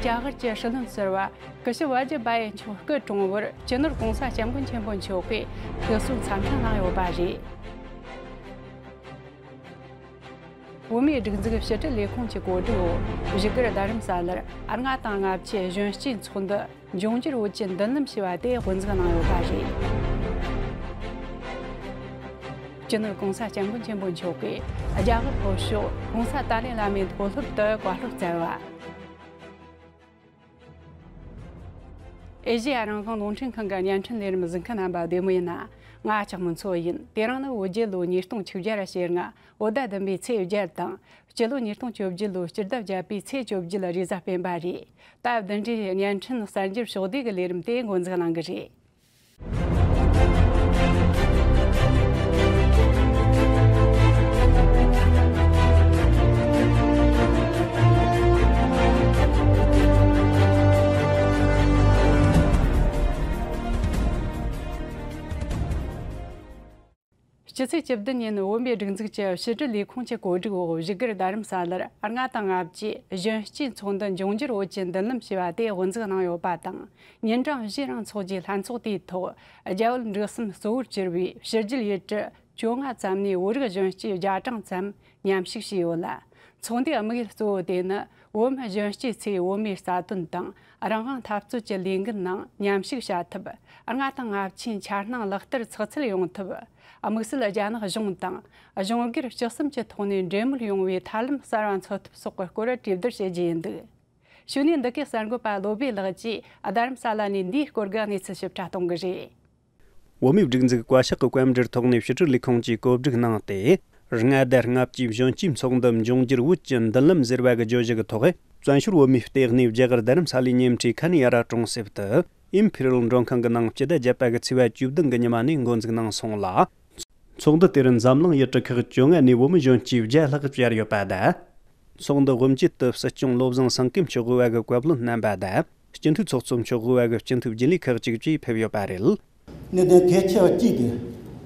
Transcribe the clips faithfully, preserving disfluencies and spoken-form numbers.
རྒྱ་གར་གྱི་སྲིད་བློན་ཟུར་པ་ཀི་ཤི་ཝ་ཇི་བྷ་ཡི་མཆོག་སྐུ་གྲོངས་བར་སྤྱི་ནོར་༸གོང་ས་༸སྐྱབས་མགོན་ཆེན་པོ་མཆོག་གིས་ཐུགས་གསོ་འཚམས་འཕྲིན་གནང་ཡོད་པ་རེད། བོད་མིའི་སྒྲིག་འཛུགས་ཕྱི་དྲིལ་ལས་ཁུངས་ཀྱི་གོ་སྒྲིག་འོག་བཞུགས་སྒར་རྡ་རམ་ས་ལར་ལྔ་དང་ལྔ་བཅུའི་གཞོན་སྐྱེས་ཚོགས་འདུ་འབྱུང་འགྱུར་བོད་ཀྱི་མདུན་ལམ་ཞེས་པ་དེ་དབུ་འཛུགས་གནང་ཡོད་པ་རེད། སྤྱི་ནོར་༸གོང་ས་༸སྐྱབས་མགོན་ཆེན་པོ་མཆོག་གིས་རྒྱ་གར་ལྷོ་ཕྱོགས་༸གོང་ས་ཏཱ་ལའི་བླ་མའི་མཐོ་སློབ་ཏུ་བཀའ་སློབ་སྩལ་བ། ཨེ་ཤེ་ཡ་རང་དབང་རླུང་འཕྲིན་ཁང་གི་བརྙན་འཕྲིན་ལས་རིམ་གཟིགས་མཁན་རྣམ་པ་བདེ་མོ་ཡིན་ན། ང་ལྕགས་མོ་མཚོ་ཡིན། དེ་རིང་ནི་བོད་རྒྱལ་ལོ་ཉིས་སྟོང་ཆིག་བརྒྱ་ཞེ་ལྔ། བོད་ཟླ་བདུན་པའི་ཚེས་བརྒྱད་དང་། སྤྱི་ལོ་ཉིས་སྟོང་བཅོ་བརྒྱད་ལོའི་སྤྱི་ཟླ་བརྒྱད་པའི་ཚེས་བཅོ་བརྒྱད་རེས་གཟའ་སྤེན་པ་རེད། སྟབས་བདུན་འདྲའི་བརྙན་འཕྲིན་གསར་འགྱུར་ཕྱོགས་བསྡུས་ཀྱི་ལས་རིམ་དེ་འགོ་འཛུགས་གནང་གི་རེད། སྤྱི་ཚེས་བཅུ་བདུན་ཉིན་བོད་མིའི་སྒྲིག་འཛུགས་ཀྱི་ཕྱི་དྲིལ་ལས་ཁུངས་ཀྱི་གོ་སྒྲིག་འོག་བཞུགས་སྒར་རྡ་རམ་ས་ལར་ལྔ་དང་ལྔ་བཅུའི་གཞོན་སྐྱེས་ཚོགས་འདུ་འབྱུང་འགྱུར་བོད་ཀྱི་མདུན་ལམ་ཞེས་པ་དེ་དབུ་འཛུགས་གནང་ཡོད་པ་དང་། ཉིན་གྲངས་བཞིའི་རིང་འཚོགས་རྒྱུའི་ལྷན་ཚོགས་དེའི་ཐོག་རྒྱ་བོད་འབྲེལ་ཟམ་གཙོ་བོར་གྱུར་པའི་ཕྱི་རྒྱལ་ཡུལ་གྲུ་བཅོ་ལྔ་ཙམ་ནས་བོད་རིགས་གཞོན་སྐྱེས་བརྒྱ་གྲངས་ཙམ་མཉམ་ཞུགས་བྱས་ཡོད་ལ། ཚོགས་འདུའི་དམིགས་ཡུལ་གཙོ་བོ་དེ་ནི་བོད་མི་གཞོན་སྐྱེས་ཚོས་བོད་མིའི་རྩ་དོན་དང་རང་དབང་འཐབ་རྩོད་ཀྱི་ལས་འགུལ་ནང་མཉམ་ཞུགས་བྱ་ཐབས། ལྔ་དང་ལྔ་བཅུའི་འཆར་སྣང་ལག་བསྟར་ཚགས་ཚུད་ཡོང་ཐབས། དམིགས་བསལ་རྒྱ་ནག་གཞུང་དང་གཞུང་སྒེར་སྤྱི་གསུམ་གྱི་ཐོག་ནས་འབྲེལ་མོལ་ཡོང་བའི་ཐབས་ལམ་གསར་བ་འཚོལ་ཐབས་སོགས་ཀྱི་སྐོར་གྲོས་བསྡུར་བྱེད་རྒྱུ་ཡིན་འདུག་ཞུ་ནས་འདི་གའི་གསར་འགོད་པ་བློ་བྷེ་ལགས་ཀྱིས་རྡ་རམ་ས་ལ་ནས་འདིའི་སྐོར་གྱི་གནས་ཚུལ་ཞིབ་ཕྲ་གཏོང་གི་རེད། བོད་མིའི་སྒྲིག་འཛུགས་བཀའ་ཤག་གི་བཀའ་འགྲུལ་ཐོག་ནས་ཕྱི་དྲིལ་ལས་ཁུངས་ཀྱིས་གོ་སྒྲིག་གནང་སྟེ། ལྔ་དང་ལྔ་བཅུའི་གཞོན་སྐྱེས་ཚོགས་འདུ་འབྱུང་འགྱུར་བོད་ཀྱི་མདུན་ལམ་ཟེར་བ་གི་བརྗོད་གཞི་གི་ཐོག་བཙན་བྱོལ་བོད་མིའི་ལྟེ་གནས་རྒྱ་གར་རྡ་རམ་ས་ལའི་ཉེ་འཁྲིས་ཁ་ནི་ཡ་ར་གྲོང་གསེབ་ཏུ་ཨིམ་ཕི་རི་ཡལ་མགྲོན་ཁང་གི་ནང་སྤྱི་ཟླ་བརྒྱད་པ་གི་ཚེས་པ་བཅུ་བདུན་གི་ཉི་མ་ནས་འགོ་འཛུགས་གནང་སོང་ལ། ཚོགས་འདུ་དེར་འཛམ་གླིང་ཡུལ་གྲུ་ཁག་བཅོ་ལྔ་ནས་བོད་མི་གཞོན་སྐྱེས་བརྒྱ་ལྷག་བཅར་ཡོད་པ་དང་། ཚོགས་འདུ་དབུ་འབྱེད་དུ་སྲིད་སྐྱོང་བློ་བཟང་སེང་གེ་མཆོག་དབུས་བ་གི་བཀའ་བློན་རྣམ་པ་དང་། སྤྱི་འཐུས་ཚོགས་གཙོ་མཆོག་དབུས་བ་གི་སྤྱི་འཐུས་རྒྱུན་ལས་ཁག་ཅིག་བཅས་ཕེབས་ཡོད་པ་རེད། གནད་དོན་གལ་ཆེ་བ་གཅིག་དེ།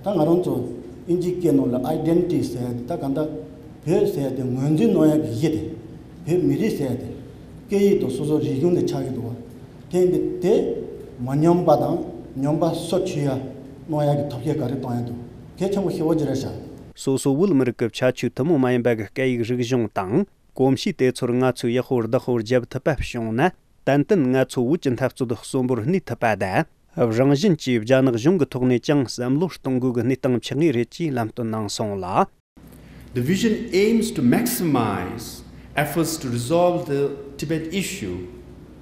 ད་ང་རང་ཚོ་ཨིན་ཇིའི་སྐད་ནང་ལ་ཨའི་ཌེན་ཊི་ཊི་ཟེར་ཡ་དེ། ད་གང་ལྟར་བོད་ཟེར་ཡ་དེ་ངོས་འཛིན་གནང་ཡ་གི་གཞི་དེ། བོད་མི་རིགས་ཟེར་ཡ་དེ་སྐད་ཡིག་དང་སོ་སོ་རིག་གཞུང་དེ་ཆགས་ཀྱི་འདུག་བ། དེ་ཡིན་དུས་དེ་མ་ཉམས་པ་དང་ཉམས་པ་སོར་ཆུད་ཡ་གནང་ཡ་གི་ཐབས་ཤེས་ག་རེ་གཏོང་ཡ་འདུག་གལ་ཆེན་པོ་ཞེ་པོ་ཅིག་རེད་ཤག་སོ་སོ་བོད་མི་རིགས་ཀྱི་ཁྱད་ཆོས་ཐུན་མོང་མ་ཡིན་པ་གི་སྐད་ཡིག་རིག་གཞུང་དང་གོམས་གཤིས་དེ་ཚོར་ང་ཚོས་ཡག་པོ་བདག་པོ་བརྒྱབ་ཐུབ་པ་བྱུང་ན། ཏན་ཏན་ང་ཚོ་བོད་ཀྱི་འཐབ་རྩོད་གསོན་པོར་གནས་ཐུབ་པ་དང་། རང་བཞིན་གྱིས་རྒྱ་ནག་གཞུང་གི་ཐོག་ནས་ཀྱང་བསམ་བློ་གཏོང་དགོས་ཀྱི་གནས་སྟངས་ཆགས་ངེས་རེད་ཅེས་ལམ་སྟོན་གནང་སོང་ལ། The vision aims to maximize efforts to resolve the Tibet issue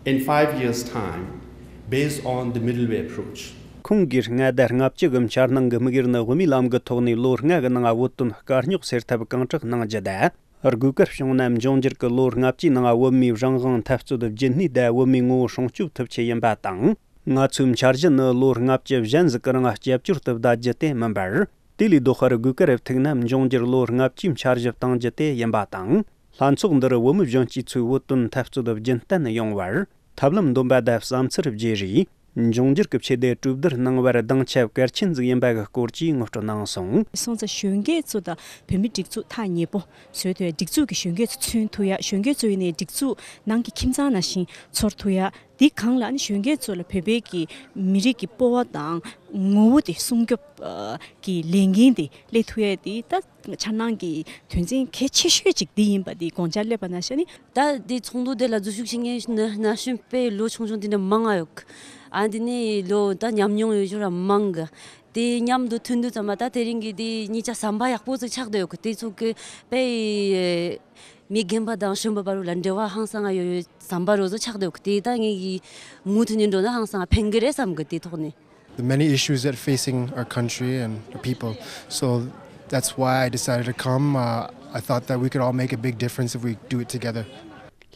in five years' time based on the middle way approach. ཁོང་གིས་ལྔ་དང་ལྔ་བཅུ་གི་འཆར་སྣང་གི་དམིགས་ཡུལ་ནི་དབུ་མའི་ལམ་གྱི་ཐོག་ནས་ལོ་ལྔ་གི་ནང་བོད་དོན་དཀའ་རྙོག་སེལ་ཐབས་གང་དྲག་གནང་རྒྱུ་དང་། དགོས་གལ་བྱུང་ན་འབྱུང་འགྱུར་གྱི་ལོ་ལྔ་བཅུའི་ནང་བོད་མིའི་རང་དབང་འཐབ་རྩོད་རྒྱུན་གནས་དང་བོད་མིའི་ངོ་བོ་སྲུང་སྐྱོབ་ཐུབ་ཆེད་ཡིན་པ་དང་། ང་ཚོའི་འཆར་གཞི་ནི་ལོ་ལྔ་བཅུ་གཞན་ཟིག་གི་རིང་སྐྱབས་བཅོལ་དུ་བསྡད་རྒྱུ་དེ་མིན་པར། དེ་ལས་ལྡོག་པར་དགོས་གལ་ཐུག་ན་འབྱུང་འགྱུར་ལོ་ལྔ་བཅུའི་འཆར་གཞི་གཏང་རྒྱུ་དེ་ཡིན་པ་དང་། ལྷན་ཚོགས་འདིར་བོད་མི་གཞོན་སྐྱེས་ཚོའི་བོད་དོན་འཐབ་རྩོད་རྒྱུན་གཏན་ཡོང་བར་ཐབས་ལམ་འདོན་པ་དང་བསམ་ཚུལ་བརྗེ་རེས། འབྱུང་འགྱུར་གྱི་ཆེད་དུ་གྲོས་བསྡུར་གནང་བར་སྡིངས་ཆ་གལ་ཆེན་ཟིག་ཡིན་པ་གི་སྐོར་གྱིས་ངོ་སྤྲོད་གནང་སོང་། སོང་ཙང་གཞོན་སྐྱེས་ཚོ་དང་བོད་མི་སྒྲིག་འཛུགས་ཐག་ཉེ་པོ་བཟོས་ཏེ། སྒྲིག་འཛུགས་ཀྱི་གཞོན་སྐྱེས་ཚོ་མཚོན་ཐུབ་ཡ། གཞོན་སྐྱེས་ཚོ་ཡིན་ནའི་སྒྲིག་འཛུགས་ནང་གི་ཁྱིམ་ཚང་ནང་བཞིན་ཚོར་ཐུབ་ཡ། འདི་སྒང་ལ་ནི་གཞོན་སྐྱེས་ཚོ་ལ་བོད་པའི་གི་མི་རིགས་ཀྱི་སྤོབས་པ་དང་ངོ་བོ་དེ་སྲུང་སྐྱོབ་ཨ་གི་ལས་འགན་དེ་སླེབས་ཐུབ་ཡ་དེ། ད་འཆར་སྣང་གི་དོན་ཚན་གལ་ཆེ་ཤོས་གཅིག་འདི་ཡིན་པ་འདི་དགོངས་འཆར་སླེབས་པ་ནང་བཞིན་ནི། ད་འདི་ཚོགས་འདུ་དེ་ལ་འཛུལ་ཞུགས་བྱེད་མཁན་ན་གཞོན་དཔེ་ལོ་ཆུང་ཆུང་དེ་འདྲ་མང་ང་ཡོད། ཨ་འདི་ནི་ལོ་ད་ཉམས་མྱོང་ཡོད་རྒྱུ་ར་མང་གི། དེ་མཉམ་དུ་ཐུག་དུས་ཙམ་པ་ད་དེ་རིང་གི་དེ་གཉིས་ཆ་ཟམ་པ་ཡག་པོ་ཅིག་ཆགས་བསྡད་ཡོད་གི། དེ་ཚོ་གི་དཔེ་མི་རྒན་པ་དང་གཞོན་པ་བར་ལ་འབྲེལ་བ་ཧང་སང་ང་ཡོད་ཡོད་ཟམ་པ་རོ་ཚོ་ཆགས་བསྡད་ཡོད་གི། དེ་ད་ངེད་ཀྱི་མུ་མཐུད་ནས་འགྲོ་ན་ཧང་སང་ང་ཕན་གི་རེད་བསམ་གི། དེ་ཐོག་ནས། The many issues that facing our country and our people. So that's why I decided to come. Uh, I thought that we could all make a big difference if we do it together.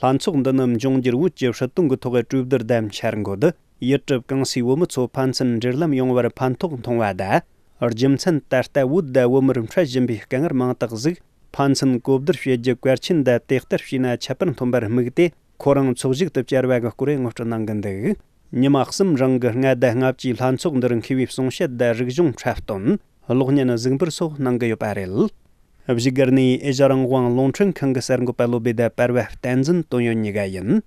ལྷན་ཚོགས་འདི་ནི་འབྱུང་འགྱུར་བོད་ཀྱི་སྲིད་དོན་གྱི་ཐོག་གི་གྲོས་བསྡུར་དང་འཆར་འགོད། ཡུལ་གྲུ་གང་སའི་བོད་མི་ཚོ་ཕན་ཚུན་འབྲེལ་ལམ་ཡོང་བར་ཕན་ཐོགས་མཐོང་བ་དང་། རྒྱུ་མཚན་ད་ལྟ་བོད་དང་བོད་མིར་འཕྲད་བཞིན་པའི་དཀའ་ངལ་མང་དག་ཟིག་ཕན་ཚུན་གོ་བསྡུར་བྱེད་རྒྱུ་གལ་ཆེན་དང་དེ་ལྟར་བྱས་ན་ཁྱད་པར་འཐོན་པར་དམིགས་ཏེ། ཁོ་རང་འཚོ་བཞུགས་དུ་བཅར་བ་གི་སྐོར་ངོ་སྤྲོད་གནང་གི་འདུག་ཉི་མ་གསུམ་རིང་གི་ལྔ་དང་ལྔ་བཅུའི་ལྷན་ཚོགས་འདིར་མཁས་པའི་གསུང་བཤད་དང་རིག་གཞུང་འཁྲབ་སྟོན། གློག་བརྙན་གཟིགས་འབུལ་སོགས་གནང་གི་ཡོད་པ་རེད། བཞུགས་སྒར་ནས་ཨེ་ཤ་རང་དབང་རླུང་འཕྲིན་ཁང་གི་གསར་འགོད་པ་བློ་བྷེ་དང་པར་བ་བསྟན་འཛིན་དོན་ཡོད་གཉིས་ཀ་ཡིན།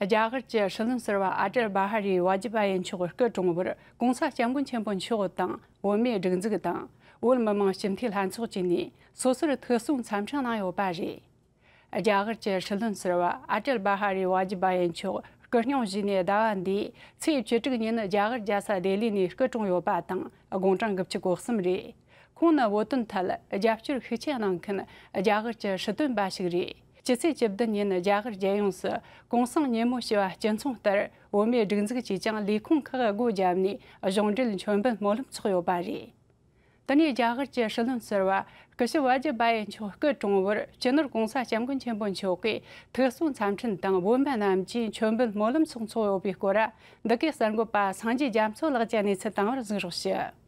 རྒྱ་གར་གྱི་སྲིད་བློན་ཟུར་པ་ཨ་ཏལ་བྷ་ཧ་རི་ཝ་ཇི་བྷ་ཡི་མཆོག་སྐུ་གྲོངས་བར་༸གོང་ས་༸སྐྱབས་མགོན་ཆེན་པོ་མཆོག་དང་བོད་མིའི་སྒྲིག་འཛུགས་དང་བོད་མི་མང་སྤྱི་འཐུས་ལྷན་ཚོགས་བཅས་ནས་སོ་སོར་ཐུགས་གསོའི་འཚམས་འཕྲིན་གནང་ཡོད་པ་རེད། རྒྱ་གར་གྱི་སྲིད་བློན་ཟུར་པ་ཨ་ཏལ་བྷ་ཧ་རི་ཝ་ཇི་བྷ་ཡི་མཆོག་སྐུ་སྙུང་བཞེས་ནས་ཟླ་བ་འདིའི་ཚེས་བཅུ་དྲུག་ཉིན་རྒྱ་གར་རྒྱལ་ས་ལྡི་ལི་ནས་སྐུ་གྲོངས་ཡོད་པ་དང་། དགུང་གྲངས་དགུ་བཅུ་གོ་གསུམ་རེད། ཁོང་ནི་བོད་དོན་ཐད་རྒྱབ་སྐྱོར་ཤུགས་ཆེ་གནང་མཁན་རྒྱ་གར་གྱི་སྲིད་དོན་པ་ཞིག་རེད། སྤྱི་ཚེས་བཅུ་བདུན་ཉིན་རྒྱ་གར་རྒྱལ་ཡོངས་སུ་གུང་སེང་ཉིན་མོ་ཞེས་པ་སྤྱི་མཚུངས་ལྟར་བོད་མིའི་སྒྲིག་འཛུགས་ཀྱིས་ཀྱང་ལས་ཁུངས་ཁག་སྒོ་བརྒྱབ་ནས་གཞུང་འབྲེལ་མཆོད་འབུལ་སྨོན་ལམ་ཚོགས་ཡོད་པ་རེད། དེ་ནས་རྒྱ་གར་གྱི་སྲིད་བློན་ཟུར་པ་སྐུ་ཞབས་ཝ་ཇི་བྷ་ཡི་མཆོག་སྐུ་གྲོངས་བར་སྤྱི་ནོར་༸གོང་ས་༸སྐྱབས་མགོན་ཆེན་པོ་མཆོག་གིས་ཐུགས་གསོའི་འཚམས་འཕྲིན་དང་བོད་པ་རྣམས་ཀྱིས་མཆོད་འབུལ་སྨོན་ལམ་སོགས་འཚོགས་ཡོད་པའི་སྐོར། འདི་གའི་གསར་འགོད་པ་སངས་རྒྱས་རྒྱ་མཚོ་ལགས་ཀྱིས་གནས་ཚུལ་དང་པོར་གཟིགས་རོགས་ཞུ།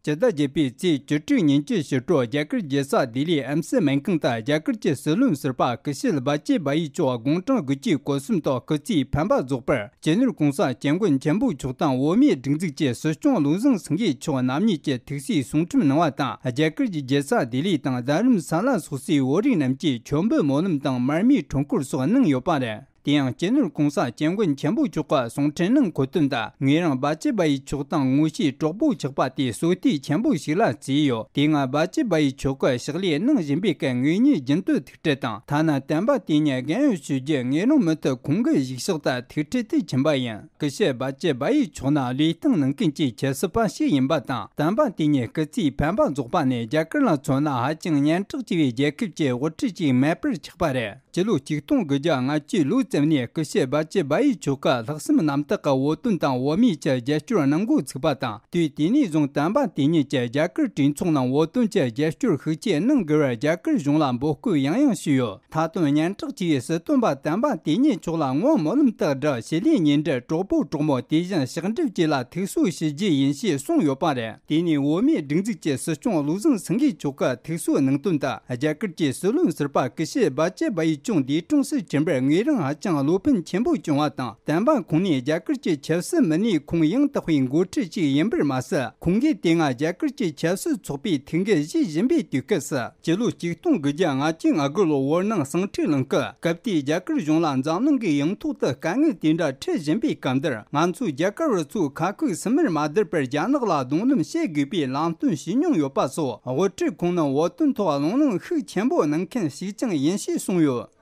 སྤྱི་ཟླ་བརྒྱད་པའི་ཚེས་བཅུ་དྲུག་ཉིན་གྱི་ཕྱི་དྲོ་རྒྱ་གར་རྒྱལ་ས་ལྡི་ལིའི་ཨེམ་སི་སྨན་ཁང་དུ་རྒྱ་གར་གྱི་སྲིད་བློན་ཟུར་པ་སྐུ་ཞབས་བྷ་ཇེ་བྷ་ཡི་མཆོག་དགུང་གྲངས་དགུ་བཅུ་གོ་གསུམ་ཐོག་སྐུ་ཚེའི་འཕེན་པ་རྫོགས་པར། སྤྱི་ནོར་༸གོང་ས་༸སྐྱབས་མགོན་ཆེན་པོ་མཆོག་དང་བོད་མིའི་སྒྲིག་འཛུགས་ཀྱི་སྲིད་སྐྱོང་བློ་བཟང་སེང་གེ་མཆོག་རྣམ་གཉིས་ཀྱིས་ཐུགས་གསོའི་གསུང་འཕྲིན་གནང་བ་དང་། རྒྱ་གར་གྱི་རྒྱལ་ས་ལྡི་ལི་དང་རྡ་རམ་ས་ལ་སོགས་སའི་བོད་རིགས་རྣམས་ཀྱིས་མཆོད་འབུལ་སྨོན་ལམ་དང་མར་མེའི་འཕྲུལ་འཁོར་སོགས་གནང་ཡོད་པ་རེད། དེ་ཡང་སྤྱི་ནོར་༸གོང་ས་༸སྐྱབས་མགོན་ཆེན་པོ་མཆོག་གི་གསུང་འཕྲིན་ནང་འཁོད་དོན་ལྟར། ངོས་རང་བྷ་ཇེ་བྷ་ཡི་མཆོག་དང་ངོ་ཤེས་གྲོགས་པོ་ཆགས་པ་དེ་བསོད་བདེ་ཆེན་པོ་ཞིག་ལ་བརྩིས་ཡོད། དེ་སྔ་བྷ་ཇེ་བྷ་ཡི་མཆོག་གི་ཕྱག་ལས་གནང་བཞིན་པའི་སྐབས་ངོས་གཉིས་རྒྱུན་དུ་ཐུག་འཕྲད་དང་། ཐ་ན་བསྟན་པ་དེ་ཉིད་རྒན་ཡོལ་ཞུ་རྒྱུ་ངེས་རུང་མུ་མཐུད་ཁོང་གི་གཞུག་ཕྱོགས་དུ་ཐུག་འཕྲད་དུ་ཕྱིན་པ་ཡིན། སྐུ་ཞབས་བྷ་ཇེ་བྷ་ཡི་མཆོག་ནི་བློས་བཏང་གནང་མཁན་གྱི་ཆབ་སྲིད་པ་ཞིག་ཡིན་པ་དང་། བསྟན་པ་དེ་ཉིད་སྐུ་ཚེའི་འཕེན་པ་རྫོགས་པ་ནི་རྒྱ་གར་ལ་མཚོན་ན་ཧ་ཅང་སྙན་གྲགས་ཆེ་བའི་རྒྱལ་ཁབ་ཀྱི་དབུ་ཁྲིད་ཅིག་མེད་པར་ཆགས་པ་རེད། སྤྱི་ལོ་ཆིག་སྟོང་དགུ་བརྒྱ་ལྔ་བཅུའི་ལོའི་རྩིབས་ནས་སྐུ་ཞབས་བྷ་ཇེ་བྷ་ཡི་མཆོག་གི་ལྷག་བསམ་རྣམ་དག་གི་བོད་དོན་དང་བོད་མིའི་ཆེད་རྒྱབ་སྐྱོར་གནང་འགོ་ཚུགས་པ་དང་། དུས་དེ་ནས་བཟུང་བསྟན་པ་དེ་ཉིད་ཀྱིས་རྒྱ་གར་གྲོས་ཚོགས་ནང་བོད་དོན་གྱི་རྒྱབ་སྐྱོར་ཤུགས་ཆེ་གནང་དགོས་པར་རྒྱ་གར་གཞུང་ལ་འབོད་སྐུལ་ཡང་ཡང་ཞུས་ཡོད། མཐའ་དོན་སྙན་གྲགས་ཆེ་བའི་སྲིད་དོན་པ་བསྟན་པ་དེ་ཉིད་མཆོག་ལ་བསྔོ་སྨོན་ལམ་དག་སྒྲུབ། ཞི་ལུའི་ཉེ་འབྲེལ་གྲོགས་པོ་གྲོགས་མོ། དེ་བཞིན་ཕྱག་སྒྲུབ་བཅས་ལ་ཐུགས་གསོ་ཞུ་རྒྱུ་ཡིན་ཞེས་གསུངས་ཡོད་པ་རེད། དེ་ནས་བོད་མིའི་སྒྲིག་འཛུགས་ཀྱི་སྲིད་སྐྱོང་བློ་བཟང་སེང་གེ་མཆོག་གི་ཐུགས་གསོའི་ནང་དོན་དུ། རྒྱ་གར་གྱི་སྲིད་བློན་ཟུར་པ་སྐུ་ཞབས་བྷ་ཇེ་བྷ་ཡི་མཆོག་འདས་གྲོངས་སུ་ཕྱིན་པར་ངོས་རང་ཧ་ཅང་བློ་ཕན་ཆེན་པོ་བྱུང་བ་དང་། བསྟན་པ་ཁོང་ནི་རྒྱ་གར་གྱི་ཆབ་སྲིད་མི་སྣའི་ཁོངས་ཡང་དག་པའི་འགོ་ཁྲིད་ཅིག་ཡིན་པར་མ་ཟད། ཁོང་གིས་དེ་སྔ་རྒྱ་གར་གྱི་ཆབ་སྲིད་ཚོགས་པའི་ཐུགས་འགན་བཞེས་བཞིན་པའི་དུས་སྐབས་སུ། སྤྱི་ལོ་ཆིག་སྟོང་དགུ་བརྒྱ་ལྔ་བཅུ་ང་དགུ་ལོར་བོད་ནང་ཟིང་འཁྲུག་གླེང་སྐབས། སྐབས་དེའི་རྒྱ་གར་གཞུང་ལ་འཛམ་གླིང་གི་ཡིག་ཐོག་ཏུ་དཀའ་ངལ་དེ་འདྲ་འཕྲད་བཞིན་པའི་སྐབས་འདིར། ང་ཚོས་རྒྱ་གར་བ་ཚོས་ཁ་ཁུག་སུམ་མེར་མ་བསྡད་པར་རྒྱ་ནག་ལ་གདོང་ལེན་བྱེད་དགོས་པའི་ལམ་སྟོན་ཞུས་མྱོང་ཡོད་པ་སོགས། དབུ་ཁྲིད་ཁོང་ནི་བོད་དོན་ཐོག་གླེང་སློང་ཤུགས་ཆེན་པོ་གནང་མཁན་ཞིག་ཀྱང་ཡིན་ཞེས་གསུངས་ཡོད།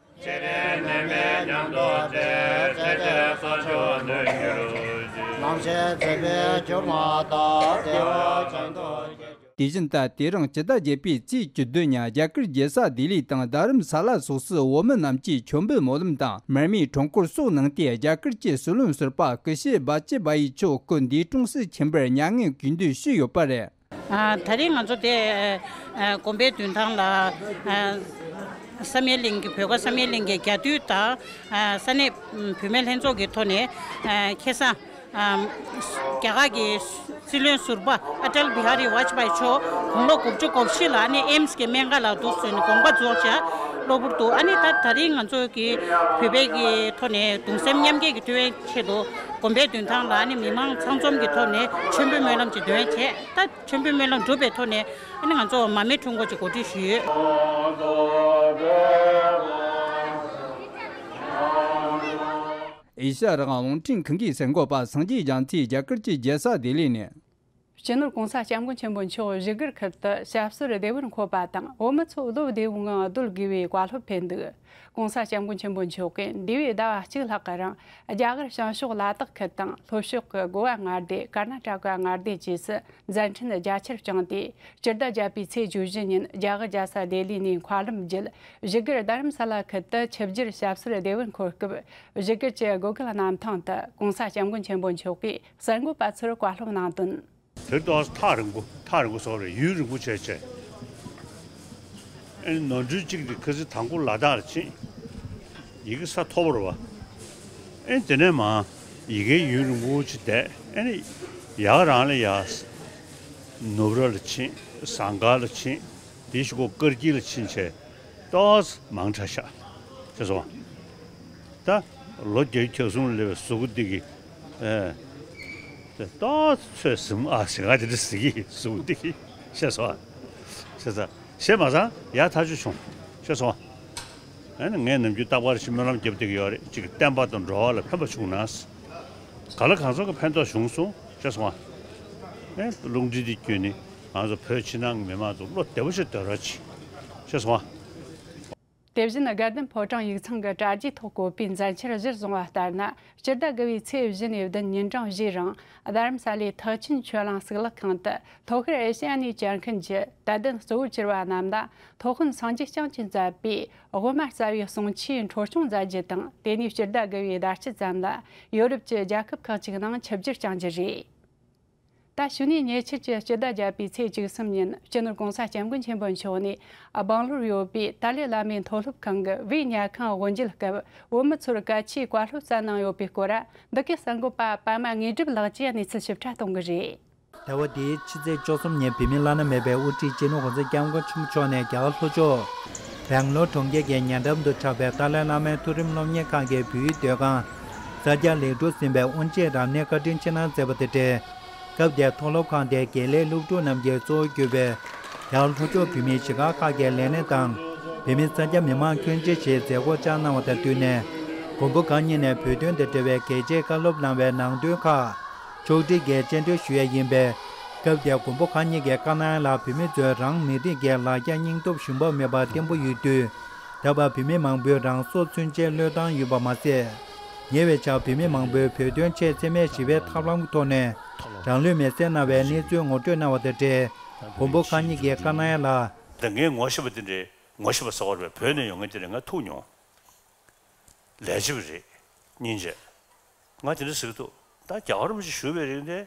ལམ་ཞེས་བརྩེ་བའི་སྒྱུ་མ་དག། དེ་བཞིན་ད་དེ་རིང་སྤྱི་ཟླ་བརྒྱད་པའི་ཚེས་བཅུ་བདུན་ཉིན་རྒྱ་གར་རྒྱལ་ས་ལྡི་ལི་དང་རྡ་རམ་ས་ལ་སོགས་སུ་བོད་མི་རྣམས་ཀྱིས་མཆོད་འབུལ་སྨོན་ལམ་དང་མར་མེའི་འཕྲུལ་འཁོར་སོགས་གནང་སྟེ། རྒྱ་གར་གྱི་སྲིད་བློན་ཟུར་པ་སྐུ་ཞབས་བྷ་ཇེ་བྷ་ཡི་མཆོག་སྐུ་འདས་གྲོངས་སུ་ཕྱིན་པར་མྱ་ངན་གུས་འདུད་ཞུས་ཡོད་པ་རེད། ཨ། ད་རེས་ང་ཚོ་དེ་ཨ་དགོན་པའི་མདུན་ཐང་ལ་ཨ་བསམ་ཡས་གླིང་གི་བོད་ཁ་བསམ་ཡས་གླིང་གི་རྒྱ་འཐུས་དང་ཨ་ས་གནས་བུད་མེད་ལྷན་ཚོགས་ཀྱི་ཐོག་ནས་ཨ་ཁ་སང་ཨ་རྒྱ་གར་གྱི་སྲིད་བློན་ཟུར་པ་ཨ་ཏལ་བི་ཧ་རི་ཝ་ཇི་པ་ཡི་མཆོག་དགུང་ལོ་དགུ་བཅུ་གོ་བཞི་ལ་ཨ་ནི་ཨེམ་སི་གི་སྨན་ཁང་ལ་འདུག་སེ་ནས་དགོངས་པ་རྫོགས་བྱས་གློ་བུར་དུ། ཨ་ནི་ད་ད་རེས་ང་ཚོ་གི་བོད་པའི་གི་ཐོག་ནས་གདུང་སེམས་མཉམ་སྐྱེད་ཀྱི་དོན་ཆེད་དུ་དགོན་པའི་མདུན་ཐང་ལ་ཨ་ནི་མི་མང་ཚང་འཛོམས་ཀྱི་ཐོག་ནས་མཆོད་འབུལ་སྨོན་ལམ་གྱི་འདོན་བྱས། ད་མཆོད་འབུལ་སྨོན་ལམ་གྲུབ་པའི་ཐོག་ནས་ཨ་ནི་ང་ཚོ་མར་མེའི་འཕྲུལ་འཁོར་གྱི་གོ་སྒྲིག་ཞུས་ཡོད། ཨེ་ཤ་ཡ་རང་དབང་རླུང་འཕྲིན་ཁང་གི་གསར་འགོད་པ་སངས་རྒྱས་རྒྱ་མཚོས་རྒྱ་གར་གྱི་རྒྱལ་ས་ལྡི་ལི་ནས། སྤྱི་ནོར་༸གོང་ས་༸སྐྱབས་མགོན་ཆེན་པོ་མཆོག་བཞུགས་སྒར་ཁུལ་དུ་ཞབས་སོར་བདེ་བར་འཁོད་པ་དང་། བོད་མི་ཚོ་བློ་བདེ་བོའི་ངང་སྡོད་དགོས་པའི་བཀའ་སློབ་ཕེབས་འདུག ༸གོང་ས་༸སྐྱབས་མགོན་ཆེན་པོ་མཆོག་གིས་འདས་པའི་ཟླ་བ་གཅིག་ལྷག་གི་རིང་རྒྱ་གར་བྱང་ཕྱོགས་ལ་དྭགས་ཁུལ་དང་། ལྷོ་ཕྱོགས་ཀྱི་གོ་བ་མངའ་སྡེ། ཀར་ན་ཊ་ཀ་མངའ་སྡེ་བཅས་སུ་མཛད་འཕྲིན་རྒྱ་ཆེར་བསྐྱངས་ཏེ། སྤྱི་ཟླ་བརྒྱད་པའི་ཚེས་བཅུ་བཞི་ཉིན་རྒྱ་གར་རྒྱལ་ས་ལྡི་ལི་ནས་མཁའ་ལམ་བརྒྱུད་བཞུགས་སྒར་རྡ་རམ་ས་ལ་ཁུལ་དུ་ཆིབས་བསྒྱུར་ཞབས་སོར་བདེ་བར་འཁོད་སྐབས། བཞུགས་སྒར་གྱི་སྒོ་ཁུལ་གནམ་ཐང་དུ་༸གོང་ས་༸སྐྱབས་མགོན་ཆེན་པོ་མཆོག་གིས་གསར་འགོད་པ་ཚོར་བཀའ་སློབ་གནང་དོན། དེར་ཏོག་ཙམ་ཐག་རིང་པོ། ཐག་རིང་པོ་སོགས་རེད། ཡུན་རིང་པོ་བྱས་བྱས། ཨ་ནི་ནོར་འཁྲུལ་གཅིག་དེ་ཁ་སང་དང་པོ་ལ་དྭགས་ལ་ཕྱིན། ཡི་གེ་ས་མཐོ་པོ་རེད་བ། ཨ་ནི་དེ་ནས་མར་ཡི་གེ་ཡུན་རིང་པོ་ཅིག་བསྡད། ཨ་ནི་ཡར་རང་ལ་ཡར་ནུབ་ར་ལ་ཕྱིན། ཟངས་དཀར་ལ་ཕྱིན། དེའི་གཞུག་གུ་དཀར་དཀྱིལ་ལ་ཕྱིན་བྱས། ཏོག་ཙམ་མང་དྲགས་ཤག་ཤེས་སོང་ཨ། ད་ལོ་བརྒྱད་ཅུ་གྱ་གསུམ་སླེབས་པའི་གཟུགས་པོ་འདི་གི། ཨེ། ད་ཏོག་ཙམ་ཚོད་ཟིན་ཨ་ཟིན་ཨ་དེ་འདྲ་ཟིན་གྱི་གཟུགས་པོ་འདི་གི། ཤེས་སོང་ཨ། ཤེས་ས། ཤེས་མ་སོང་ཡ་ཐག་ཆོད་བྱུང་། ཤེས་སོང་ཨ། ཨ་ནི་ངས་ནམ་རྒྱུན་རྟག་པར་ཞིག་སྨོན་ལམ་རྒྱབ་བསྡད་ཀྱི་ཡོད་རེད། གཅིག་བསྟན་པ་དང་འགྲོ་བ་ལ་ཕན་པ་བྱུང་ན། ག་ལ་གང་འཚམ་གྱི་ཕན་ཐོགས་བྱུང་སོང་ཤེས་སོང་ཨ། ཨེ་རླུང་འཕྲིན་འདི་བརྒྱུད་ནས་ང་ཚོ་བོད་ཕྱི་ནང་གི་མི་མང་ཚོ་བློ་བདེ་པོ་ཞིག་སྡོད་རོགས་གྱིས་ཤེས་སོང་ཨ། དེ་བཞིན་དགའ་ལྡན་ཕོ་བྲང་ཡིག་ཚང་གི་དྲ་རྒྱའི་ཐོག་བཀོད་པའི་མཛད་འཆར་གཞིར་བཟུང་བ་ལྟར་ན། སྤྱི་ཟླ་དགུ་བའི་ཚེས་བཞི་ནས་བདུན་ཉིན་གྲངས་བཞིའི་རིང་། རྡ་རམ་ས་ལའི་ཐེག་ཆེན་ཆོས་གླིང་གཙུག་ལག་ཁང་དུ་ཐོག་ཤར་ཨེ་ཤི་ཡ་ནས་བཅར་མཁན་གྱི་དད་ལྡན་གཙོ་བོ་གྱུར་པ་རྣམས་ལ། ཐོག་དཔོན་སངས་རྒྱས་བསྐྱངས་ཀྱིས་མཛད་པའི་དབུ་མ་རྩ་བའི་གསུང་ཆོས་འཕྲོ་སྐྱོང་མཛད་རྒྱུ་དང་། དེ་ནས་སྤྱི་ཟླ་དགུ་བའི་ཟླ་དཀྱིལ་ཙམ་ལ་ཡོ་རོབ་ཀྱི་རྒྱལ་ཁབ་ཁག་ཅིག་ནང་ཆིབས་བསྒྱུར་བསྐྱང་རྒྱུ་རེད། ད་གཞུག་ནས་ཉེ་ཆར་གྱི་སྤྱི་ཟླ་བརྒྱད་པའི་ཚེས་བཅུ་གསུམ་ཉིན། སྤྱི་ནོར་༸གོང་ས་༸སྐྱབས་མགོན་ཆེན་པོ་མཆོག་ནས་སྦང་ལོར་ཡོད་པའི་ཏཱ་ལའི་བླ་མའི་མཐོ་སློབ་ཁང་གི་བོད་ཉལ་ཁང་དབུ་འབྱེད་སྐབས། བོད་མི་ཚོར་གལ་ཆེའི་བཀའ་སློབ་སྩལ་གནང་ཡོད་པའི་སྐོར། འདི་གའི་གསར་འགོད་པ་པདྨ་དངོས་གྲུབ་ལགས་ཀྱིས་གནས་ཚུལ་ཞིབ་ཕྲ་གཏོང་གི་རེད། ཟླ་བ་འདིའི་ཕྱི་ཚེས་བཅུ་གསུམ་ཉིན་བོད་མིའི་བླ་ན་མེད་པའི་དབུ་ཁྲིད་སྤྱི་ནོར་༸གོང་ས་༸སྐྱབས་མགོན་ཆེན་པོ་མཆོག་ནས་རྒྱ་གར་ལྷོ་ཕྱོགས་སྦེང་ལོར་གྲོང་ཁྱེར་གྱི་ཉེ་འགྲམ་དུ་གྲགས་པའི་ཏཱ་ལའི་བླ་མའི་མཐོ་རིམ་སློབ་གཉེར་ཁང་གི་བོད་ཡིག་ཟློས་ཁང་གསར་རྒྱག་ལེགས་གྲུབ་ཟིན་པའི་དབུ་འབྱེད་རབ་གནས་བཀའ་དྲིན་ཆེ་གནང་མཛད་པ་དང་འབྲེལ། སྐབས་དེར་མཐོ་སློབ་ཁང་དེའི་དགེ་ལས་སློབ་ཕྲུག་རྣམས་ཀྱིས་གཙོ་བོ་གྱུར་པའི་རྒྱ་གར་ལྷོ་ཕྱོགས་བོད་མིའི་གཞིས་སྒར་ཁག་གི་ལས་སྣེ་དང་། བོད་མི་གསར་རྒྱག་མི་མང་ཁྱོན་ཆེ་ཞིག་མཛད་སྒོར་བཅར་གནང་བ་དང་བསྟུན་ནས། མགོན་པོ་གང་ཉིད་ནས་བོད་དོན་དང་འབྲེལ་བའི་གལ་ཆེའི་བཀའ་སློབ་གནང་བའི་ནང་དོན་ཁག་ཕྱོགས་སྒྲིག་གིས་སྤྱན་འདྲེན་ཞུ་ཡས་ཡིན་པས། སྐབས་དེར་མགོན་པོ་གང་ཉིད་ཀྱིས་བཀའ་གནང་ཡ་ལ། བོད་མི་ཚོས་རང་མི་རིགས་ཀྱི་ལ་རྒྱ་སྙིང་སྟོབས་ཞུམ་པ་མེད་པར་བརྟན་པོ་ཡོད་དུས། ད་བར་བོད་མི་མང་པོས་རང་སྲོག་ཚུན་ཆད་བློས་བཏང་ཡོད་པ་མ་ཟད། ཉེ་བའི་ཆར་བོད་མི་མང་པོས་བོད་དོན་ཆེད་འཚེ་མེད་ཞི་བའི་ཐབས་ལམ་གྱི་ཐོག་ནས་རང་ལུས་མེར་སྲེག་གནང་བའི་གནས་ཚུལ་ངོ་སྤྲོད་གནང་བ་དང་འབྲེལ། མགོན་པོ་གང་ཉིད་ཀྱིས་བཀའ་གནང་ཡ་ལ། ད་ངས་ངོ་ཤེས་པ་དེ་འདྲའི་ངོ་ཤེས་པ་ཟེར་བ་རེད། བོད་ནས་ཡོང་མཁན་དེ་འདྲ་ང་ཐུག་མྱོང་། ལས་བྱེད་པ་རེད། སྙིང་རྗེ། ང་དེ་འདྲ་ཟེར་གྱི་འདུག་ད་རྒྱལ་བ་རིན་པོ་ཆེ་བཞུགས་པའི་རིང་དེ་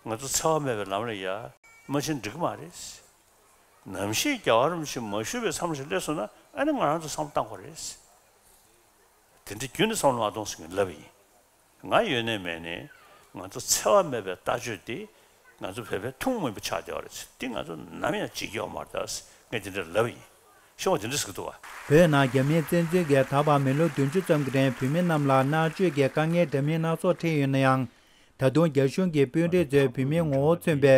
ང་ཚོ་འཚེ་བ་མེད་པའི་ལམ་ལ་ཡ་མ་ཕྱིན་འགྲིག་གི་མ་རེད། ནམ་ཞིག་རྒྱལ་བ་རིན་པོ་ཆེ་མ་བཞུགས་པའི་མཚམས་ཤིག་སླེབས་སོང་ན། ཨ་ནི་ང་རང་ཚོ་བསམ་བློ་གཏང་དགོས་རེད། དེ་འདྲ་རྒྱུན་དུ་བསམ་བློ་མ་གཏོང་ཟེར་མཁན་ལབ་པ་ཡིན། ང་ཡོད་ནའི་མེད་ནའི་ང་ཚོ་འཚེ་བ་མེད་པའི་ལྟ་སྤྱོད་དེ་ང་ཚོ་བོད་པའི་ཐུན་མོང་མིན་པ་ཆགས་བསྡད་པ་རེད། དེ་ང་ཚོ་ནམ་ཡང་བརྗེད་ཀྱི་ཡོད་མ་རེད་ད། ངས་དེ་འདྲ་ལབ་པ་ཡིན། ཤོག་དེ་འདྲ་ཟེར་གྱི་འདུག་བ། བོད་ནང་རྒྱ་མིའི་བཙན་འཛུལ་གྱིས་ད་བར་མི་ལོ་བདུན་ཅུ་ཙམ་གྱི་རིང་བོད་མི་རྣམས་ལ་མནར་གཅོད་ཀྱི་དཀའ་ངལ་འདྲ་མིན་སྣ་ཚོགས་འཕྲད་ཡོད་ན་ཡང་། ད་དུང་རྒྱ་གཞུང་གིས་དཔོན་རིགས་ཚོའི་བོད་མིའི་ངོ་བོ་མཚོན་པའི་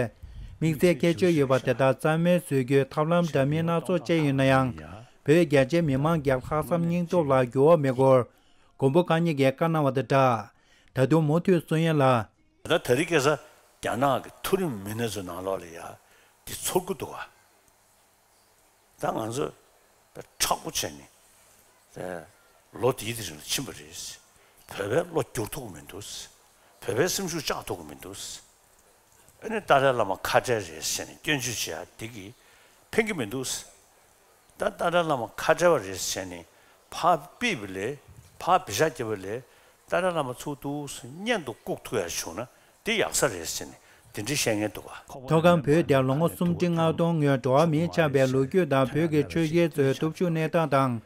དམིགས་བསལ་ཁྱད་ཆོས་ཡོད་པ་དེ་དག་རྩ་མེད་བཟོ་རྒྱུའི་ཐབས་ལམ་འདྲ་མིན་སྣ་ཚོགས་སྤྱད་ཡོད་ན་ཡང་། བོད་རྒྱ་ཆེའི་མི་མང་གི་ལྷག་བསམ་སྙིང་སྟོབས་ལ་འགྱུར་བ་མེད་སྐོར། མགོན་པོ་གང་ཉིད་ཀྱིས་བཀའ་གནང་བ་དང་སྦྲགས། ད་དུང་མུ་མཐུད་གསུང་ཡ་ལ། ད་ད་རེས་ཁ་སང་རྒྱ་ནག་གི་མཐོ་རིམ་མི་སྣ་ཚོའི་ནང་ལོགས་ལ་ཡ་དེ་ཚོར་གྱི་འདུག་བ། ད་ང་ཚོ་དཔེ་མཁྲེགས་པོ་བྱས་ནས་ལོ་དེའི་དེ་རིང་ལ་ཕྱིན་པ་རེད། བོད་པའི་བློ་བསྒྱུར་ཐུབ་ཀྱི་མི་འདུག་བོད་པའི་སེམས་ཤུགས་བཅག་ཐུབ་ཀྱི་མི་འདུག་ཨ་ནི་ཏཱ་ལའི་བླ་མ་ཁ་བྲལ་རེད་ཟེར་ནས་སྐྱོན་བརྗོད་བྱེད་ཡ་དེ་གིས་ཕན་གྱི་མི་འདུག་ད་ཏཱ་ལའི་བླ་མ་ཁ་བྲལ་བ་རེད་ཟེར་ནས་ཕར་ཕུད་པ་ལས། ཕར་བེ་ཤ་རྒྱབ་པ་ལས། ཏཱ་ལའི་བླ་མ་ཚུར་འདུག་སེ་གཉེན་དུ་བཀུག་ཐུབ་ཡ་བྱུང་ན་དེ་ཡག་ས་རེད་ཟེར་ནས་དེ་འདྲའི་བཤད་མཁན་འདུག་ག་མཐོ་སྒང་བོད་དེར་ལོ་ངོ་སུམ་ཁྲི་ལྔ་སྟོང་སྔོན་འགྲོ་བ་མིས་ཆགས་པའི་ལོ་རྒྱུས་དང་། བོད་ཀྱི་ཆོས་བརྒྱུད་ཚོའི་སྟོབས་ཤུགས་གནས་སྟངས་དང་།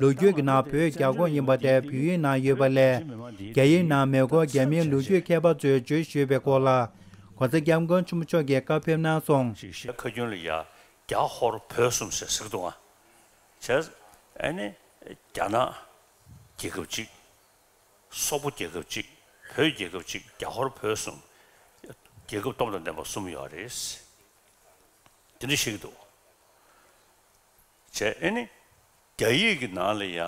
ལོ་རྒྱུས་ཀྱི་ནང་བོད་རྒྱ་ཁོངས་ཡིན་པ་དེ་བོད་ཡིག་ནང་ཡོད་པ་ལས། རྒྱ་ཡིག་ནང་མེ་འཁོར་རྒྱ་མིའི་ལོ་རྒྱུས་མཁས་པ་ཚོས་བརྗོད་བཞིན་པའི་སྐོར་ལ། ༸གོང་ས་༸སྐྱབས་མགོན་ཆེན་པོ་མཆོག་གིས་བཀའ་ཕེབས་གནང་སོང་། ཁ་རྒྱུན་ལ་ཡ་རྒྱ་ཧོར་བོད་གསུམ་ཟེར་ཟེར་གྱི་འདུག་ག་བྱས། ཨ་ནི་རྒྱ་ནག་རྒྱལ་ཁབ་གཅིག་སོག་པོ་རྒྱལ་ཁབ་གཅིག་བོད་རྒྱལ་ཁབ་གཅིག་རྒྱ་ཧོར་བོད་གསུམ། རྒྱལ་ཁབ་སྟོབས་དང་ལྡན་པ་གསུམ་ཡོད་རེད། དེ་འདྲ་བཤད་ཀྱི་འདུག་བྱས། ཨ་ནི་རྒྱ་ཡིག་གི་ནང་ལ་ཡ་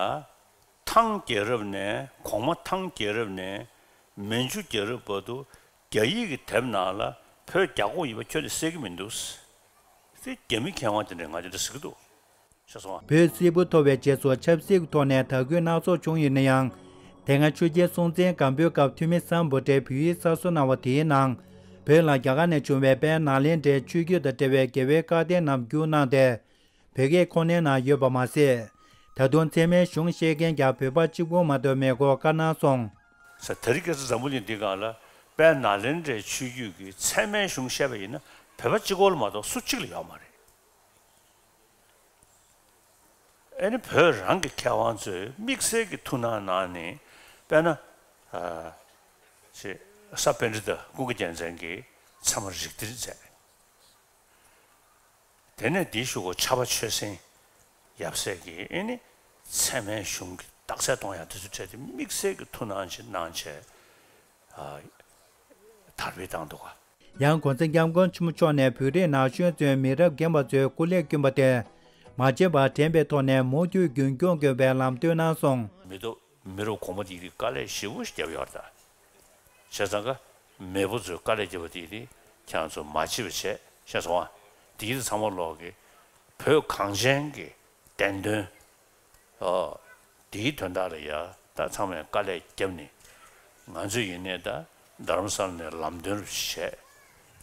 ཐང་རྒྱལ་རབས་ནས། གོང་མ་ཐང་རྒྱལ་རབས་ནས་མན་ཇུ་རྒྱལ་རབས་བར་དུ་རྒྱ་ཡིག་གི་དེབ་ནང་ལ་བོད་རྒྱ་ཁོངས་ཡིན་པ་ཁྱོན་ནས་གསལ་གྱི་མི་འདུག་དེ་རྒྱ་མི་མཁས་དབང་དེ་འདྲས་ང་དེ་འདྲ་ཟེར་གྱི་འདུག་བྱས་སོང་བ། བོད་སིལ་བུ་འཐོར་བའི་རྗེས་སུ་ཆབ་སྲིད་ཀྱི་ཐོག་ནས་དར་རྒུད་སྣ་ཚོགས་བྱུང་ཡོད་ན་ཡང་། དེ་སྔ་ཆོས་རྒྱལ་སྲོང་བཙན་སྒམ་པོའི་སྐབས་ཐུ་མི་སམ་བྷོ་ཊས་བོད་ཡིག་གསར་བཟོ་གནང་བ་དེའི་ནང་། བོད་ལ་རྒྱ་གར་ནས་བྱུང་བའི་དཔལ་ནཱ་ལེནྡྲའི་ཆོས་བརྒྱུད་དང་འབྲེལ་བའི་དགེ་བའི་བཀའ་གཏེར་རྣམས་བསྒྱུར་གནང་སྟེ། བོད་སྐད་ཁོ་ནའི་ནང་ཡོད་པ་མ་ཟད། ད་དུང་ཚད་མའི་གཞུང་བཤད་མཁན་ཀྱང་བོད་པ་གཅིག་པུ་མ་གཏོགས་མེད་སྐོར་བཀའ་གནང་སོང་། ས་དེ་རིང་ཁ་སང་འཛམ་བུ་གླིང་འདི་སྒང་ལ་དཔལ་ནཱ་ལེནྡྲའི་ཆོས་བརྒྱུད་ཀྱི་ཚད་མའི་གཞུང་བཤད་པ་ཡིན་ན་བོད་པ་གཅིག་པོ་ལ་མ་གཏོགས་སུ་གཅིག་ལ་ཡོད་མ་རེད། ཨ་ནི་བོད་རང་གི་མཁས་དབང་ཚོས་དམིགས་བསལ་གྱི་ཐུགས་སྣང་གནང་ནས། དཔེར་ན། ཨ། ཅེས་ས་པཎྜི་ཏ་ཀུན་དགའ་རྒྱལ་མཚན་གྱིས་ཚད་མ་རིགས་གཏེར་མཛད། དེ་ནས་དེའི་གཞུག་གུ་ཕྱྭ་པ་ཆོས་སེང་ཡབ་སྲས་ཀྱིས་ཨེ་ནི་ཚད་མའི་གཞུང་གི་རྟགས་གསལ་གཏོང་ཡག་དེ་ཚོ་འཕྲད་དེ་དམིགས་བསལ་གྱི་ཐུགས་སྣང་ཅིག་གནང་བྱས། ཨ། དར་སྤེལ་བཏང་འདུག་ག་ཡང་༸གོང་ས་༸སྐྱབས་མགོན་ཆེན་པོ་མཆོག་ནས་བོད་རིགས་ན་གཞོན་ཚོའི་མི་རབས་རྒན་པ་ཚོའི་སྐུ་ལས་བསྐྱོན་པ་དེ། མ་བྱས་པ་དྲན་པའི་ཐོག་ནས་མུ་མཐུད་རྒྱུན་སྐྱོང་དགོས་པའི་ལམ་སྟོན་གནང་སོང་། མི་ཐོག་མི་རབས་གོང་མ་དེ་དཀའ་ལས་ཞེ་པོ་ཞིག་བརྒྱབ་ཡོད་རེད་ད། བྱས་ཙང་ཀ་མེས་པོ་ཚོས་དཀའ་ལས་བརྒྱབ་པ་དེ་དེ་ཁྱེད་རང་ཚོ་མ་བྱེད་པ་བྱས་ཤེས་སོང་ཨ། དེ་ཚོ་ཚང་མ་ལོག་གི་བོད་གངས་ཅན་གྱི་བདེན་དོན། ཨོ། དེའི་དོན་དག་ལ་ཡ་ད་ཚང་མས་དཀའ་ལས་བརྒྱབ་ནས། ང་ཚོས་ཡིན་ནའི་ད་རྡ་རམ་ས་ལ་ནས་ལམ་སྟོན་བྱས།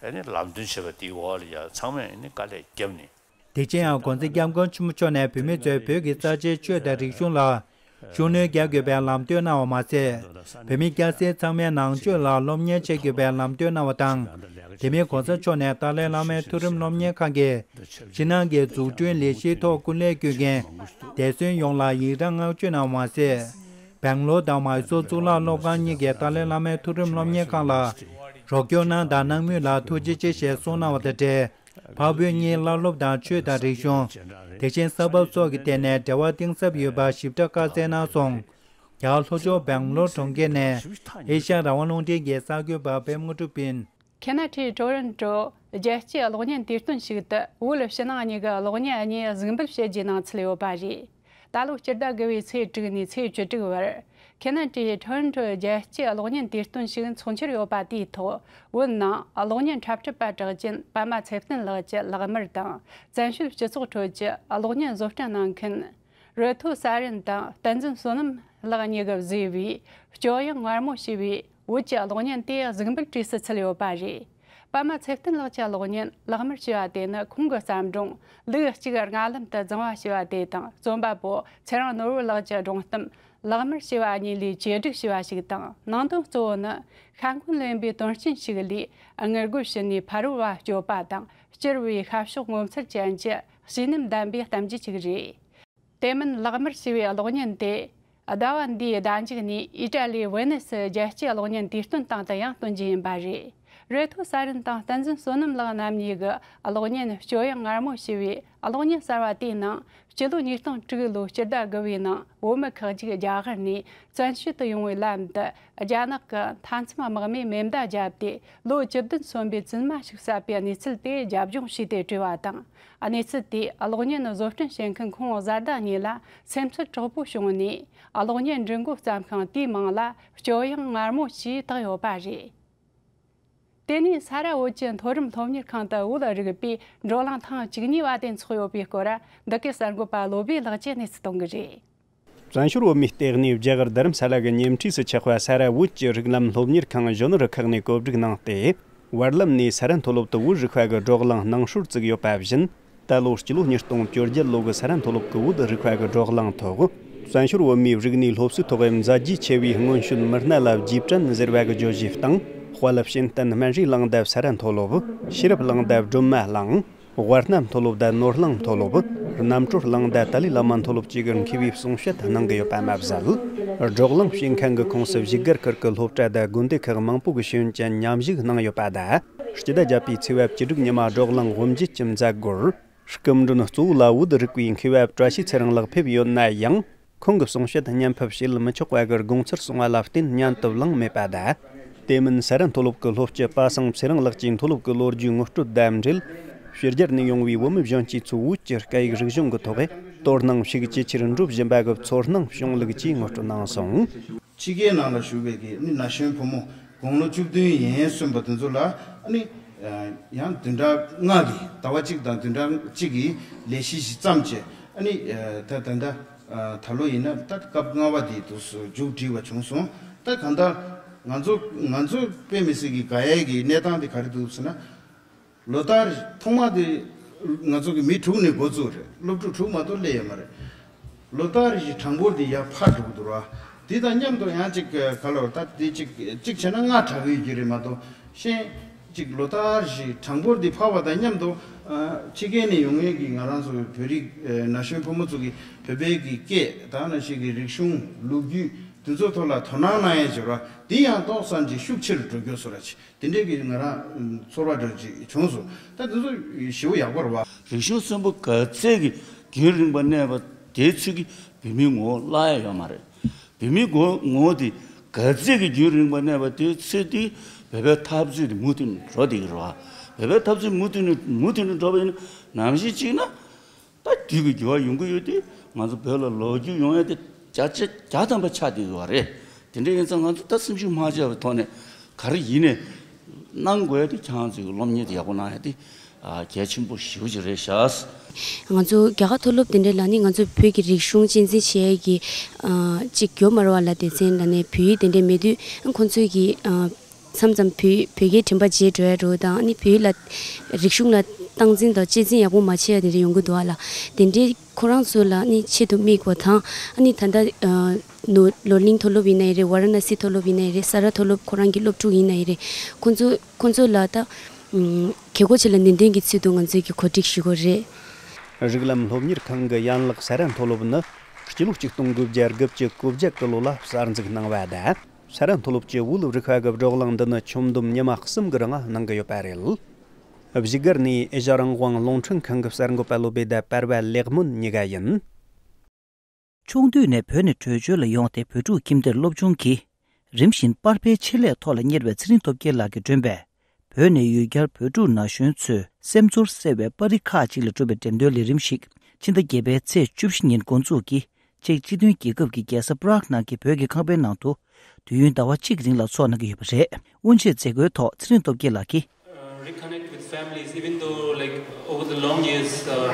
ཨ་ནི་ལམ་སྟོན་བྱས་པ་དེའི་འོག་ལ་ཡ་ཚང་མས་ཨ་ནི་དཀའ་ལས་བརྒྱབ་ནས། དེ་བཞིན་ཡང་༸གོང་ས་༸སྐྱབས་མགོན་ཆེན་པོ་མཆོག་ནས་བོད་མི་ཚོས་བོད་ཀྱི་རྩ་ཆེའི་ཆོས་དང་རིག་གཞུང་ལ་ཤུགས་སྣོན་རྒྱག་དགོས་པའི་ལམ་སྟོན་གནང་བ་མ་ཟད། བོད་མི་སྐྱ་སེར་ཚང་མས་ནང་ཆོས་ལ་སློབ་གཉེར་བྱེད་དགོས་པའི་ལམ་སྟོན་གནང་བ་དང་། དེ་མིན་༸གོང་ས་མཆོག་ནས་ཏཱ་ལའི་བླ་མའི་མཐོ་རིམ་སློབ་གཉེར་ཁང་གི་ཕྱི་ནང་གི་འཛུགས་སྐྲུན་ལས་གཞིའི་ཐོག་སྐུ་ལས་བསྐྱོན་མཁན་འདས་གསོན་ཡོངས་ལ་ཡི་རང་བསྔགས་བརྗོད་གནང་བ་མ་ཟད། སྦེང་ལོར་དང་མཱི་སོར་གཙུག་ལག་སློབ་ཁང་གཉིས་ཀྱི་ཏཱ་ལའི་བླ་མའི་མཐོ་རིམ་སློབ་གཉེར་ཁང་ལ་རོགས་སྐྱོར་གནང་དང་གནང་མུས་ལ་ཐུགས་རྗེ་ཆེ་ཞེས་གསུངས་གནང་བ་དང་འབྲེལ། འཕགས་བོད་གཉིས་བླ་སློབ་དང་ཆོས་དང་རིག་གཞུང་། དེ་བཞིན་ས་བབ་སོགས་ཀྱི་ཐད་ནས་འབྲེལ་བ་གཏིང་ཟབ་ཡོད་པ་ཞིབ་ཕྲ་བཀའ་སྩལ་གནང་སོང་། རྒྱ་གར་ལྷོ་ཕྱོགས་སྦེང་ལོར་གྲོང་ཁྱེར་ནས་ཨེ་ཤ་ཡ་རང་དབང་རླུང་འཕྲིན་གྱི་གསར་འགོད་པ་པད་མ་དངོས་གྲུབ་ཡིན། ཁེ་ན་ཌའི་ཊོ་རོན་ཊོ་རྒྱལ་སྤྱིའི་གློག་བརྙན་དུས་སྟོན་ཞིག་ཏུ་བོད་ཕྱི་ནང་གཉིས་ཀྱི་གློག་བརྙན་གཉིས་གཟིགས་འབུལ་བྱེད་རྒྱུའི་ནང་ཚུད་ཡོད་པ་རེད། ད་ལོ་སྤྱི་ཟླ་དགུ་པའི་ཚེས་དྲུག་ནས་ཚེས་བཅུ་དྲུག་བར། ཁེ་ན་ཌའི་ཊོ་རོན་ཊོ་རྒྱལ་སྤྱིའི་གློག་བརྙན་དུས་སྟོན་ཞིག་འཚོགས་འཆར་ཡོད་པ་དེའི་ཐོག་བོད་ནང་གློག་བརྙན་འཁྲབ་ཁྲིད་པ་གྲགས་ཅན་པད་མ་ཚེ་བརྟན་ལགས་ཀྱི་ལག་དམར་དང་བཙན་བྱོལ་སྤྱི་ཚོགས་ཁྲོད་ཀྱི་གློག་བརྙན་བཟོ་སྐྲུན་གནང་མཁན། རི་ཐོ་ས་རན་དང་བསྟན་འཛིན་བསོད་ནམས་ལགས་གཉིས་ཀྱིས་བཟོས་པའི་སྐྱོ་དབྱངས་མངར་མོ་ཞེས་པའི་བོད་ཀྱི་གློག་བརྙན་དེ་གཟིགས་འབུལ་བྲིས་སུ་ཚུད་ཡོད་པ་རེད། པད་མ་ཚེ་བརྟན་ལགས་ཀྱི་གློག་བརྙན་ལག་དམར་ཞེས་པ་དེ་ནི་ཁོང་གི་བརྩམས་སྒྲུང་ལུག་གཅིག་རྔ་ལམ་དུ་བརྫངས་པ་ཞེས་པ་དེ་དང་རྩོམ་པ་པོ་ཚེ་རིང་ནོར་བུ་ལགས་ཀྱི་སྒྲུང་གཏམ་ལག་དམར་ཞེས་པ་གཉིས་ལས་བཅོས་སྒྲིག་བྱས་པ་ཞིག་དང་། ནང་དོན་གཙོ་བོ་ནི་ཤ་འཁོན་ལེན་པའི་དོན་རྐྱེན་ཞིག་ལས་དངུལ་སྒོར་ཞུ་ནས་ཕ་རོལ་བ་སྐྱོབ་པ་དང་། སྐྱུར་བའི་ཤ་ཤོག་ངོ་མཚར་ཅན་གྱི་བྱིན་རླབས་ལྡན་པའི་གཏམ་རྒྱུད་ཅིག་རེད། དེ་མིན་ལག་དམར་ཞེས་པའི་གློག་བརྙན་དེ་ཟླ་བ་འདིའི་ཟླ་མཇུག་ནས་ཨི་ཊ་ལིའི་ཝེ་ནེ་སི་རྒྱལ་སྤྱིའི་གློག་བརྙན་དུས་སྟོན་སྟེང་དུ་ཡང་སྟོན་རྒྱུ་ཡིན་པ་རེད། རི་ཐོ་ས་རན་དང་བསྟན་འཛིན་བསོད་ནམས་ལགས་རྣམ་གཉིས་ཀྱི་གློག་བརྙན་སྐྱོ་དབྱངས་མངར་མོ་ཞེས་པའི་གློག་བརྙན་གསར་བ་དེའི་ནང་སྤྱི་ལོ་ཉིས་སྟོང་དྲུག་ལོའི་སྤྱི་ཟླ་དགུ་པའི་ནང་བོད་མི་ཁག་ཅིག་རྒྱ་གར་ནས་བཙན་བྱོལ་དུ་ཡོང་བའི་ལམ་དུ་རྒྱ་ནག་གི་མཐའ་མཚམས་དམག་མིས་མེ་མདའ་བརྒྱབ་སྟེ་ལོ་བཅུ་བདུན་སོན་པའི་བཙུན་མ་ཞིག་བསད་པའི་གནས་ཚུལ་དེ་རྒྱབ་ལྗོངས་བྱས་ཏེ་བྲིས་པ་དང་། གནས་ཚུལ་དེས་གློག་བརྙན་བཟོ་སྐྲུན་བྱེད་མཁན་ཁོང་བཟའ་ཟླ་གཉིས་ལ་སེམས་ཚོར་དྲག་པོ་བྱུང་ནས་གློག་བརྙན་འབྲི་འགོ་བརྩམས་ཤིང་དེའི་མིང་ལ་སྐྱོ་དབྱངས་མངར་མོ་ཞེས་བཏགས་ཡོད་པ་རེད། དེ་ནས་ས་རཱ་བོད་ཀྱི་མཐོ་རིམ་སློབ་གཉེར་ཁང་དུ་བོད་རིག་པའི་བགྲོ་གླེང་ཐེངས་བཅུ་གཉིས་པ་དེ་འཚོགས་ཡོད་པའི་སྐོར་འདི་གའི་གསར་འགོད་པ་བློ་བྷེ་ལགས་ཀྱིས་གནས་ཚུལ་གཏོང་གི་རེད། བཙན་བྱོལ་བོད་མིའི་ལྟེ་གནས་རྒྱ་གར་རྡ་རམ་ས་ལ་གི་ཉེ་འཁྲིས་སུ་ཆགས་པ་ས་རཱ་བོད་ཀྱི་རིགས་ལམ་སློབ་གཉེར་ཁང་གཞོན་ནུ་རུ་ཁག་ནས་གོ་སྒྲིག་གནང་སྟེ། བར་ལམ་ནས་ས་རཱ་མཐོ་སློབ་ཏུ་བོད་རིག་པ་གི་བགྲོ་གླེང་གནང་སྲོལ་བཙུགས་ཡོད་པ་བཞིན། ད་ལོ་སྤྱི་ལོ་ཉིས་སྟོང་བཅོ་བརྒྱད་ལོ་གི་ས་རཱ་མཐོ་སློབ་ཀྱི་བོད་རིག་པ་གི་བགྲོ་གླེང་ཐོག་བཙན་བྱོལ་བོད་མིའི་རིག་གནས་སློབ་གསོའི་ཐོག་མཛད་རྗེས་ཆེ་བའི་སྔོན་བྱོན་མི་སྣ་ལ་རྗེས་དྲན་ཟེར་བ་གི་བརྗོད་གཞིའི་སྟེང་། དཔལ་ལབ་ཤེས་ལྡན་སྨན་རིའི་གླིང་དང་ས་རཱ་མཐོ་སློབ། ཤེས་རབ་གླིང་དང་སྒྲོལ་མ་གླིང་། དབལ་གནས་མཐོ་སློབ་དང་ནོར་གླིང་མཐོ་སློབ། རྣམ་གྲོལ་གླིང་དང་ཏཱ་ལའི་བླ་མ་མཐོ་སློབ་བཅས་ཀྱིས་མཁས་པའི་གསུང་བཤད་གནང་གི་ཡོད་པ་མ་ཟད། བགྲོ་གླེང་བྱེད་མཁན་གྱི་ཁོངས་སུ་བཞུགས་སྒར་ཁུལ་གྱི་སློབ་གྲྭ་དང་དགོན་སྡེ་ཁག་མང་པོ་གི་ཤེས་ཡོན་ཅན་མཉམ་ཞུགས་གནང་ཡོད་པ་དང་། སྤྱི་ཟླ་བརྒྱད་པའི་ཚེས་པ་བཅུ་དྲུག་ཉི་མ་བགྲོ་གླེང་དབུ་འབྱེད་ཀྱི་མཛད་སྒོར། སྐུ་མགྲོན་གཙོ་བོ་ལ་བོད་རིག་པའི་མཁས་པ་བཀྲ་ཤིས་ཚེ་རིང་ལགས་ཕེབས་ཡོད་ན་ཡང་། ཁོང་གི་གསུང་བཤད་བརྙན་ཕབ་བྱེད་མི་ཆོག་པ་གི་དགོངས་ཚུལ་གསུངས་པ་ལ་བརྟེན་སྙན་དུ་བླངས་མེད་པ་དང་། དེ་མིན་ས་རཱ་མཐོ་སློབ་ཀྱི་སློབ་སྤྱི་པ་སངས་ཚེ་རིང་ལགས་ཀྱིས་མཐོ་སློབ་ཀྱི་ལོ་རྒྱུས་ངོ་སྤྲོད་དང་འབྲེལ། ཕྱི་རྒྱལ་ནས་ཡོང་བའི་བོད་མི་གཞོན་སྐྱེས་ཚོས་བོད་ཀྱི་སྐད་ཡིག་རིག་གཞུང་གི་ཐོག་དོ་སྣང་ཤུགས་ཇེ་ཆེར་འགྲོ་བཞིན་པ་གི་ཚོར་སྣང་བྱུང་ལུགས་ཀྱིས་ངོ་སྤྲོད་གནང་སོང་། ཕྱི་རྒྱལ་ནང་ལ་བཞུགས་པའི་གི་ནི་ན་གཞོན་ཕོ་མོ་དགུང་ལོ་བཅུ་བདུན་ཡན་སོན་པ་དེ་ཚོ་ལ་ནི་ཡང་བདུན་ཕྲག་ལྔ་གི་ཟླ་བ་གཅིག་དང་བདུན་ཕྲག་གཅིག་གི་ལས་གཞི་ཞིག་བརྩམས་བྱས་ནི་ད་ད་ད་ད་ལོ་ཡིན་ན་ད་སྐབས་ལྔ་པ་དེ་དུས་སུ་མཇུག་སྒྲིལ་བ་བྱུང་སོང་། ད་གང་ལྟར་ང་ཚོ་ང་ཚོ་དཔེ་མི་སྲིད་ཀྱི་དགའ་ཡས་ཀྱི་གནས་སྟངས་དེ་ག་རེ་འདུག་ཟེར་ན། ལོ་ལྟར་ཐོག་མ་དེ་ང་ཚོ་གི་མི་དྲུག་ནས་འགོ་བཙུགས་རེད། སློབ་ཕྲུག་དྲུག་མ་གཏོགས་སླེབས་ཡོད་མ་རེད། ལོ་ལྟར་གྱི་གྲངས་འབོར་དེ་ཡར་འཕར་འགྲོ་གི་འདུག་ར། དེ་དང་མཉམ་དུ་ཡང་ཅིག་ག་ལ་ད་དེ་ཅིག་ཅིག་བྱས་ན་ལྔ་དྲག་གི་ཡོད་ཀྱི་རེད་མ་གཏོགས་གཞན་ཅིག་ལོ་ལྟར་གྱི་གྲངས་འབོར་དེ་འཕར་བ་དང་མཉམ་དུ་ཕྱི་རྒྱལ་ནས་ཡོང་མཁན་གྱི་ང་རང་ཚོ་བོད་རིགས་ན་གཞོན་ཕོ་མོ་ཚོ་གི་བོད་པའི་གི་སྐད་ད་ནང་བཞིན་གྱི་རིག་གཞུང་ལོ་རྒྱུས་དེ་ཚོ་ཐོག་ལ་དོ་སྣང་གནང་ཡས་བྱས་ར། དེ་ཡང་ཏོག་ཙམ་ཅིག་ཤུགས་ཆེ་རུ་འགྲོ་རྒྱུ་བཟོ་ར་ཆེ། དེ་འདྲའི་གི་ང་རང་ཚོར་བ་འདྲ་ཅིག་བྱུང་སོང་། ད་དེ་ཚོ་ཞེ་པོ་ཡག་པོ་རེད་བ། རིག་གཞུང་གསོན་པོ་ག་ཚད་ཀྱི་རྒྱུན་རིང་པོ་གནས་པ་དེའི་ཚོད་ཀྱིས་བོད་མིའི་ངོ་བོ་བརླག་ཡ་ཡོད་མ་རེད། བོད་མིའི་ངོ་ངོ་བོ་དེ་ག་ཚད་ཀྱི་རྒྱུན་རིང་པོ་གནས་པ་དེའི་ཚོད་དེ་བོད་པའི་འཐབ་རྩོད་དེ་མུ་མཐུད་ནས་འགྲོ་བསྡད་ཀྱི་རེད་བ། བོད་པའི་འཐབ་རྩོད་མུ་མཐུད་ནས་མུ་མཐུད་ནས་འགྲོ་བ་ཡིན་ན་ནམ་ཞིག་ཅིག་ན། ད་ ཨ་དུས་ཀྱི་འགྱུར་བ་ཡོང་གི་ཡོད་དུས། ང་ཚོ་བོད་ལ་ལོ་རྒྱུས་ཡོང་ཡ་དེ་བརྒྱ་ཆ་བརྒྱ་ཐམ་པ་ཆགས་བསྡད་ཡོད་རེད། དེ་འདྲ་ཡིན་ཙང་ང་ཚོ་ད་སེམས་ཤུགས་མ་ཆག་པའི་ཐོག་ནས་ག་རེ་ཡིན་ནས་གནང་དགོས་ཡ་དེ། ཁྱེད་རང་ཚོའི་སློབ་གཉེར་དེ་ཡག་པོ་གནང་ཡ་དེ་ཨ་གལ་ཆེན་པོ་ཞེ་པོ་ཅིག་རེད་ཤག། ང་ཚོ་རྒྱ་གར་མཐོ་སློབ་དེ་འདྲ་ལ་ནི་ང་ཚོ་བོད་ཀྱི་རིག་གཞུང་གཅེས་འཛིན་བྱེད་ཡ་གི་ཨ་ཅིག་གྱོད་མ་ར་བ་ལ་སྡེ་ཚན་ལ་ནས་བོད་ཡིག་དེ་འདྲ་མེད་དུས། ཁོང་ཚོས་ཀྱི་ཨ་མཚམས་མཚམས་བོད་བོད་སྐད་དྲན་པ་བརྗེད་འགྲོ་ཡ་འགྲོ་དང་། ཨ་ནི་བོད་ཡིག་ལ་རིག་གཞུང་ལ་སྟངས་འཛིན་དང་གཅེས་འཛིན་ཡག་པོ་མ་བྱས་ཡ་དེ་འདྲ་ཡོང་གི་འདུག་ཨ་ལ། དེ་འདྲའི་ཁོ་རང་ཚོ་ལ་ནི་ཆེད་དུ་དམིགས་པ་དང་། ཨ་ནི་ད་ལྟ་ཨ་ནོ་ལོར་ལིང་མཐོ་སློབ་ཡིན་ན་ཡི་རེད། ཝ་ར་ཎ་སི་མཐོ་སློབ་ཡིན་ན་ཡི་རེད། ས་ར་མཐོ་སློབ་ཁོ་རང་གི་སློབ་ཕྲུག་ཡིན་ན་ཡི་རེད། ཁོང་ཚོ་ཁོང་ཚོ་ལ་ད་ཨམ་གལ་སྒོ་ཆེ་ལ་ནན་ཏན་གྱི་ཚུལ་དུ་ང་ཚོས་ཀྱི་གོ་སྒྲིག་ཞུ་དགོས་རེད། རིགས་ལམ་སློབ་གཉེར་ཁང་གི་ཡན་ལག་ས་ར་མཐོ་སློབ་ནི་སྤྱི་ལོ་གཅིག་སྟོང་དགུ་བརྒྱ་དགུ་བཅུ་གོ་བརྒྱད་ཀྱི་ལོ་ལ་གསར་འཛུགས་གནང་བ་དང་། ས་ར་མཐོ་སློབ་ཀྱི་བོད་རིག་པ་གི་བགྲོ་གླེང་འདི་ནི་ཁྱོན་བསྡོམས་ཉི་མ་གསུམ་གྱི་རིང་གནང་གི་ཡོད་པ་རེད། བཞུགས་སྒར་ནས་ཨེ་ཤ་རང་དབང་རླུང་འཕྲིན་ཁང་གི་གསར་འགོད་པ་བློ་བྷེ་དང་པར་བ་ལེགས་སྨོན་གཉིས་ཀ་ཡིན། ཆུང་དུས་ནས་བོད་ནས་བྲོས་བྱོལ་ལ་ཡོང་སྟེ་བོད་ཕྲུག་ཁྱིམ་སྡེར་སློབ་སྦྱོང་གིས། རིམ་བཞིན་པར་ཕའི་ཆེད་ལས་ཐོག་ལ་གཉེར་བའི་ཚེ་རིང་སྟོབས་རྒྱལ་ལགས་ཀྱིས་བསྐྲུན་པའི་བོད་ནས་ཡུལ་གྱར་བོད་ཕྲུག་ན་གཞོན་ཚོའི་སེམས་ཚོར་གསལ་བའི་པར་རིས་ཁག་ཅིག་ལས་གྲུབ་པའི་འགྲེམས་སྟོན་ལས་རིམ་ཞིག་ཕྱི་ཟླ་བརྒྱད་པའི་ཚེས་བཅུ་བཞི་ཉིན་འགོ་འཛུགས་ཀྱིས། ཅེཀ་སྤྱི་མཐུན་རྒྱལ་ཁབ་ཀྱི་རྒྱལ་ས་པ་རག་ནང་གི་བོད་ཀྱི་ཁང་པའི་ནང་དུ། དུས་ཡུན་ཟླ་བ་གཅིག་རིང་ལ་ཚོགས་གནང་གི་ཡོད་པ་རེད། སྔོན་ཆད་མཛད་སྒོའི་ཐོག་ཚེ་རིང་སྟོབས་རྒྱལ་ལགས་ཀྱིས། Uh, reconnect with families, even though, like, over the long years, uh,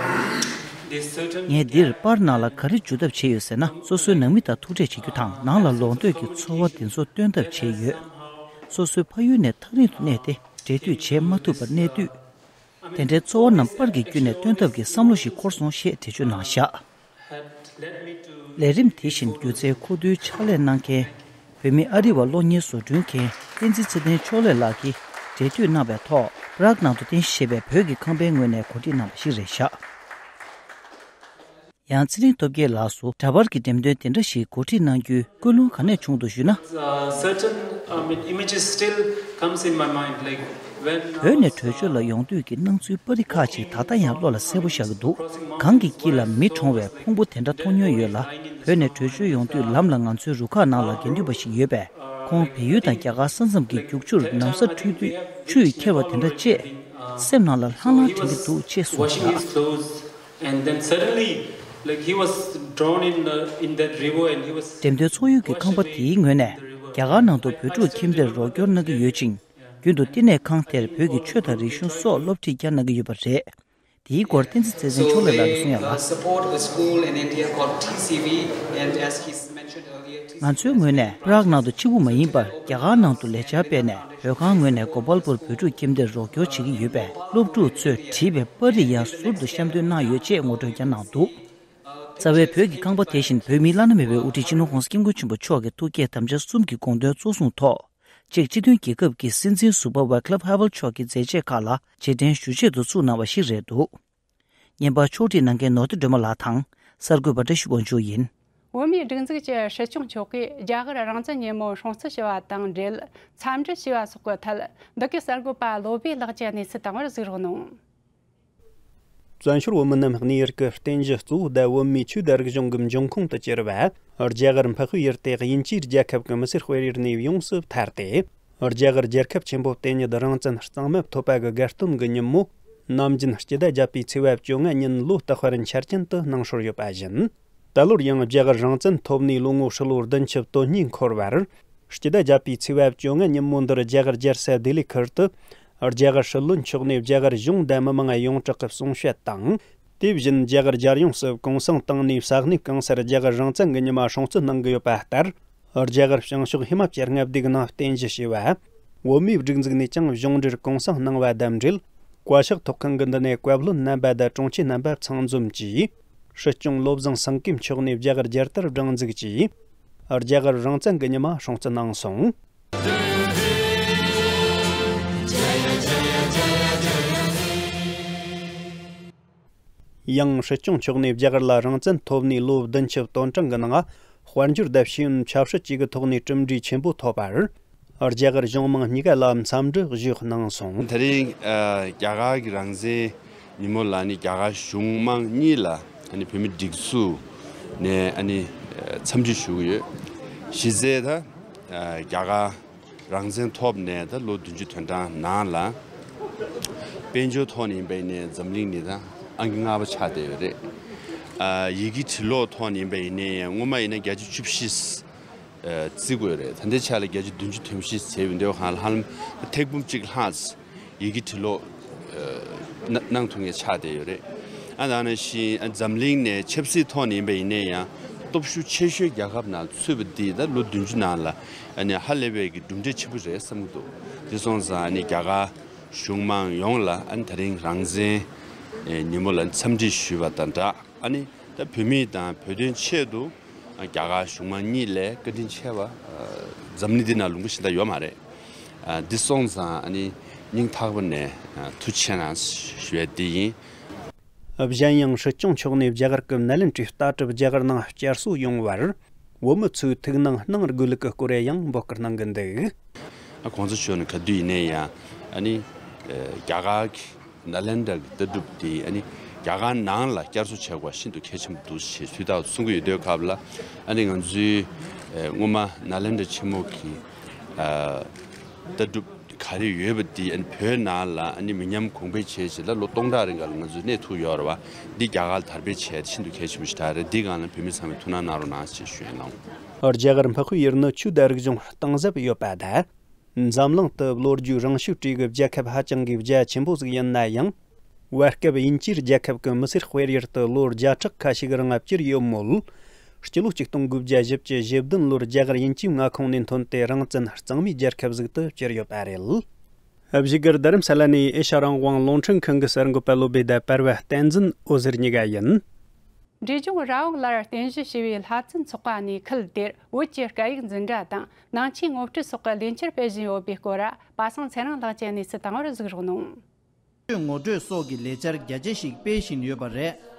there's certain ངས་འདིར་པར་ནང་ལ་ག་རེ་འཇུ་ཐབས་བྱས་ཡོད་ཟེར་ན། སོ་སོའི་ནང་མི་དང་ཐུག་འཕྲད་བྱེད་རྒྱུ་དང་། ནང་ལ་ལོག་འདོད་ཀྱི་ཚོར་བ་དེ་ཚོ་སྟོན་ཐབས་བྱས་ཡོད། སོ་སོའི་ཕ་ཡུལ་ནས་ཐག་རིང་དུ་གནས་ཏེ་འབྲེལ་མཐུད་བྱེད་མ་ཐུབ་པར་གནས་དུས། དེ་འདྲའི་ཚོར་བ་རྣམས་པར་གྱི་བརྒྱུད་ནས་སྟོན་ཐབས་ཀྱི་བསམ་བློ་ཞིག་འཁོར་སོང་ཞེས་འགྲེལ་བརྗོད་གནང་བཞག། ལས་རིམ་དེ་བཞིན་སྒྱུ་རྩལ་མཁོ་བསྡུའི་ཕྱག་ལས་གནང་མཁན། བོད་མི་ཨ་རི་བ་གློག་བརྙན་བཟོ་སྐྲུན་མཁན་བསྟན་འཛིན་ཚེ་བརྟན་ཕྱོགས་ལས་ལགས་ཀྱིས་འབྲེལ་མཐུད་གནང་བའི་ཐོག་པ་རག་ནང་དུ་རྟེན་གཞི་བྱས་པའི་བོད་ཀྱི་ཁང་པའི་ངོས་ནས་གོ་སྒྲིག་གནང་བ་ཞིག་རེད་བཞག། ཡང་ཚེ་རིང་སྟོབས་རྒྱལ་ལགས་སུ་འདྲ་པར་གྱི་འགྲེམས་སྟོན་དེ་འདྲ་ཞིག་གོ་སྒྲིག་གནང་རྒྱུའི་ཀུན་སློང་ག་ནས་བྱུང་འདུག་ཞུས་ན། Uh, certain, I mean, images still comes in my mind, like, when I བོད་ནས་བྲོས་བྱོལ་ལ་ཡོང་དུས་ཀྱི་སྣང་ཚུལ་པར་རིས་ཁག་ཅིག་ད་ལྟ་ཡང་བློ་ལ་གསལ་པོ་ཤར་གྱི་འདུག། གངས་ཀྱི་དཀྱིལ་ལ་མི་གྲོངས་པའི་ཕུང་པོ་དེ་འདྲ་མཐོང་མྱོང་ཡོད་ལ། བོད་ནས་བྲོས་བྱོལ་ཡོང་དུས་ལམ་ལ་ང་ཚོའི་རུ་ཁག་ནང་ལ་དགེ་འདུན་པ་ཞིག་ཡོད་པས། ཁོང་བལ་ཡུལ་དང་རྒྱ་གར་ས་མཚམས་ཀྱི་རྒྱུག་ཆུར་ན་བཟའ་འཁྲུད་དུས་ཆུ་ཡིས་ཁྱེར་བ་དེ་འདྲ་བཅས། སེམས་ནང་ལ་ལྷང་ལྷང་དྲན་གྱི་འདུག་ཅེས་གསུངས་བཞག། And then suddenly, like, he was drawn in, uh, in that river and he was འགྲེམས་སྟོན་ཚོགས་ཡུལ་གྱི་ཁང་པ་དེའི་ངོས་ནས་རྒྱ་གར་ནང་དུ་བོད་ཕྲུག་ཁྱིམ་སྡེར་རོགས་སྐྱོར་གནང་གི་ཡོད་ཅིང་། རྒྱུན་དུ་བསྟི་གནས་ཁང་དེར་བོད་ཀྱི་ཆོས་དང་རིག་གཞུང་སོགས་སློབ་ཁྲིད་ཀྱང་གནང་གི་ཡོད་པ་རེད། དེའི་སྐོར་བསྟན་འཛིན་ཚེ་བརྟན་ཕྱོགས་ལས་ལགས་ཀྱིས་གསུངས་ཡག་ལ། So they, uh, support a school in India called T C V, and as he mentioned earlier, T C V ང་ཚོའི་ངོས་ནས་པ་རག་ནང་དུ་གཅིག་པུ་མ་ཡིན་པར་རྒྱ་གར་ནང་དུ་ལས་འཆར་སྤེལ་ནས། བོད་ཁང་ངོས་ནས་གོ་པལ་པུར་བོད་ཕྲུག་ཁྱིམ་སྡེར་རོགས་སྐྱོར་བྱེད་ཀྱི་ཡོད་པས། སློབ་ཕྲུག་ཚོས་བྲིས་པའི་པར་རིས་ཡང་ཟུར་དུ་གཤམ་སྟོན་གནང་ཡོད་ཅེས་ངོ་སྤྲོད་ཀྱང་གནང་འདུག། རྩ་བའི་བོད་ཀྱི་ཁང་པ་དེ་བཞིན་བོད་མིའི་བླ་ན་མེད་པའི་དབུ་ཁྲིད་སྤྱི་ནོར་༧གོང་ས་༧སྐྱབས་མགོན་ཆེན་པོ་མཆོག་གི་ཐུགས་བསྐྱེད་དམ་བཅའ་གསུམ་གྱི་དགོངས་དོན་གཙོ་བཟུང་ཐོག་ཅེཀ་སྤྱི་མཐུན་རྒྱལ་ཁབ་ཀྱི་སྲིད་འཛིན་ཟུར་པ་ཝེ་ཀླབ་ཧ་ཝེལ་མཆོག་གི་མཛད་རྗེས་ཁག་ལ་རྗེས་དྲན་ཞུ་ཆེད་དུ་བཙུགས་གནང་བ་ཞིག་རེད་འདུག། བརྙན་པར་ཕྱོགས་སྒྲིག་གནང་མཁན་ནོར་བདེ་སྒྲོལ་མ་ལགས་དང་། གསར་འགོད་པ་བཀྲ་ཤིས་དབང་ཕྱུག་ཡིན། བོད་མིའི་སྒྲིག་འཛུགས་ཀྱི་སྲིད་སྐྱོང་མཆོག་གིས་རྒྱ་གར་རང་བཙན་ཉིན་མོ་སྲུང་བརྩི་ཞུ་བ་དང་འབྲེལ་འཚམས་འདྲི་ཞུས་པ་སོགས་ཀྱི་ཐད། འདི་གའི་གསར་འགོད་པ་བློ་བྷེ་ལགས་ཀྱིས་གནས་ཚུལ་བཏང་བར་གཟིགས་རོགས་གནང་། བཙན་བྱོལ་བོད་མི་རྣམས་གནས་ཡུལ་གྱི་རྟེན་གཞི་གཙོ་བོ་དང་བོད་མིའི་ཆོས་དང་རིག་གཞུང་གི་འབྱུང་ཁུངས་དུ་གྱུར་བ། རྒྱ་གར་འཕགས་པའི་ཡུལ་དེ་དབྱིན་ཇིའི་རྒྱལ་ཁབ་ཀྱི་མི་སེར་སྤེལ་ཡུལ་ནས་ཡོངས་སུ་ཐར་ཏེ། རྒྱ་གར་རྒྱལ་ཁབ་ཆེན་པོ་དེ་ཉིད་རང་བཙན་གཙང་མ་ཐོབ་པ་གི་དགའ་སྟོན་གྱི་ཉིན་མོ། ནམ་རྒྱུན་སྤྱི་ཟླ་བརྒྱད་པའི་ཚེས་པ་བཅོ་ལྔ་ཉིན་ལོ་རྟག་པར་འཆར་ཅན་དུ་གནང་སྲོལ་ཡོད་པ་བཞིན། ད་ལོར་ཡང་རྒྱ་གར་རང་བཙན་ཐོབ་ནས་ལོ་ངོ་ཧྲིལ་བོ་བདུན་ཅུ་དོན་གཉིས་འཁོར་བར། སྤྱི་ཟླ་བརྒྱད་པའི་ཚེས་པ་བཅོ་ལྔ་ཉིན་མོ་འདིར་རྒྱ་གར་རྒྱལ་ས་ལྡི་ལི་ཁུལ་དུ། རྒྱ་གར་སྲིད་བློན་མཆོག་ནས་རྒྱ་གར་གཞུང་དང་མི་མང་ཡོངས་གྲགས་ཀྱི་གསུང་བཤད་དང་། དེ་བཞིན་རྒྱ་གར་རྒྱལ་ཡོངས་སུ་གུང་སེང་བཏང་ནས་ས་གནས་གང་སར་རྒྱ་གར་རང་བཙན་གྱི་ཉི་མ་སྲུང་བརྩི་གནང་གི་ཡོད་པ་ལྟར། རྒྱ་གར་བྱང་ཕྱོགས་ཧི་མ་ཅལ་མངའ་སྡེའི་ནང་རྟེན་གཞི་བྱས་པ། བོད་མིའི་སྒྲིག་འཛུགས་ནས་ཀྱང་གཞུང་འབྲེལ་གུང་སེང་གནང་བ་དང་འབྲེལ། བཀའ་ཤག་ཐོག་ཁང་གི་མདུན་ནས་བཀའ་བློན་རྣམ་པ་དང་དྲུང་ཆེ་རྣམ་པ་ཚང་འཛོམས་ཀྱིས། སྲིད་སྐྱོང་བློ་བཟང་སེང་གེ་མཆོག་ནས་རྒྱ་གར་རྒྱལ་དར་སྒྲེང་འཛུགས་ཀྱིས། རྒྱ་གར་རང་བཙན་གྱི་ཉི་མ་སྲུང་བརྩི་གནང་སོང་། ཡང་སྲིད་སྐྱོང་མཆོག་ནས་རྒྱ་གར་ལ་རང་བཙན་ཐོབ་ནས་ལོ་བདུན་ཅུ་དོན་གྲངས་ཀྱི་ནང་། དཔལ་འབྱོར་དང་ཤེས་ཡོན་ཆབ་སྲིད་བཅས་ཀྱི་ཐོག་ནས་གྲུབ་འབྲས་ཆེན་པོ་ཐོབ་པར། རྒྱ་གར་གཞུང་མང་གཉིས་ཀ་ལ་འཚམས་འདྲི་ཞུས་གནང་སོང་། དེ་རིང་ཨ་རྒྱ་གར་གྱི་རང་བཙན་ཉིན་མོ་ལ་ནི་རྒྱ་གར་གཞུང་མང་གཉིས་ལ་ཨ་ནི་བོད་མི་སྒྲིག་འཛུགས་ནས་ཨ་ནི་ཨ་འཚམས་འདྲི་ཞུ་གི་ཡོད། གཞི་རྩའི་ད་ཨ་རྒྱ་གར་རང་བཙན་ཐོབ་ནས་ད་ལོ་བདུན་ཅུ་དོན་གྲངས་ནང་ལ། དཔལ་འབྱོར་ཐོག་ནས་ཡིན་པ་ཡིན་ནའི་འཛམ་གླིང་ནི་ད་ཨང་ཀི་ལྔ་པ་ཆགས་བསྡད་ཡོད་རེད། ཨ། ཡི་གེ་འབྲི་ཀློག་ཐོག་ནས་ཡིན་པ་ཡིན་ན་ཡང་སྔོན་མ་ཡིན་ན་བརྒྱ་ཆ་བཅུ་བཞི་བརྩི་དགོས་རེད། ད་ལྟའི་ཆ་ལ་བརྒྱ་ཆ་བདུན་ཅུ་དོན་བཞི་བྱས་ཡོད་འདུག་ག་ལ། ཧ་ལམ་ཐེར་འབུམ་གཅིག་ལྷག་ཡི་གེ་འབྲི་ཀློག་ཨ་གནང་ཐུབ་མཁན་ཆགས་བསྡད་ཡོད་རེད། ཨ། ད་ནང་བཞིན་ཨ་འཛམ་གླིང་ནས་ཆབ་སྲིད་ཐོག་ནས་ཡིན་པ་ཡིན་ན་ཡང་སྟོབས་ཤུགས་ཆེ་ཤོས་རྒྱལ་ཁབ་ནང་ཚུད་པ་འདི་ད་ལོ་བདུན་ཅུ་ནང་ལ་ཨ་ནི་ཧ་ལས་པའི་གི་གྲུབ་འབྲས་ཆེན་པོ་རེད་བསམ་གྱི་འདུག་དེ་སོང་ཙང་ཨ་ནི་རྒྱ་གར་གཞུང་མང་ཡོངས་ལ་ཨ་ནི་དེ་རིང་རང་བཙན་ཉིན་མོ་ལ་འཚམས་འདྲི་ཞུས་པ་དང་སྦྲགས། ཨ་ནི་ད་བོད་མི་དང་བོད་དོན་ཆེད་དུ་རྒྱ་གར་གཞུང་མང་གཉིས་ལས་བཀའ་དྲིན་ཆེ་བ་འཛམ་གླིང་འདི་ན་ལུང་པ་གཞན་དག་ཡོད་མ་རེད། འདི་སོང་ཙང་ཨ་ནི་སྙིང་ཐག་པ་ནས་ཐུགས་རྗེ་ཆེ་གནང་ཞུ་ཡས་འདི་ཡིན། གཞན་ཡང་སྲིད་སྐྱོང་མཆོག་ནས་རྒྱ་གར་གྱི་ནཱ་ལེནྡྲའི་ལྟ་གྲུབ་རྒྱ་གར་ནང་བསྐྱར་གསོ་ཡོང་བར་བོད་མི་ཚོས་ཐུགས་སྣང་གནང་དགོས་ལུགས་ཀྱི་སྐོར་ཡང་འབོད་སྐུལ་གནང་གི་འདུག་ཨ། གོང་ས་མཆོག་ནས་ག་དུས་ཡིན་ནའི་ཡང་ཨ་ནི་རྒྱ་གར་གྱི་ནཱ་ལེནྡྲ་གི་ལྟ་གྲུབ་དེ་ཨ་ནི་རྒྱ་གར་ནང་ལ་བསྐྱར་གསོ་བྱེད་དགོས་ཤིན་ཏུ་གལ་ཆེན་པོ་འདུག་ཞེས་ཚུལ་ཐག་གསུང་གི་ཡོད་དུས་སྐབས་ལ། ཨ་ནི་ང་ཚོའི་སྔོན་མ་ནཱ་ལེནྡྲ་ཆེན་མོ་གི་ལྟ་གྲུབ་ག་རེ་ཡོད་པ་དེ་ཨ་ནི་བོད་ནང་ལ་ཨ་ནི་མི་ཉམས་གོང་འཕེལ་བྱས་བྱས་ལ་ལོ་སྟོང་ཕྲག་རིང་ག་ལ་ང་ཚོས་གནས་ཐུབ་ཡོད་རེད་བ། འདི་རྒྱ་གར་ལ་དར་སྤེལ་བྱས་ཤིན་ཏུ་གལ་ཆེན་པོ་ཞིག་ད་རེད། འདི་སྒང་ལ་བོད་མི་ཚང་མས་ཐུགས་སྣང་གནང་རོགས་གནང་ཞེས་ཞུ་ཡས་གནང་། རྒྱ་གར་འཕགས་པའི་ཡུལ་ནི་ཆུ་དང་རིག་གཞུང་གཏིང་ཟབ་ཡོད་པ་དང་། འཛམ་གླིང་དུ་ལོ་རྒྱུས་རིང་ཤོས་བྲིས་གི་རྒྱལ་ཁབ་ཧ་ཅང་གི་རྒྱ་ཆེན་པོ་ཟིག་ཡིན་ན་ཡང་། བར་སྐབས་དབྱིན་ཇིའི་རྒྱལ་ཁབ་ཀྱི་མི་སེར་དཔེར་ཡུལ་དུ་ལོ་བརྒྱ་ཕྲག་ཁ་ཤས་རིང་བཅུར་ཡོད་མོད། སྤྱི་ལོ་ཆིག་སྟོང་དགུ་བརྒྱ་བཞི་བཅུ་ཞེ་བདུན་ལོར་རྒྱ་གར་དབྱིན་ཇིའི་མངའ་ཁོངས་ནས་ཐོན་ཏེ་རང་བཙན་གཙང་མའི་རྒྱལ་ཁབ་ཟིག་ཏུ་གྱུར་ཡོད་པ་རེད། བཞུགས་སྒར་རྡ་རམ་ས་ལ་ནས་ཨེ་ཤ་རང་དབང་རླུང་འཕྲིན་ཁང་གི་གསར་འགོད་པ་བློ་བྷེ་དང་པར་བ་བསྟན་འཛིན་འོད་ཟེར་གཉིས་ཀ་ཡིན། འབྲས་ལྗོངས་ར་བ་ལར་རྟེན་གཞི་བྱས་པའི་ལྷ་བཙུན་ཚོགས་པ་ནས་ཁུལ་དེར་བོད་ཀྱི་སྐད་ཡིག་འཛིན་གྲྭ་དང་ནང་ཆོས་ངོ་སྤྲོད་སོགས་ཀྱི་ལས་འཆར་སྤེལ་བཞིན་ཡོད་པའི་སྐོར། པ་སངས་ཚེ་རིང་ལགས་ཀྱིས་གནས་ཚུལ་དང་པོར་གཟིགས་རོགས་གནང་། ཆོས་ངོ་སྤྲོད་སོགས་ཀྱི་ལས་འཆར་རྒྱ་ཆེ་ཞིག་སྤེལ་བཞིན་ཡོད་པ་རེད།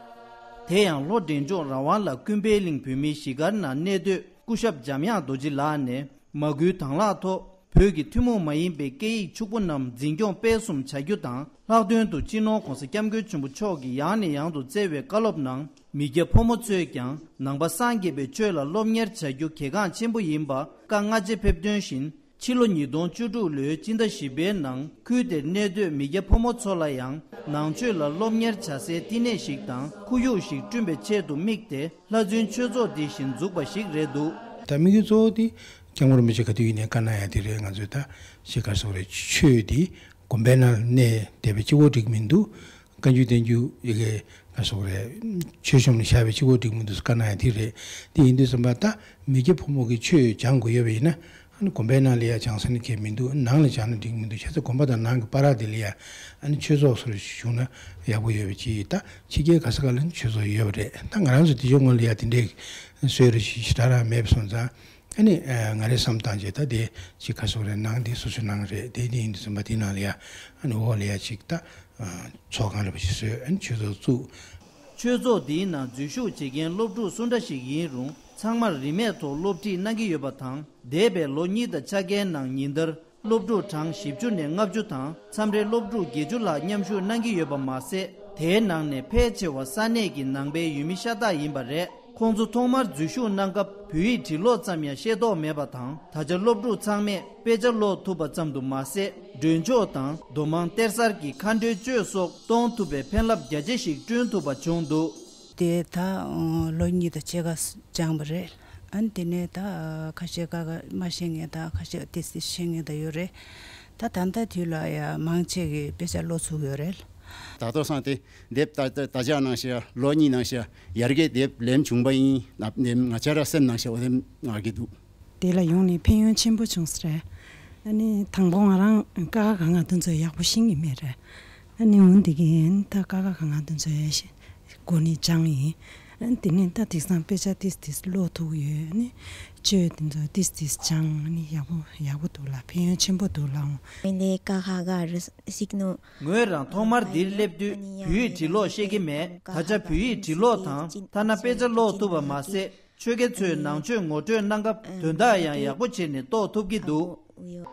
དེ་ཡང་ལྷོ་འབྲས་ལྗོངས་ར་བ་ལ་ཀུན་ཕན་གླིང་བོད་མིའི་གཞིས་སྒར་ནང་གནས་སྡོད་སྐུ་ཞབས་འཇམ་དབྱངས་རྡོ་རྗེ་ལགས་ནས། མ་སྐུལ་དང་བླངས་ཐོག་བོད་ཀྱི་ཐུན་མོང་མ་ཡིན་པའི་སྐད་ཡིག་ཕྱུག་པོ་རྣམས་འཛིན་སྐྱོང་སྤེལ་གསུམ་བྱ་རྒྱུ་དང་། ལྷག་དོན་དུ་སྤྱི་ནོར་༸གོང་ས་༸སྐྱབས་མགོན་ཆེན་པོ་མཆོག་གིས་ཡང་ནས་ཡང་དུ་བསྩལ་བའི་བཀའ་སློབ་ནང་། མི་སྐྱ་ཕོ་མོ་ཚོས་ཀྱང་ནང་པ་སངས་རྒྱས་པའི་ཆོས་ལ་སློབ་གཉེར་བྱ་རྒྱུ་གལ་འགངས་ཆེན་པོ་ཡིན་པ་བཀའ་སྔ་རྗེས་ཕེབས་དོན་བཞིན། ཕྱི་ལོ་ཉིས་སྟོང་བཅུ་དྲུག་ལོའི་སྤྱི་ཟླ་བཞི་པའི་ནང་ཁུལ་དེར་གནས་སྡོད་མི་སྐྱ་ཕོ་མོ་ཚོ་ལ་ཡང་ནང་ཆོས་ལ་སློབ་གཉེར་བྱ་སའི་བསྟི་གནས་ཤིག་དང་ཁོར་ཡུག་ཞིག་བསྐྲུན་པའི་ཆེད་དུ་དམིགས་ཏེ། ལྷ་བཙུན་ཆོས་ཚོགས་འདི་བཞིན་འཛུགས་པ་ཞིག་རེད་འདུག། ད་དམིགས་ཡུལ་གཙོ་བོ་དེ་སྐྱབས་མགོན་རིན་པོ་ཆེ་ག་དུས་ཡིན་ནའི་བཀའ་གནང་ཡ་དེ་རེད། ང་ཚོས་ད་ཅིག་ག་རེ་ཟེར་དགོས་རེད། ཆོས་དེ་དགོན་པའི་ནང་གནས་བསྡད་པའི་གཅིག་པོ་འགྲིག་མི་འདུག། བཀའ་འགྱུར་བསྟན་འགྱུར་ཡི་གེ་ག་རེ་ཟེར་དགོས་རེད། ཆོས་གཞུང་ནས་བཞག་པའི་གཅིག་པོ་འགྲིག་མི་འདུག་བཀའ་གནང་ཡ་དེ་རེད། དེ་ཡིན་དུས་ཙམ་པ་ད་མི་སྐྱ་ཕོ་མོ་གིས་ཆོས་སྦྱང་དགོས་ཡོད་པ་ཡིན་ན། ཨ་ནི་དགོན་པའི་ནང་ལ་ཡ་སྦྱང་ས་ནི་གང་ཡང་མི་འདུག། ནང་ལ་སྦྱང་ན་འགྲིག་མི་འདུག། བྱས་ཙང་དགོན་པ་དང་ནང་གི་བར་དེ་ལ་ཡ་ཨ་ནི་ཆོས་ཚོགས་སུ་ཞུགས་ན་ཡག་པོ་ཡོད་པ་ཅིག། ད་ཕྱི་རྒྱལ་ག་ས་ག་ལ་ནི་ཆོས་ཚོགས་ཡོད་པ་རེད། ད་ང་རང་ཚོ་དེ་ཕྱོགས་སྔོན་ལ་ཡ་དེ་འདྲའི་བཟོས་རེ་ཞིག་ཞེ་དྲག་རང་མེད་པ་སོང་ཙང་། ཨ་ནི་ང་རའི་བསམ་སྟངས་ཀྱིས་ད་དེ་ཅིག་ག་རེ་ཟེར་དགོས་རེད། ནང་དེ་སོ་སོའི་ནང་རེད། དེ་དེ་ཡིན་དུས་ཙམ་པ་དེ་ནང་ལ་ཡ་ཨ་ནི་འོག་ལ་ཡ་ཅིག་ད་ཚོགས་ཁང་འདྲ་པོ་ཞིག་བཟོས། ཨ་ནི་ཆོས་ཚོགས་བཙུགས། ཆོས་ཚོགས་འདིའི་ནང་འཛུལ་ཞུགས་བྱེད་མཁན་སློབ་ཕྲུག་སུ་འདྲ་ཞིག་ཡིན་རུང་ཚང་མར་རིན་མེད་ཐོག་སློབ་ཁྲིད་གནང་གི་ཡོད་པ་དང་། འདས་པའི་ལོ་གཉིས་དང་ཕྱེད་ཀའི་ནང་ཉིན་ལྟར་སློབ་ཕྲུག་གྲངས་བཞི་བཅུ་ནས་ལྔ་བཅུ་དང་མཚམས་རེ་སློབ་ཕྲུག་བརྒྱད་ཅུ་ལྷག་མཉམ་ཞུགས་གནང་གི་ཡོད་པ་མ་ཟད། དེའི་ནང་ནས་ཕལ་ཆེ་བ་ས་གནས་ཀྱི་ནང་པའི་ཡུལ་མི་ཤ་སྟག་ཡིན་པ་རེད། ཁོང་ཚོ་ཐོག་མར་འཛུལ་ཞུགས་གནང་སྐབས་བོད་ཡིག་བྲིས་ཀློག་ཙམ་ཡང་ཤེས་རྟོགས་མེད་པ་དང་། ད་ཆ་སློབ་ཕྲུག་ཚང་མས་དཔེ་ཆ་ཀློག་ཐུབ་པ་ཙམ་དུ་མ་ཟད། མགྲོན་ཆོག་དང་མདོ་མང་གཏེར་གསར་གྱི་མཁའ་འགྲོའི་གཅོད་སོགས་གཏོང་ཐུབ་པའི་ཕན་རླབས་རྒྱ་ཆེ་ཞིག་བསྐྲུན་ཐུབ་པ་བྱུང་འདུག། དེ་ད་ལོ་གཉིས་དང་ཕྱེད་ཀ་སྦྱངས་པ་རེད། ཨ་ནི་དེ་ནས་ད་ཁ་ཤས་ཀ་ཀ་མ་ཤེས་མཁན་དང་ཁ་ཤས་ཏོག་ཙམ་ཤེས་མཁན་དང་ཡོད་རེད། ད་ད་ལྟ་དུས་ལ་ཡ་མང་ཆེ་གིས་དཔེ་ཆ་ཀློག་ཚུགས་ཡོད་རེད། ད་ལྟ་སང་དེ་དེབ་ད་ད་ད་ཆ་ནང་བཞིན་ལོ་གཉིས་ནང་བཞིན་ཡར་རྒྱས་དེབ་ལེན་བྱུང་པ་ཡིན་ན། ང་བཅས་ར་སེམས་ནང་བཞིན་འོ་དེ་ང་གི་འདུག། དེ་ལ་ཡོང་ནས་ཕན་ཡོན་ཆེན་པོ་བྱུང་ས་རེད། ཨ་ནི་དང་པོ་ང་རང་ཀ་ཁ་ག་ང་དེ་ཚོ་ཡག་པོ་ཤེས་ཀྱི་མེད་རེད། ཨ་ནི་འོན་ཏེ་གིན་ད་ཀ་ཁ་ག་ང་དེ་ཚོ་ཡག་ཤེས་འགོ་ནས་སྦྱངས་ཡིན། ཨ་ནི་དེ་ནས་ད་དེང་སང་དཔེ་ཆ་ཏིས་ཏིས་ཀློག་ཐུབ་ཡོད། ཨ་ནི་ཆོས་དེ་ཚོ་ཏིས་ཏིས་སྦྱངས། ཨ་ནི་ཡག་པོ་ཡག་པོ་འདུག་ལ། ཕན་ཡོན་ཆེན་པོ་འདུག་ལ། ངོས་ལས་ཀ་ཁ་ག་རུ་ཞིག་ནོ། ངོས་རང་ཐོག་མར་འདིར་སླེབས་དུས་བོད་ཡིག་བྲིས་ཀློག་ཤེས་ཀྱི་མེད། ད་ཆ་བོད་ཡིག་བྲིས་ཀློག་དང་ཐ་ན་དཔེ་ཆ་ཀློག་ཐུབ་པ་མ་ཟད། ཆོས་དགེ་ཚོས་ནང་ཆོས་ངོ་སྤྲོད་གནང་སྐབས་དོན་དག་ཡང་ཡག་པོ་བྱས་ནས་རྟོགས་ཐུབ་ཀྱི་འདུག།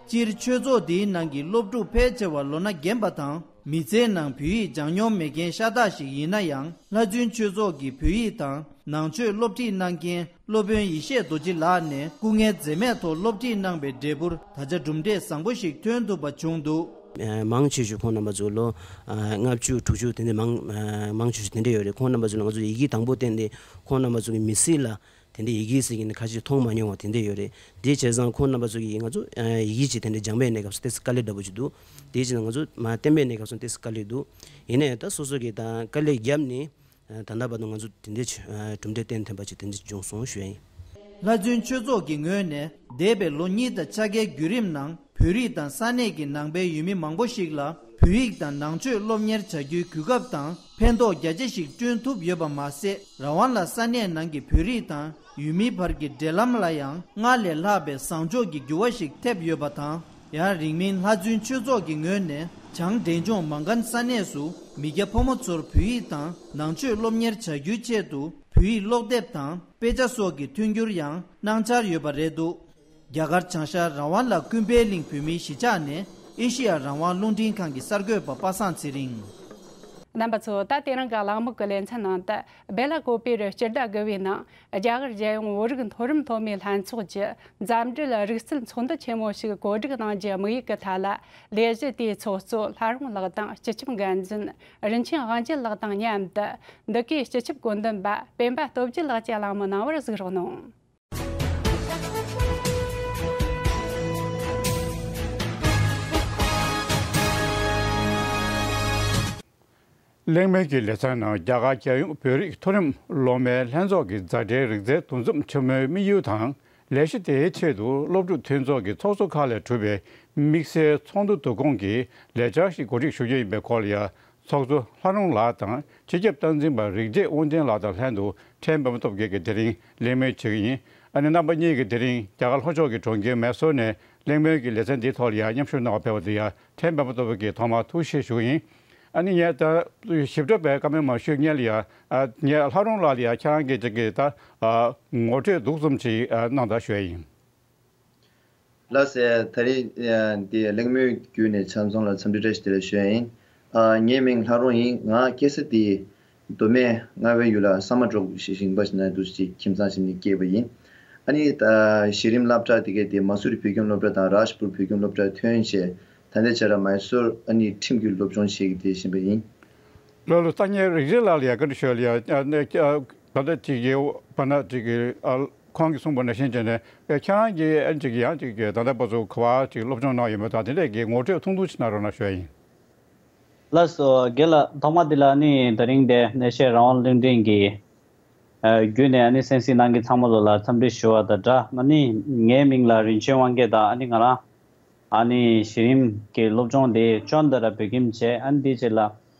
སྤྱིར་ཆོས་ཚོགས་འདིའི་ནང་གི་སློབ་ཕྲུག་ཕལ་ཆེ་བ་ལོ་ན་རྒན་པ་དང་མི་ཚེའི་ནང་བོད་ཡིག་སྦྱངས་མྱོང་མེད་མཁན་ཤ་སྟག་ཞིག་ཡིན་ན་ཡང་། ལྷ་བཙུན་ཆོས་ཚོགས་ཀྱི་བོད་ཡིག་དང་ནང་ཆོས་སློབ་ཁྲིད་གནང་མཁན་སློབ་དཔོན་ཡེ་ཤེས་རྡོ་རྗེ་ལགས་ནས་སྐུ་ངལ་འཛེམས་མེད་ཐོག་སློབ་ཁྲིད་གནང་པའི་འབྲས་བུར་ད་ཆ་གྲུབ་འབྲས་བཟང་པོ་ཞིག་ཐོན་ཐུབ་པ་བྱུང་འདུག། ཨ་མང་ཆེ་ཤོས་ཁོང་རྣམ་པ་ཚོ་ལོ་ཨ་ལྔ་བཅུ་དྲུག་ཅུ་དེ་འདྲ་མང་ཨ་མང་ཆེ་ཤོས་དེ་འདྲ་ཡོད་རེད། ཁོང་རྣམ་པ་ཚོ་ལ་ང་ཚོ་ཡི་གེ་དང་པོ་བསྟན་ཏེ་ཁོང་རྣམ་པ་ཚོ་གི་མི་ཚེ་ལ་དེ་འདྲའི་ཡི་གེ་ཟེར་མཁན་ནི་ཁ་ཤས་མཐོང་མ་མྱོང་བ་དེ་འདྲ་ཡོད་རེད། དེ་བྱས་ཙང་ཁོང་རྣམ་པ་ཚོ་གིས་ང་ཚོ་ཨ་ཡི་གེ་ཅིག་དེ་འདྲ་སྦྱངས་པའི་གནས་སྐབས་སུ་ཏོག་ཙམ་དཀའ་ལས་འདྲ་པོ་ཅིག་འདུག་དེ་བྱས་ཙང་ང་ཚོ་མ་བསྟན་པའི་གནས་སྐབས་སུ་ཏོག་ཙམ་དཀའ་ལས་འདུག་ཡིན་ནའི་ད་སོ་སོ་གིས་ད་དཀའ་ལས་བརྒྱབ་ནས་ད་ལྟ་བར་དུ་ང་ཚོ་དེ་འདྲའི་གྲུབ་འབྲས་བསྟན་ཐུབ་པ་ཅིག་དེ་འདྲ་བྱུང་སོང་ཞུ་ཡ་ཡིན། ལྷ་རྫུན་ཆོས་ཚོགས་ཀྱི་ངོས་ནས་འདས་པའི་ལོ་གཉིས་དང་ཕྱེད་ཀའི་བརྒྱུད་རིམ་ནང་བོད་རིགས་དང་ས་གནས་ཀྱི་ནང་པའི་ཡུལ་མི་མང་པོ་ཞིག་ལ་བོད་ཡིག་དང་ནང་ཆོས་སློབ་གཉེར་བྱ་རྒྱུའི་གོ་སྐབས་དང་ཕན་ཐོགས་རྒྱ་ཆེ་ཞིག་བསྐྲུན་ཐུབ་ཡོད་པ་མ་ཟད། རང་དབང་ལ་ས་གནས་ནང་གི་བོད་རིགས་དང་ཡུལ་མིའི་བར་གྱི་འབྲེལ་ལམ་ལ་ཡང་སྔར་ལས་ལྷག་པའི་བཟང་ཕྱོགས་ཀྱི་འགྱུར་བ་ཞིག་ཐེབས་ཡོད་པ་དང་། ཡང་རིང་མིན་ལྷ་རྫུན་ཆོས་ཚོགས་ཀྱི་ངོས་ནས་བྱང་འབྲས་ལྗོངས་མ་གན་ས་གནས་སུ་མི་སྐྱ་ཕོ་མོ་ཚོར་བོད་ཡིག་དང་ནང་ཆོས་སློབ་གཉེར་བྱ་རྒྱུའི་ཆེད་དུ་བོད་ཡིག་ཀློག་དེབ་དང་དཔེ་ཆ་སོགས་ཀྱི་མཐུན་འགྱུར་ཡང་གནང་འཆར་ཡོད་པ་རེད་འདུག་རྒྱ་གར་བྱང་ཤར་རང་དབང་ལ་ཀུན་ཕན་གླིང་བོད་མིའི་གཞིས་ཆགས་ནས་ཨེ་ཤི་ཡ་རང་དབང་རླུང་འཕྲིན་ཁང་གི་གསར་འགོད་པ་པ་སངས་ཚེ་རིང་། རྣམ་པ་ཚོ། ད་དེ་རིང་གི་གླེང་མོལ་གྱི་ལེ་ཚན་ནང་དུ་སྦེ་ལ་ཀོ་པེ་རུ་སྤྱི་ཟླ་དགུ་པའི་ནང་རྒྱ་གར་རྒྱལ་ཡོངས་བོད་རིགས་མཐོ་རིམ་སློབ་མའི་ལྷན་ཚོགས་ཀྱིས་འཛམ་འབྲེལ་རིག་རྩལ་ཚོགས་འདུ་ཆེན་མོ་ཞིག་གོ་སྒྲིག་གནང་རྒྱུའི་དམིགས་ཡུལ་གྱི་ཐད་ལ། ལས་གཞི་དེའི་ཚོགས་གཙོ་ལྷ་རུང་ལགས་དང་སྤྱི་ཁྱབ་འགན་འཛིན་རིན་ཆེན་དབང་རྒྱལ་ལགས་དང་མཉམ་དུ་འདི་གའི་སྤྱི་ཁྱབ་བཀོད་འདོམས་པ་སྤེན་པ་སྟོབས་རྒྱལ་ལགས་ཀྱིས་གླེང་མོལ་གནང་བར་གཟིགས་རོགས་གནང་། གླེང་མོལ་གྱི་ལེ་ཚན་ནང་རྒྱ་གར་རྒྱལ་ཡོངས་བོད་རིགས་མཐོ་རིམ་སློབ་མའི་ལྷན་ཚོགས་ཀྱི་མཛའ་འབྲེལ་རིག་རྩལ་འདུ་འཛོམས་ཆེན་མོའི་དམིགས་ཡུལ་དང་ལས་གཞི་དེའི་ཆེད་དུ་སློབ་ཕྲུག་མཐུན་ཚོགས་ཀྱི་ཚོགས་གཙོ་ཁག་ལས་གྲུབ་པའི་དམིགས་བསལ་ཚོགས་འདུ་བསྡུ་སྐོང་གི་ལས་འཆར་ཞིག་གོ་སྒྲིག་ཞུ་རྒྱུ་ཡིན་པའི་སྐོར་ལ་ཡང་ཚོགས་གཙོ་ལྷ་རུང་ལགས་དང་སྤྱི་ཁྱབ་སྟངས་འཛིན་པ་རིག་བྱེད་དབང་ཆེན་ལགས་དང་ལྷན་དུ་ཕྲན་པདྨ་སྟོབས་རྒྱལ་གྱིས་དེ་རིང་གླེང་མོལ་བྱེད་ཀྱི་ཡིན། ཨ་ནི་རྣམ་པ་གཉིས་ཀྱིས་དེ་རིང་རྒྱ་གར་ལྷོ་ཕྱོགས་ཀྱི་གྲོང་ཁྱེར་མེ་སོར་ནས་གླེང་མོལ་གྱི་ལེ་ཚན་འདིའི་ཐོག་ལ་ཡང་མཉམ་ཞུགས་གནང་བར་ཕེབས་པ་དེ་ཡང་ཕྲན་པདྨ་སྟོབས་རྒྱལ་གྱིས་ཐོག་མར་ཐུགས་རྗེ་ཆེ་ཞུ་གི་ཡིན། ཨ་ནི་ངས་ད་ཞིབ་ཕྲ་བའི་བཀའ་མོལ་མ་ཞུས་སྔོན་ལ་ཡང་ཨ་ངས་ལྷ་རུང་ལགས་ལ་ཡང་ཁྱེད་རང་གིས་ཅིག་གིས་ད་ཨ་ངོ་སྤྲོད་འདུག་ཙམ་ཅིག་ཨ་གནང་དང་ཞུ་ཡ་ཡིན། ལགས་སེ། ད་རེས་ཨ་འདི་གླེང་མོལ་བརྒྱུད་ནས་ཆ་ཚང་ལ་འཚམས་འདྲི་བཀྲ་ཤིས་བདེ་ལེགས་ཞུ་ཡ་ཡིན། ཨ་ངའི་མིང་ལྷ་རུང་ཡིན། ང་སྐྱེས་ས་འདི་མདོ་སྨད་རྔ་བའི་ཡུལ་ལ་ས་མ་འབྲོག་ཞིག་ཞིང་པ་ཞིག་ན་འདུག་ཅིག་ཁྱིམ་ཚང་ཞིག་ནས་སྐྱེས་པ་ཡིན། ཨ་ནི་ད་གཞི་རིམ་སློབ་གྲྭ་དེ་གའི་དེ་མ་སུ་རི་བོད་ཁྱིམ་སློབ་གྲྭ་དང་རཱཇ་པུར་བོད་ཁྱིམ་སློབ་གྲྭ་ཐོན་བྱས། ད་ལྟའི་ཆར་མའི་སོར་ཨ་ནི་ཁྲིམས་ཀྱི་སློབ་སྦྱོང་བྱེད་ཀྱི་བསྡད་བཞིན་པ་ཡིན། ལགས་ལགས། ད་ངས་རིག་རེ་ལགས་ལ་ཡ་བཀའ་འདྲི་ཞུ་ཡ་ལ་ཡ་ཨ་ནི་ཨ་ད་ལྟ་ཅིག་གི་བར་ན་ཅིག་གི་ཨ་ཁོང་གིས་གསུངས་པ་ནང་བཞིན་བྱས་ནས་ཨ་ཁྱེད་རང་གིས་ཨ་ཅིག་ཡང་ཅིག་གི་ད་ལྟ་བར་དུ་ག་བ་ཅིག་སློབ་སྦྱོང་གནང་ཡོད་མེད་དང་དེ་འདྲས་ཀྱི་ངོ་སྤྲོད་ཐུང་ཐུང་ཅིག་གནང་རོགས་གནང་ཞུ་ཡ་ཡིན། ལགས་སོ། རྒན་ལགས། ཐོག་མ་དེ་ལ་ནི་དེ་རིང་འདིར་གནས་བཤད་རང་དབང་རླུང་འཕྲིན་གྱི་ཨ་བརྒྱུད་ནས་ཨ་ནི་གསན་གཟིགས་གནང་མཁན་ཚང་མ་ལོ་ལ་འཚམས་འདྲི་ཞུ་བ་དང་སྦྲགས། ཨ་ནི་ངའི་མིང་ལ་རིན་ཆེན་དབང་རྒྱལ་དང་། ཨ་ནི་ང་རང་ཨ་ནི་གཞི་རིམ་གྱི་སློབ་སྦྱོང་དེ་ཅོན་ཏ་ར་བོད་ཁྱིམ་བྱས། ཨ་ནི་དེའི་རྗེས་ལ་ཨ་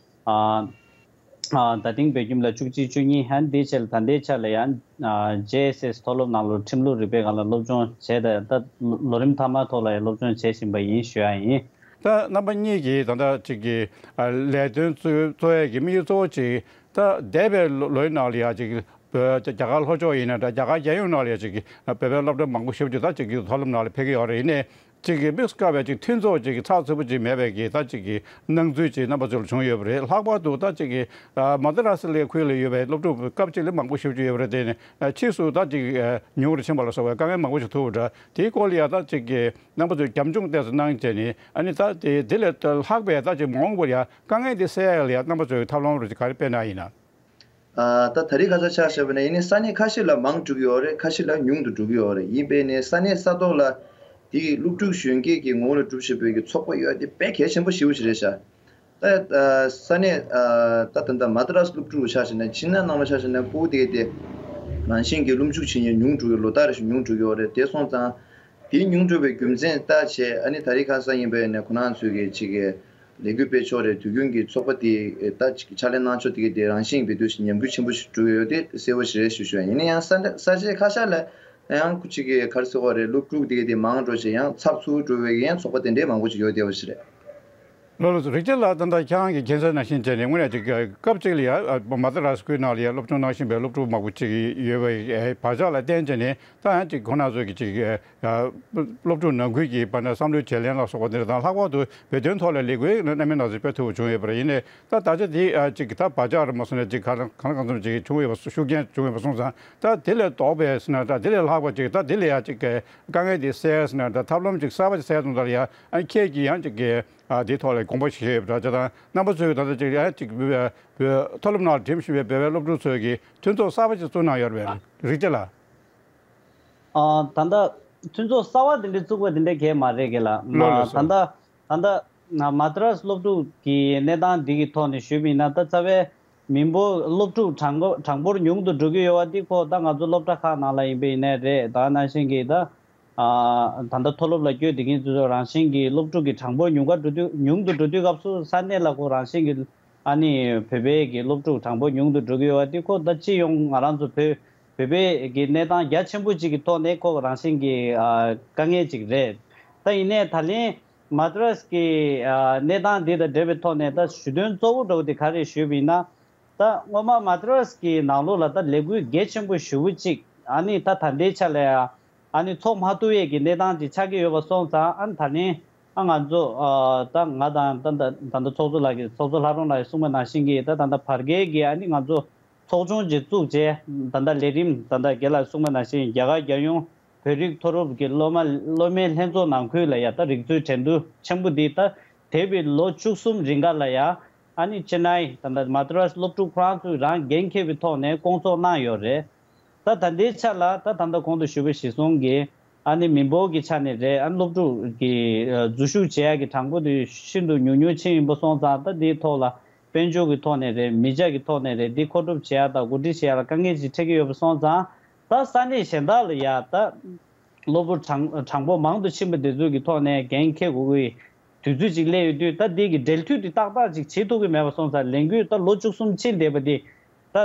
ཨ་ད་ཐེངས་བོད་ཁྱིམ་ལ་བཅུ་གཅིག་བཅུ་གཉིས། ཨ་ནི་དེའི་རྗེས་ལ་ད་ལྟའི་ཆ་ལ་ཡང་ཨ་ཇེ་ཨེས་ཨེས་མཐོ་སློབ་ནང་ལོགས་ཁྲིམས་ལུགས་རིག་པའི་སྒང་ལ་སློབ་སྦྱོང་བྱས་ཏེ་ད་ལོ་རིམ་མཐའ་མ་ཐོག་ལ་ཡང་སློབ་སྦྱོང་བྱེད་བཞིན་པ་ཡིན་ཞུ་ཡ་ཡིན། ད་རྣམ་པ་གཉིས་ཀྱིས་ད་ལྟ་ཅིག་གི་ཨ་ལས་དོན་གཙོ་གཙོ་བོའི་གི་དམིགས་ཡུལ་གཙོ་བོ་ཅིག་ད་འདས་པའི་ལོ་ལོའི་ནང་ལ་ཡ་ཅིག་བོད་རྒྱ་གར་ལྷོ་ཕྱོགས་ཡིན་ན་འདྲ། རྒྱ་གར་རྒྱལ་ཡོངས་ནང་ལ་ཡ་ཅིག་གི་བོད་པའི་སློབ་གྲྭ་མང་པོ་ཞེ་པོ་ཅིག་ད་ཅིག་གི་མཐོ་སློབ་ནང་ལ་ཕེབས་ཀྱི་ཡོད་རེད། ཡིན་ནའི་ཅིག་གི་དམིགས་སུ་བཀར་བའི་ཅིག་མཐུན་ཚོགས་ཅིག་གི་ཚགས་ཚུད་པོ་ཅིག་མེད་པའི་གི་ད་ཅིག་གི་སྣང་ཚུལ་ཅིག་རྣམ་པ་ཚོ་ལ་བྱུང་ཡོད་པ་རེད། ལྷག་པར་དུ་ད་ཅིག་གི་ཨ་མ་དྷ་ར་སི་ལའི་ཁུལ་ལ་ཡོད་པའི་སློབ་ཕྲུག་སྐབས་གཅིག་ལ་མང་པོ་ཞེ་པོ་ཅིག་ཡོད་པ་རེད། དེ་ནས་ཨ་ཕྱིས་སུ་ད་ཅིག་ཨ་ཉུང་རུ་ཕྱིན་པ་ལ་སོགས་པའི་དཀའ་ངལ་མང་པོ་ཞིག་ཐུག་པ་འདྲ། དེའི་སྐོར་ལ་ཡ་ད་ཅིག་གི་རྣམ་པ་ཚོས་རྒྱབ་ལྗོངས་ཏོག་ཙམ་གནང་བྱས་ནས། ཨ་ནི་ད་དེ་དེ་ལས་ལྷག་པའི་ད་ཅིག་མ་འོངས་པར་ཡ་དཀའ་ངལ་དེ་སེལ་ཡ་ལ་ཡ་རྣམ་པ་ཚོས་ཐབས་ལམ་རེ་ཅིག་ག་རེ་སྤེལ་གནང་ཡིན་ན། ཨ་ད་ད་རེས་ཁ་སང་ཆ་བཞག་པ་ན་ཡིན་ནའི་ས་གནས་ཁ་ཤས་ལ་མང་འགྲོ་གི་ཡོད་རེད། ཁ་ཤས་ལ་ཉུང་དུ་འགྲོ་གི་ཡོད་རེད། ཡིན་པས་ནས་ས་གནས་ས་ཐོག་ལ་དེ་སློབ་ཕྲུག་གཞོན་སྐྱེས་ཀྱི་ངོ་བོ་ལ་གྲུབ་བཞིན་པའི་གི་ཚོགས་པ་ཡོད་དེ་དཔེ་གལ་ཆེན་པོ་ཞེ་པོ་ཞིག་རེད་ཤག་ད་ཨ་ས་གནས་ཨ་ད་ད་ལྟ་མ་དྷ་ར་སི་སློབ་ཕྲུག་ཆ་བཞག་ན། ཕྱི་ནང་ནང་མ་ཆ་བཞག་ན་ཕྲུ་གུ་དེ་ག་དེ་རང་བཞིན་གྱིས་སློབ་འཇུག་བྱེད་མཁན་ཉུང་འགྲོ་གི། ལོ་ལྟར་རེ་བཞིན་ཉུང་འགྲོ་གི་ཡོད་རེད། དེ་སོང་ཙང་དེ་ཉུང་འགྲོ་བའི་རྒྱུ་མཚན་ལྟ་བྱས། ཨ་ནི་ད་རེས་ཁ་སང་ཡིན་པས་ནས་ཁོ་རང་ཚོས་གི་ཅིག་གི་ལས་འགུལ་སྤེལ་ཕྱོགས་རེད། དུས་རྒྱུན་གྱི་ཚོགས་པ་དེ་ད་ཅིག་ཕྱག་ལས་གནང་ཕྱོགས་དེ་ག་དེ་རང་བཞིན་གྱིས་དུས་ཉམས་རྒུད་ཆེན་པོ་ཞིག་འགྲོ་གི་ཡོད་དེ་གསལ་པོ་ཞིག་རེད་ཞུ་ཞུ་ཡ་ཡིན། ཡང་ས་ས་ཆ་ཁ་ཤས་ལ་ཡང་ཅིག་གི་ག་རེ་ཟེར་དགོས་རེད། སློབ་ཕྲུག་དེ་ག་དེ་མང་འགྲོ་བྱས་ཡང་ཚགས་ཚུད་འགྲོ་བའི་ཡང་ཚོགས་པ་དེ་འདྲའི་མང་པོ་ཅིག་ཡོད་བསྡད་པ་ཞིག་རེད། ལགས་ལགས་སོ། རིག་རྒྱལ་ལགས། ད་ལྟ་ཁྱེད་རང་གི་མཁྱེན་གསལ་ནང་བཞིན་བྱས་ནས་དངོས་གནས་ཅིག་སྐབས་གཅིག་ལ་ཡ་མ་དྷ་ར་སི་ཁུལ་ནང་ལ་ཡ་སློབ་སྦྱོང་གནང་བཞིན་པའི་སློབ་ཕྲུག་མང་པོ་ཅིག་ཡོད་པའི་བག་ཆགས་ལ་བརྟེན་བྱས་ནས། ད་ཡང་ཅིག་ཁོང་རྣམ་ཚོས་ཀྱི་ཅིག་སློབ་ཕྲུག་ནང་ཁུལ་གྱི་བར་ན་བསམ་བློའི་བརྗེ་ལེན་ལ་སོགས་པ་འདི་དང་། ལྷག་པར་དུ་བོད་དོན་ཐོག་ལ་ལས་འགུལ་གནང་མིན་ནང་ཚུད་སྤེལ་ཐུབ་པ་བྱུང་ཡོད་པ་རེད། ཡིན་ནའི་ད་ད་ཆ་འདི་ཅིག་ད་བག་ཆགས་རེད་མ་སོང་ནས་ཅིག་ག་རང་གང་ལ་གང་འཚམ་ཅིག་བྱུང་ཡོད་པ། ཤུགས་རྐྱེན་བྱུང་ཡོད་པ་སོང་ཙང་། ད་དེ་ལས་ལྡོག་པའི་ཟེར་ན། ད་དེ་ལས་ལྷག་པ་ཅིག་ད་དེ་ལས་ཡ་ཅིག་དཀའ་ངལ་འདི་སེལ་ཟེར་ན། ད་ཐབས་ལམ་ཅིག་གསར་པ་ཅིག་སེལ་གཏོང་ཐབས་ལ་ཡ་ཨ་ཁྱེད་ཀྱིས་ཡང་ཅིག་གི་ ཨ་དེའི་ཐོག་ལ་དགོངས་པ་བཞེས་ཡོད་པ་འདྲ་ཅིག་དང་། རྣམ་པ་ཚོས་ད་ལྟ་ཅིག་ཨ་ཅིག་བོད་བོད་མཐོ་སློབ་ནང་ལ་འགྲིམ་བཞིན་པའི་བོད་པའི་སློབ་ཕྲུག་ཚོས་ཀྱི་མཐུན་ཚོགས་གསར་པ་ཅིག་བཙུགས་གནང་ཡོད་རེད་པས། རིག་བྱེད་ལགས། ཨ་ད་ལྟ་མཐུན་ཚོགས་གསར་པ་དེ་འདྲ་བཙུགས་པ་དེ་འདྲ་གང་ཡང་མ་རེད་གི་ལགས། ལགས་ལགས་ད་སོ། ལྟ་ད་ལྟ་མ་ད་ར་སི་སློབ་ཕྲུག་གི་གནས་སྟངས་འདི་གི་ཐོག་ནས་ཞུས་པ་ཡིན་ན། ད་རྩ་བའི་མི་འབོར་སློབ་ཕྲུག་གྲངས་འབོར་གྲངས་འབོར་ཉུང་དུ་འགྲོ་གི་ཡོད་པ་འདི་ཁོ་ད་ང་ཚོ་སློབ་གྲྭ་ཁག་ནང་ལ་ཡིན་པ་ཡིན་ནའི་རེད། ད་ནང་བཞིན་གྱི་ད་ཨ་ད་ལྟ་མཐོ་སློབ་ལ་བསྐྱོད་བསྡད་མཁན་ཚོ་རང་བཞིན་གྱི་སློབ་ཕྲུག་གི་གྲངས་འབོར་ཉུང་ག་འགྲོ་དུས་ཉུང་དུ་འགྲོ་དུས་སྐབས་སུ་ས་གནས་ལ་ཁོ་རང་བཞིན་གྱི་ཨ་ནི་བོད་པའི་གི་སློབ་ཕྲུག་གྲངས་འབོར་ཉུང་དུ་འགྲོ་གི་ཡོད་པ་འདི་ཁོ་ད་སྤྱི་ཡོངས་ང་རང་ཚོ་བོད་བོད་པའི་གི་གནས་སྟངས་རྒྱ་ཆེན་པོ་ཅིག་གི་ཐོག་ནས་ཁོ་རང་བཞིན་གྱི་ཨ་དཀའ་ངལ་ཅིག་རེད། ད་ཡིན་ནའི་ད་ལན་མ་ད་ར་སི་གི་ཨ་གནས་སྟངས་འདི་དང་འབྲེལ་བའི་ཐོག་ནས་ད་ཞུ་དོན་གཙོ་བོ་འདྲ་བོ་དེ་ག་རེ་ཞུས་པ་ཡིན་ན། ད་སྔོན་མ་མ་ད་ར་སི་གི་ནང་ལོགས་ལ་ད་ལས་འགུལ་གལ་ཆེན་པོ་ཞེ་པོ་ཅིག་ཨ་ནི་ད་ད་ལྟའི་ཆ་ལ་ཡ་ཨ་ནི་ཚོགས་མ་ཐུབ་ཡས་ཀྱི་གནས་སྟངས་ཅིག་ཆགས་ཀྱི་ཡོད་པ་སོང་ཙང་། ཨ་ནི་ད་ལན་ཨ་ང་ཚོ་ཨ་ད་ང་དང་ད་ད་ད་ལྟ་ཚོགས་གཙོ་ལགས་ཀྱིས་ཚོགས་གཙོ་ལྷ་རམས་ལགས་ཀྱིས་གསུངས་པ་ནང་བཞིན་གྱི་ད་ད་ལྟ་བར་བརྒལ་གྱི་ཨ་ནི་ང་ཚོ་ཚོགས་ཆུང་ཅིག་བཙུགས་བྱས། ད་ལྟ་ལས་རིམ་ད་ལྟ་རྒན་ལགས་གསུངས་པ་ནང་བཞིན་རྒྱ་གར་རྒྱལ་ཡོངས་བོད་རིགས་མཐོ་སློབ་ཀྱི་སློབ་མ་སློབ་མའི་ལྷན་ཚོགས་ནང་ཁུལ་ལ་ཡ་ད་རིག་མཛོད་འགྲན་བསྡུར་ཆེན་པོ་འདི་ད་འདས་པའི་ལོ་བཅུ་གསུམ་རིང་ག་ལ་ཡ་ཨ་ནི་ཅེ་ནའི་ད་ལྟ་མ་ད་ར་སི་སློབ་ཕྲུག་ཁོ་རང་ཚོས་རང་འགན་འཁྱེར་བའི་ཐོག་ནས་སྐོང་ཚོགས་གནང་ཡོད་རེད། ད་ད་ལྟའི་ཆ་ལ་ད་ད་ལྟ་གོང་དུ་ཞུས་པ་གཞིར་བཟུང་གི་ཨ་ནི་མི་འབོར་གྱི་ཆ་ནས་རེད། ཨ་ནི་སློབ་ཕྲུག་གི་ཨ་འཛུལ་ཞུགས་བྱེད་ཡག་གི་གྲངས་འབོར་དེ་ཤིན་ཏུ་ཉུང་ཉུང་ཕྱིན་ཡིན་པ་སོང་ཙང་། ད་འདིའི་ཐོག་ལ་དཔལ་འབྱོར་གྱི་ཐོག་ནས་རེད། མི་ཆ་གི་ཐོག་ནས་རེད། འདི་མཁོ་སྒྲུབ་བྱེད་ཡག་དང་གོ་སྒྲིག་བྱེད་ཡག་ལ་དཀའ་ངལ་ཅིག་འཕྲད་ཀྱི་ཡོད་པ་སོང་ཙང་། ད་ས་གནས་གཞན་དག་ལ་ཡ་ད་སློབ་ཕྲུག་གྲངས་གྲངས་འབོར་མང་དུ་ཕྱིན་པ་དེ་ཚོ་གི་ཐོག་ནས་འགན་འཁྱེར་དགོས་ཀྱི་དུས་ཚོད་ཅིག་སླེབས་ཡོད་དུས། ད་འདི་གི་འབྲེལ་མཐུད་དེ་ཏག་ཏག་ཅིག་བྱེད་ཐུབ་ཀྱི་མེད་པ་སོང་ཙང་། ལས་འགུལ་ད་ལོ་བཅུ་གསུམ་ཕྱིན་བསྡད་པ་འདི་ད་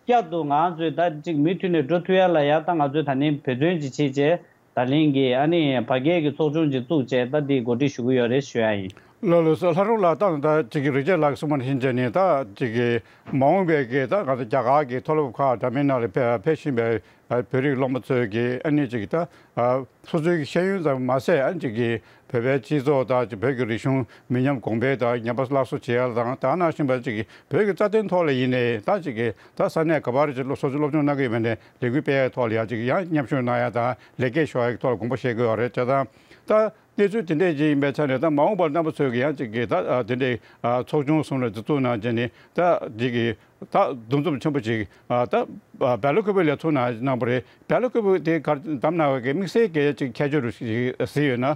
བསྐྱར་དུ་ང་ཚོས་ད་ཅིག་མུ་མཐུད་ནས་འགྲོ་ཐུབ་ཡ་ལ་ཡ། ད་ང་ཚོས་ད་ནི་འབད་བརྩོན་ཅིག་བྱེད་བྱས། ད་ལན་གྱི་ཨ་ནི་བར་བརྒལ་གྱི་ཚོགས་ཆུང་ཅིག་བཙུགས་བྱས། ད་འདི་གོ་སྒྲིག་ཞུ་གི་ཡོད་རེད་ཞུ་ཡ་ཡིན། ལགས་ལགས་སོ། ལྷ་རམས་ལགས། ད་ད་ཅིག་གི་རིག་བྱེད་ལགས་གསུངས་པ་ནང་བཞིན་བྱས་ནས། ད་ཅིག་གི་མ་འོངས་པའི་གི་ད་ང་ཚོ་རྒྱ་གར་གྱི་མཐོ་སློབ་ཁག་འདྲ་མིན་ནང་ལ་ཕེབས་ཕེབས་བཞིན་པའི་ཨ་བོད་རིགས་སློབ་མ་ཚོས་ཀྱི་ཨ་ནི་ཅིག་གི་ད་ཨ་སོ་སོའི་ཤེས་ཡོན་ཙམ་མ་ཟད། ཨ་ནི་ཅིག་གི་བོད་པའི་སྤྱི་ཚོགས་དང་བོད་ཀྱི་རིག་གཞུང་མི་ཉམས་གོང་འཕེལ་དང་ཉམས་པ་སླར་གསོ་བྱེད་ཡ་དང་། ད་ནང་བཞིན་པ་ཅིག་གི་བོད་ཀྱི་རྩ་དོན་ཐོག་ལ་ཡིན་ནའི། ད་ཅིག་གི་ད་ས་གནས་ག་པར་ཅིག་སློབ་སོ་སོ་སློབ་སྦྱོང་གནང་གི་ཡོད་པ་ཡིན་ནའི་ལས་འགུལ་སྤེལ་ཡ་ཐོག་ལ་ཡ་ཅིག་ཡང་མཉམ་ཞུགས་གནང་ཡ་དང་ལེགས་སྐྱེས་ཤོར་ཡ་གི་ཐོག་ལ་དགོངས་པ་བཞེས་དགོས་པ་རེད་བྱས་ཙང་། ད་གནས་ཚུལ་དེ་འདྲས་ཅིག་ཡིན་པའི་ཆ་ནས། ད་མ་འོངས་པར་རྣམ་པ་ཚོས་ཀྱི་ཡང་ཅིག་གི་ད་ཨ་དེ་འདྲའི་ཨ་ཚོགས་ཆུང་གསུམ་ལ་འཛུལ་ཚུགས་གནང་བྱས་ནས། ད་འདི་གི་ད་འདུ་འཛོམས་ཆེན་པོ་ཅིག་ཨ་ད་ཨ་སྦེལ་ཀོབ་ལ་ཚོགས་གནང་གནང་པ་རེད། སྦེལ་ཀོབ་དེ་གར་བདམས་གནང་བའི་གི་དམིགས་བསལ་གྱི་ཅིག་ཁྱད་ཆོས་རུ་ཞིག་གཟིགས་ཡོད་ན།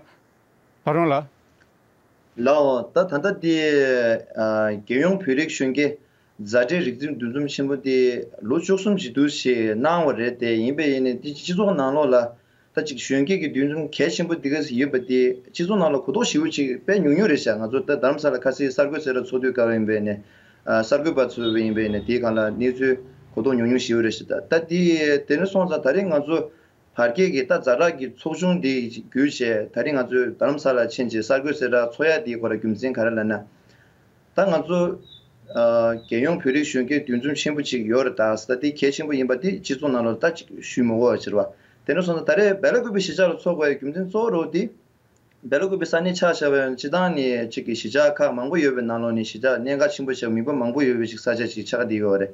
ལྷ་རམས་ལགས། ལགས་འོ། ད་ད་ལྟ་དེ་ཨ་རྒྱལ་ཡོངས་བོད་རིགས་གཞོན་སྐྱེས་མཛའ་འབྲེལ་རིག་འཛིན་འདུ་འཛོམས་ཆེན་པོ་དེ་ལོ་བཅུ་གསུམ་ཅིག་འདུག་ཞེས་གནང་བ་རེད་དེ། ཡིན་པས་ཡིན་ནའི་དེ་སྤྱི་ཚོགས་ནང་ལོགས་ལ་ད་ཅིག་གཞོན་སྐྱེས་ཀྱི་འདུ་འཛོམས་གལ་ཆེན་པོ་འདི་ག་ཡོད་པ་དེ་སྤྱི་ཚོགས་ནང་ལ་གོ་རྟོགས་ཞེ་པོ་ཅིག་དཔེ་ཉུང་ཉུང་རེད་ཤག་ང་ཚོ་ད་རྡ་རམ་ས་ལ་ཁ་སང་གསར་འགོད་གསལ་བསྒྲགས་ཚོགས་དུས་སྐབས་ཡིན་པས་ནས། ཨ་གསར་འགོད་པ་ཚོ་ཡིན་པས་ནས་དེའི་སྒང་ལ་གནས་ཚུལ་གོ་རྟོགས་ཉུང་ཉུང་ཞེ་པོ་རེད་ཤག་ད་ད་དེ་དེ་ནས་སོང་ཙང་ད་རེས་ང་ཚོ་བར་བརྒལ་གྱི་ད་ཛ་དྲག་གི་ཚོགས་ཆུང་འདི་བརྒྱུད་བྱས། ད་རེས་ང་ཚོས་རྡ་རམ་ས་ལར་ཕྱིན་བྱས་གསར་འགོད་གསལ་བསྒྲགས་ཚོགས་ཡ་དེའི་སྐོར་ལ་རྒྱུ་མཚན་ག་རེ་ལབ་ན། ད་ང་ཚོ་ཨ་རྒྱལ་ཡོངས་བོད་རིགས་གཞོན་སྐྱེས་འདུ་འཛོམས་ཆེན་པོ་ཅིག་ཡོད་རེད། ད་ད་དེ་གལ་ཆེན་པོ་ཡིན་པ་དེ་སྤྱི་ཚོགས་ནང་ལ་ད་ཅིག་ཞུས་མི་དགོས་པ་ཕྱིར་བ། དེ་འདྲ་སོང་ཙང་ད་རེས་སྦེལ་ཀོབ་གཞིས་ཆགས་ལ་ཚོགས་དགོས་ཡའི་རྒྱུ་མཚན་གཙོ་བོ་རོ་དེ། སྦེལ་ཀོབ་ས་གནས་ཆ་བཞག་པ་ཡིན་ན་སྤྱིར་བཏང་ནས་ཅིག་གི་གཞིས་ཆགས་ཁག་མང་པོ་ཡོད་པའི་ནང་ལོགས་ནས་གཞིས་ཆགས་གནད་འགག་ཆེན་པོ་ཆགས། མི་འབོར་མང་པོ་ཡོད་པའི་ཅིག་ས་ཆ་ཅིག་ཆགས་བསྡད་ཡོད་རེད།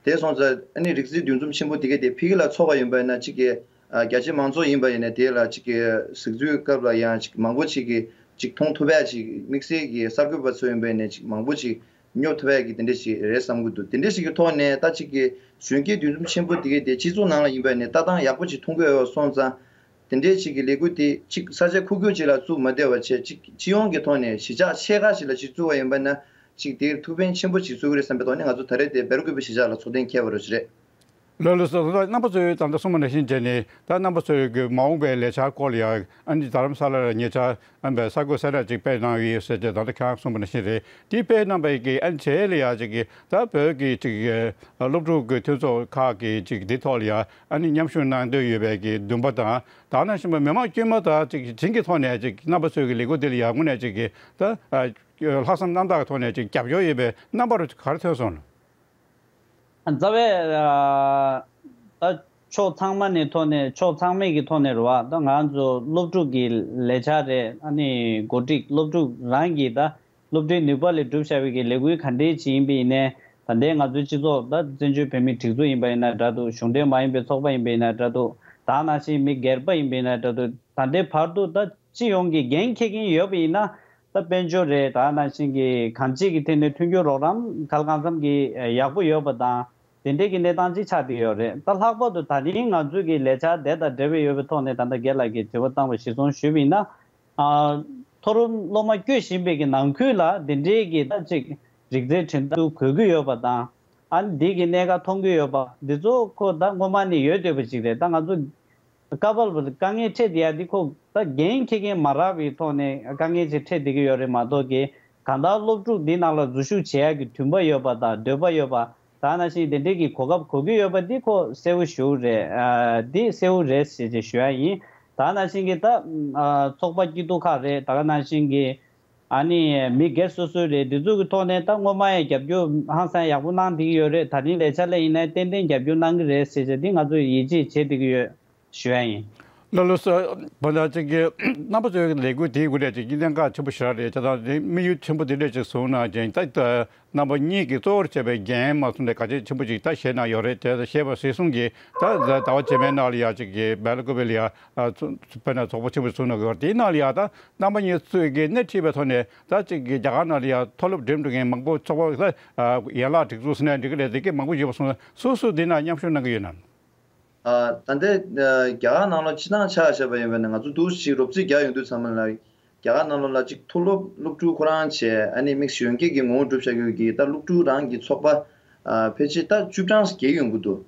དེ་སོང་ཙང་ཨ་ནི་རིག་འཛིན་འདུ་འཛོམས་ཆེན་པོ་དེ་ག་དེ་ཕ་གི་ལ་ཚོགས་པ་ཡིན་པ་ཡིན་ན། ཅིག་གི་ཨ་རྒྱ་ཆེ་མང་ཚོགས་ཡིན་པ་ཡིན་ན་དེ་ལ་ཅིག་གི་གཟིགས་ཚུལ་སྐབས་ལ་ཡང་ཅིག་མང་པོ་ཅིག་གི་ཅིག་མཐོང་ཐུབ་ཡ་ཅིག་དམིགས་བསལ་གྱི་གསར་འགོད་པ་ཚོ་ཡིན་པ་ཡིན་ན་ཅིག་མང་པོ་ཅིག་སྙོབ་ཐུབ་ཡ་གི་དེ་འདྲ་ཞིག་རེད་བསམ་གྱི་འདུག་དེ་འདྲ་ཞིག་གི་ཐོག་ནས་ད་ཅིག་གི་གཞོན་སྐྱེས་འདུ་འཛོམས་ཆེན་པོ་དེ་ག་དེ་སྤྱི་ཚོགས་ནང་ལ་ཡིན་པ་ཡིན་ན་ལྟ་སྟངས་ཡག་པོ་ཅིག་མཐོང་གི་ཡོད་པ་སོང་ཙང་། དེ་འདྲའི་ཅིག་གི་ལས་འགུལ་དེ་ཅིག་ས་ཆ་ཁུག་ཀྱོག་ཅིག་ལ་བཙུགས་མ་བསྡད་པ་བྱས། ཅིག་སྤྱི་ཡོངས་ཀྱི་ཐོག་ནས་གཞིས་ཆགས་ཆེ་ཁག་ཞིག་ལ་ཅིག་བཙུགས་པ་ཡིན་པ་ན་ཅིག་དེར་ཐུགས་ཕན་ཆེན་པོ་ཅིག་གསོས་ཀྱི་རེད་བསམ་པའི་ཐོག་ནས་ང་ཚོ་ད་རེས་དེ་སྦེལ་ཀོབ་གཞིས་ཆགས་ལ་ཚོགས་ཐེངས་འཁེལ་བ་རེད། ལགས་ལགས་སོ། རྣམ་པ་ཚོས་ད་ལྟ་གསུངས་པ་ནང་བཞིན་བྱས་ནས། ད་རྣམ་པ་ཚོས་ཀྱི་མ་འོངས་པའི་ལས་འཆར་སྐོར་ལ་ཡང་ཨ་ནི་རྡ་རམ་ས་ལ་ལ་ཉེ་ཆར་ཨ་ནི་གསར་འགོད་གསལ་བསྒྲགས་ཅིག་སྤེལ་གནང་ཡོད་ཟེར་ཏེ་ད་ལྟ་ཁྱེད་རང་གསུངས་པ་ནང་བཞིན་རེད། དེ་སྤེལ་གནང་པའི་གི་ཨ་ནི་རྗེས་ལ་ཡང་ཅིག་གི་ད་བོད་ཀྱི་ཅིག་གི་སློབ་ཕྲུག་གི་མཐུན་ཚོགས་ཁག་གི་ཅིག་འདི་ཐོག་ལ་ཡང་ཨ་ནི་མཉམ་ཞུགས་གནང་འདོད་ཡོད་པའི་གི་འདུན་པ་དང་། ད་ནང་བཞིན་པ་མི་མང་དཀྱུས་མ་དང་ཅིག་བྱིངས་ཀྱི་ཐོག་ནས་ཅིག་རྣམ་པ་ཚོའི་གི་ལས་འགུལ་འདི་ལ་ཡང་དངོས་གནས་ཅིག་གི་ད་ལྷག་བསམ་རྣམ་དག་གི་ཐོག་ནས་ཅིག་རྒྱབ་སྐྱོར་ཡོད་པའི་རྣམ་པ་རུ་ག་རེ་ཐོན་སོང་། རྩ་བའི་ཨ་ད་ཕྱོགས་ཚང་མ་ནས་ཐོག་ནས་ཕྱོགས་ཚང་མའི་གི་ཐོག་ནས་རེད་བ། ད་ང་ཚོ་སློབ་ཕྲུག་གི་ལས་འཆར་རེད། ཨ་ནི་གོ་སྒྲིག་སློབ་ཕྲུག་རང་གི་ད་སློབ་གྲྭའི་ནུས་པ་ལས་གྲུབ་བཞག་པའི་གི་ལས་འགུལ་ག་འདྲའི་ཅིག་ཡིན་པ་ཡིན་ནའི། ད་ལྟའི་ང་ཚོའི་སྤྱི་ཚོགས་ད་བཙན་བྱོལ་བོད་མིའི་སྒྲིག་འཛུགས་ཡིན་པ་ཡིན་ན་འདྲ་འདུག་གཞུང་འབྲེལ་མ་ཡིན་པའི་ཚོགས་པ་ཡིན་པ་ཡིན་ན་འདྲ་འདུག་ད་ནང་བཞིན་མི་སྒེར་པ་ཡིན་པ་ཡིན་ན་འདྲ་འདུག་ད་ལྟའི་བར་དུ་ད་སྤྱི་ཡོངས་ཀྱི་འགན་འཁྱེར་མཁན་ཡོད་པ་ཡིན་ན། ད་དཔལ་འབྱོར་རེད། ད་ནང་བཞིན་གྱི་གང་ཅིའི་ཐད་ནས་མཐུན་འགྱུར་རོགས་རམ་གང་ལ་གང་འཚམ་གྱི་ཡག་པོ་ཡོད་པ་དང་། དེ་འདྲའི་གི་གནས་སྟངས་ཅིག་ཆགས་བསྡད་ཡོད་རེད། ད་ལྷག་པར་དུ་ད་རིང་ང་ཚོའི་གི་ལས་འཆར་དེ་དང་འབྲེལ་བ་ཡོད་པའི་ཐོག་ནས་ད་ལྟ་རྒན་ལགས་ཀྱིས་དྲི་བ་བཏང་བ་གཞིར་བཟུང་ཞུས་པ་ཡིན་ན། ཨ། མཐོ་རིམ་སློབ་མ་སྐྱོད་བཞིན་པའི་གི་ནང་ཁུལ་ལ་དེ་འདྲའི་གི་ད་ཅིག་རིག་རྩལ་འགྲན་བསྡུར་དགོས་ཀྱི་ཡོད་པ་དང་། ཨ་ནི་འདི་གི་གནད་འགག་མཐོང་གི་ཡོད་པ་འདི་ཚོ་ཁོ་ད་སྔོན་མ་ནས་ཡོད་བསྡད་པ་ཅིག་རེད། ད་ང་ཚོ་སྐབས་བབ་དཀའ་ངལ་འཕྲད་བསྡད་ཡ་འདི་ཁོ་ད་འགན་འཁྱེར་མཁན་མ་རག་པའི་ཐོག་ནས་དཀའ་ངལ་ཅིག་འཕྲད་བསྡད་ཀྱི་ཡོད་རེད་མ་གཏོགས་ཀྱི། གང་ལྟར་སློབ་ཕྲུག་འདི་ནང་ལ་འཛུལ་ཞུགས་བྱེད་ཡ་གི་འདུན་པ་ཡོད་པ་དང་འདོད་པ་ཡོད་པ། ད་ནང་བཞིན་དེ་འདྲའི་གི་གོ་སྐབས་དགོས་ཀྱི་ཡོད་པ་འདི་ཁོ་གསལ་བོ་ཞེ་པོ་རེད། ཨ། འདི་གསལ་བོ་རེད་ཟེར་ཅེས་ཞུ་ཡ་ཡིན། ད་ནང་བཞིན་གྱི་ད། ཨ། ཚོགས་པ་སྐྱིད་སྡུག་ཁག་རེད། ད་ག་ནང་བཞིན་གྱི་ཨ་ནི་མི་སྒེར་སོ་སོའི་རེད། འདི་ཚོ་གི་ཐོག་ནས་ད་སྔོན་མ་ཡང་རྒྱབ་སྐྱོར་ཧང་སང་ཡག་པོ་གནང་བསྡད་ཀྱི་ཡོད་རེད། ད་རིང་ལས་འཆར་ལ་ཡིན་ན་ཏན་ཏན་རྒྱབ་སྐྱོར་གནང་གི་རེད་ཟེར་ཅེས་འདི་ང་ཚོས་ཡིད་ཆེས་བྱེད་བསྡད་ཀྱི་ཡོད་ཞུ་ཡ་ཡིན། ལགས་ལགས་སོ། བ་ད་ཅིག་གི་རྣམ་པ་ཚོའི་ལས་འགུལ་དེའི་སྒོ་ནས་ཅིག་གནད་འགག་ཆེན་པོ་ཞེ་དྲག་རེད། བྱས་ཙང་དེ་དམིགས་ཡུལ་ཆེན་པོ་དེ་འདྲས་ཅིག་བཟུང་གནང་རྗེས་ད་ལྟ་རྣམ་པ་གཉིས་ཀྱིས་གཙོ་བོར་བྱས་པའི་འགན་མ་སོང་ནས་གལ་ཆེན་ཆེན་པོ་ཅིག་ད་བཞེས་གནང་ཡོད་རེད། དེ་བཞེས་པ་གཞིར་བཟུང་གིས་ད་ཟླ་བ་རྗེས་མའི་ནང་ལ་ཡ་ཅིག་གི་སྦེལ་ཀོབ་ལ་ཡ་དཔེར་ན་ཚོགས་པ་ཆེན་པོ་བཟུང་གནང་གི་ཡོད་རེད། དེའི་ནང་ལ་ཡ་ད་རྣམ་པ་གཉིས་ཚོས་ཀྱི་སྣེ་ཁྲིད་པའི་ཐོག་ནས་ད་ཅིག་གི་རྒྱ་གར་ནང་ལ་ཡ་མཐོ་སློབ་འགྲིམ་འགྲོ་མཁན་མང་པོ་ཚོགས་པ་ད་ཡན་ལག་སྒྲིག་འཛུགས་ཟེར་ནས་འགྲིག་གི་རེད། དེ་གས་མང་པོ་ཡོད་པ་སོང་ཙང་སོ་སོ་དེ་ན་མཉམ་ཞུགས་གནང་གི་ཡོད་ན། ཨ། ད་ལྟའི་ཨ་རྒྱ་གར་ནང་ལོགས་སྤྱི་བཏང་ཆ་བཞག་པ་ཡིན་པ་ན་ང་ཚོ་འདུག་ཅིག་རོབ་རྩིས་རྒྱག་ཡོང་དུས་ཙམ་པ་ལ་རྒྱ་གར་ནང་ལོགས་ལ་ཅིག་མཐོ་སློབ་སློབ་ཕྲུག་ཁོ་རང་བྱས། ཨ་ནི་དམིགས་བསལ་གྱི་ངོ་བོ་གྲུབ་བཞག་ཡོད་ཀྱི་ད་སློབ་ཕྲུག་རང་གི་ཚོགས་པ་ཨ་ཕལ་ཆེར་ད་བཅུ་གྲངས་བརྒལ་ཡོང་གི་འདུག་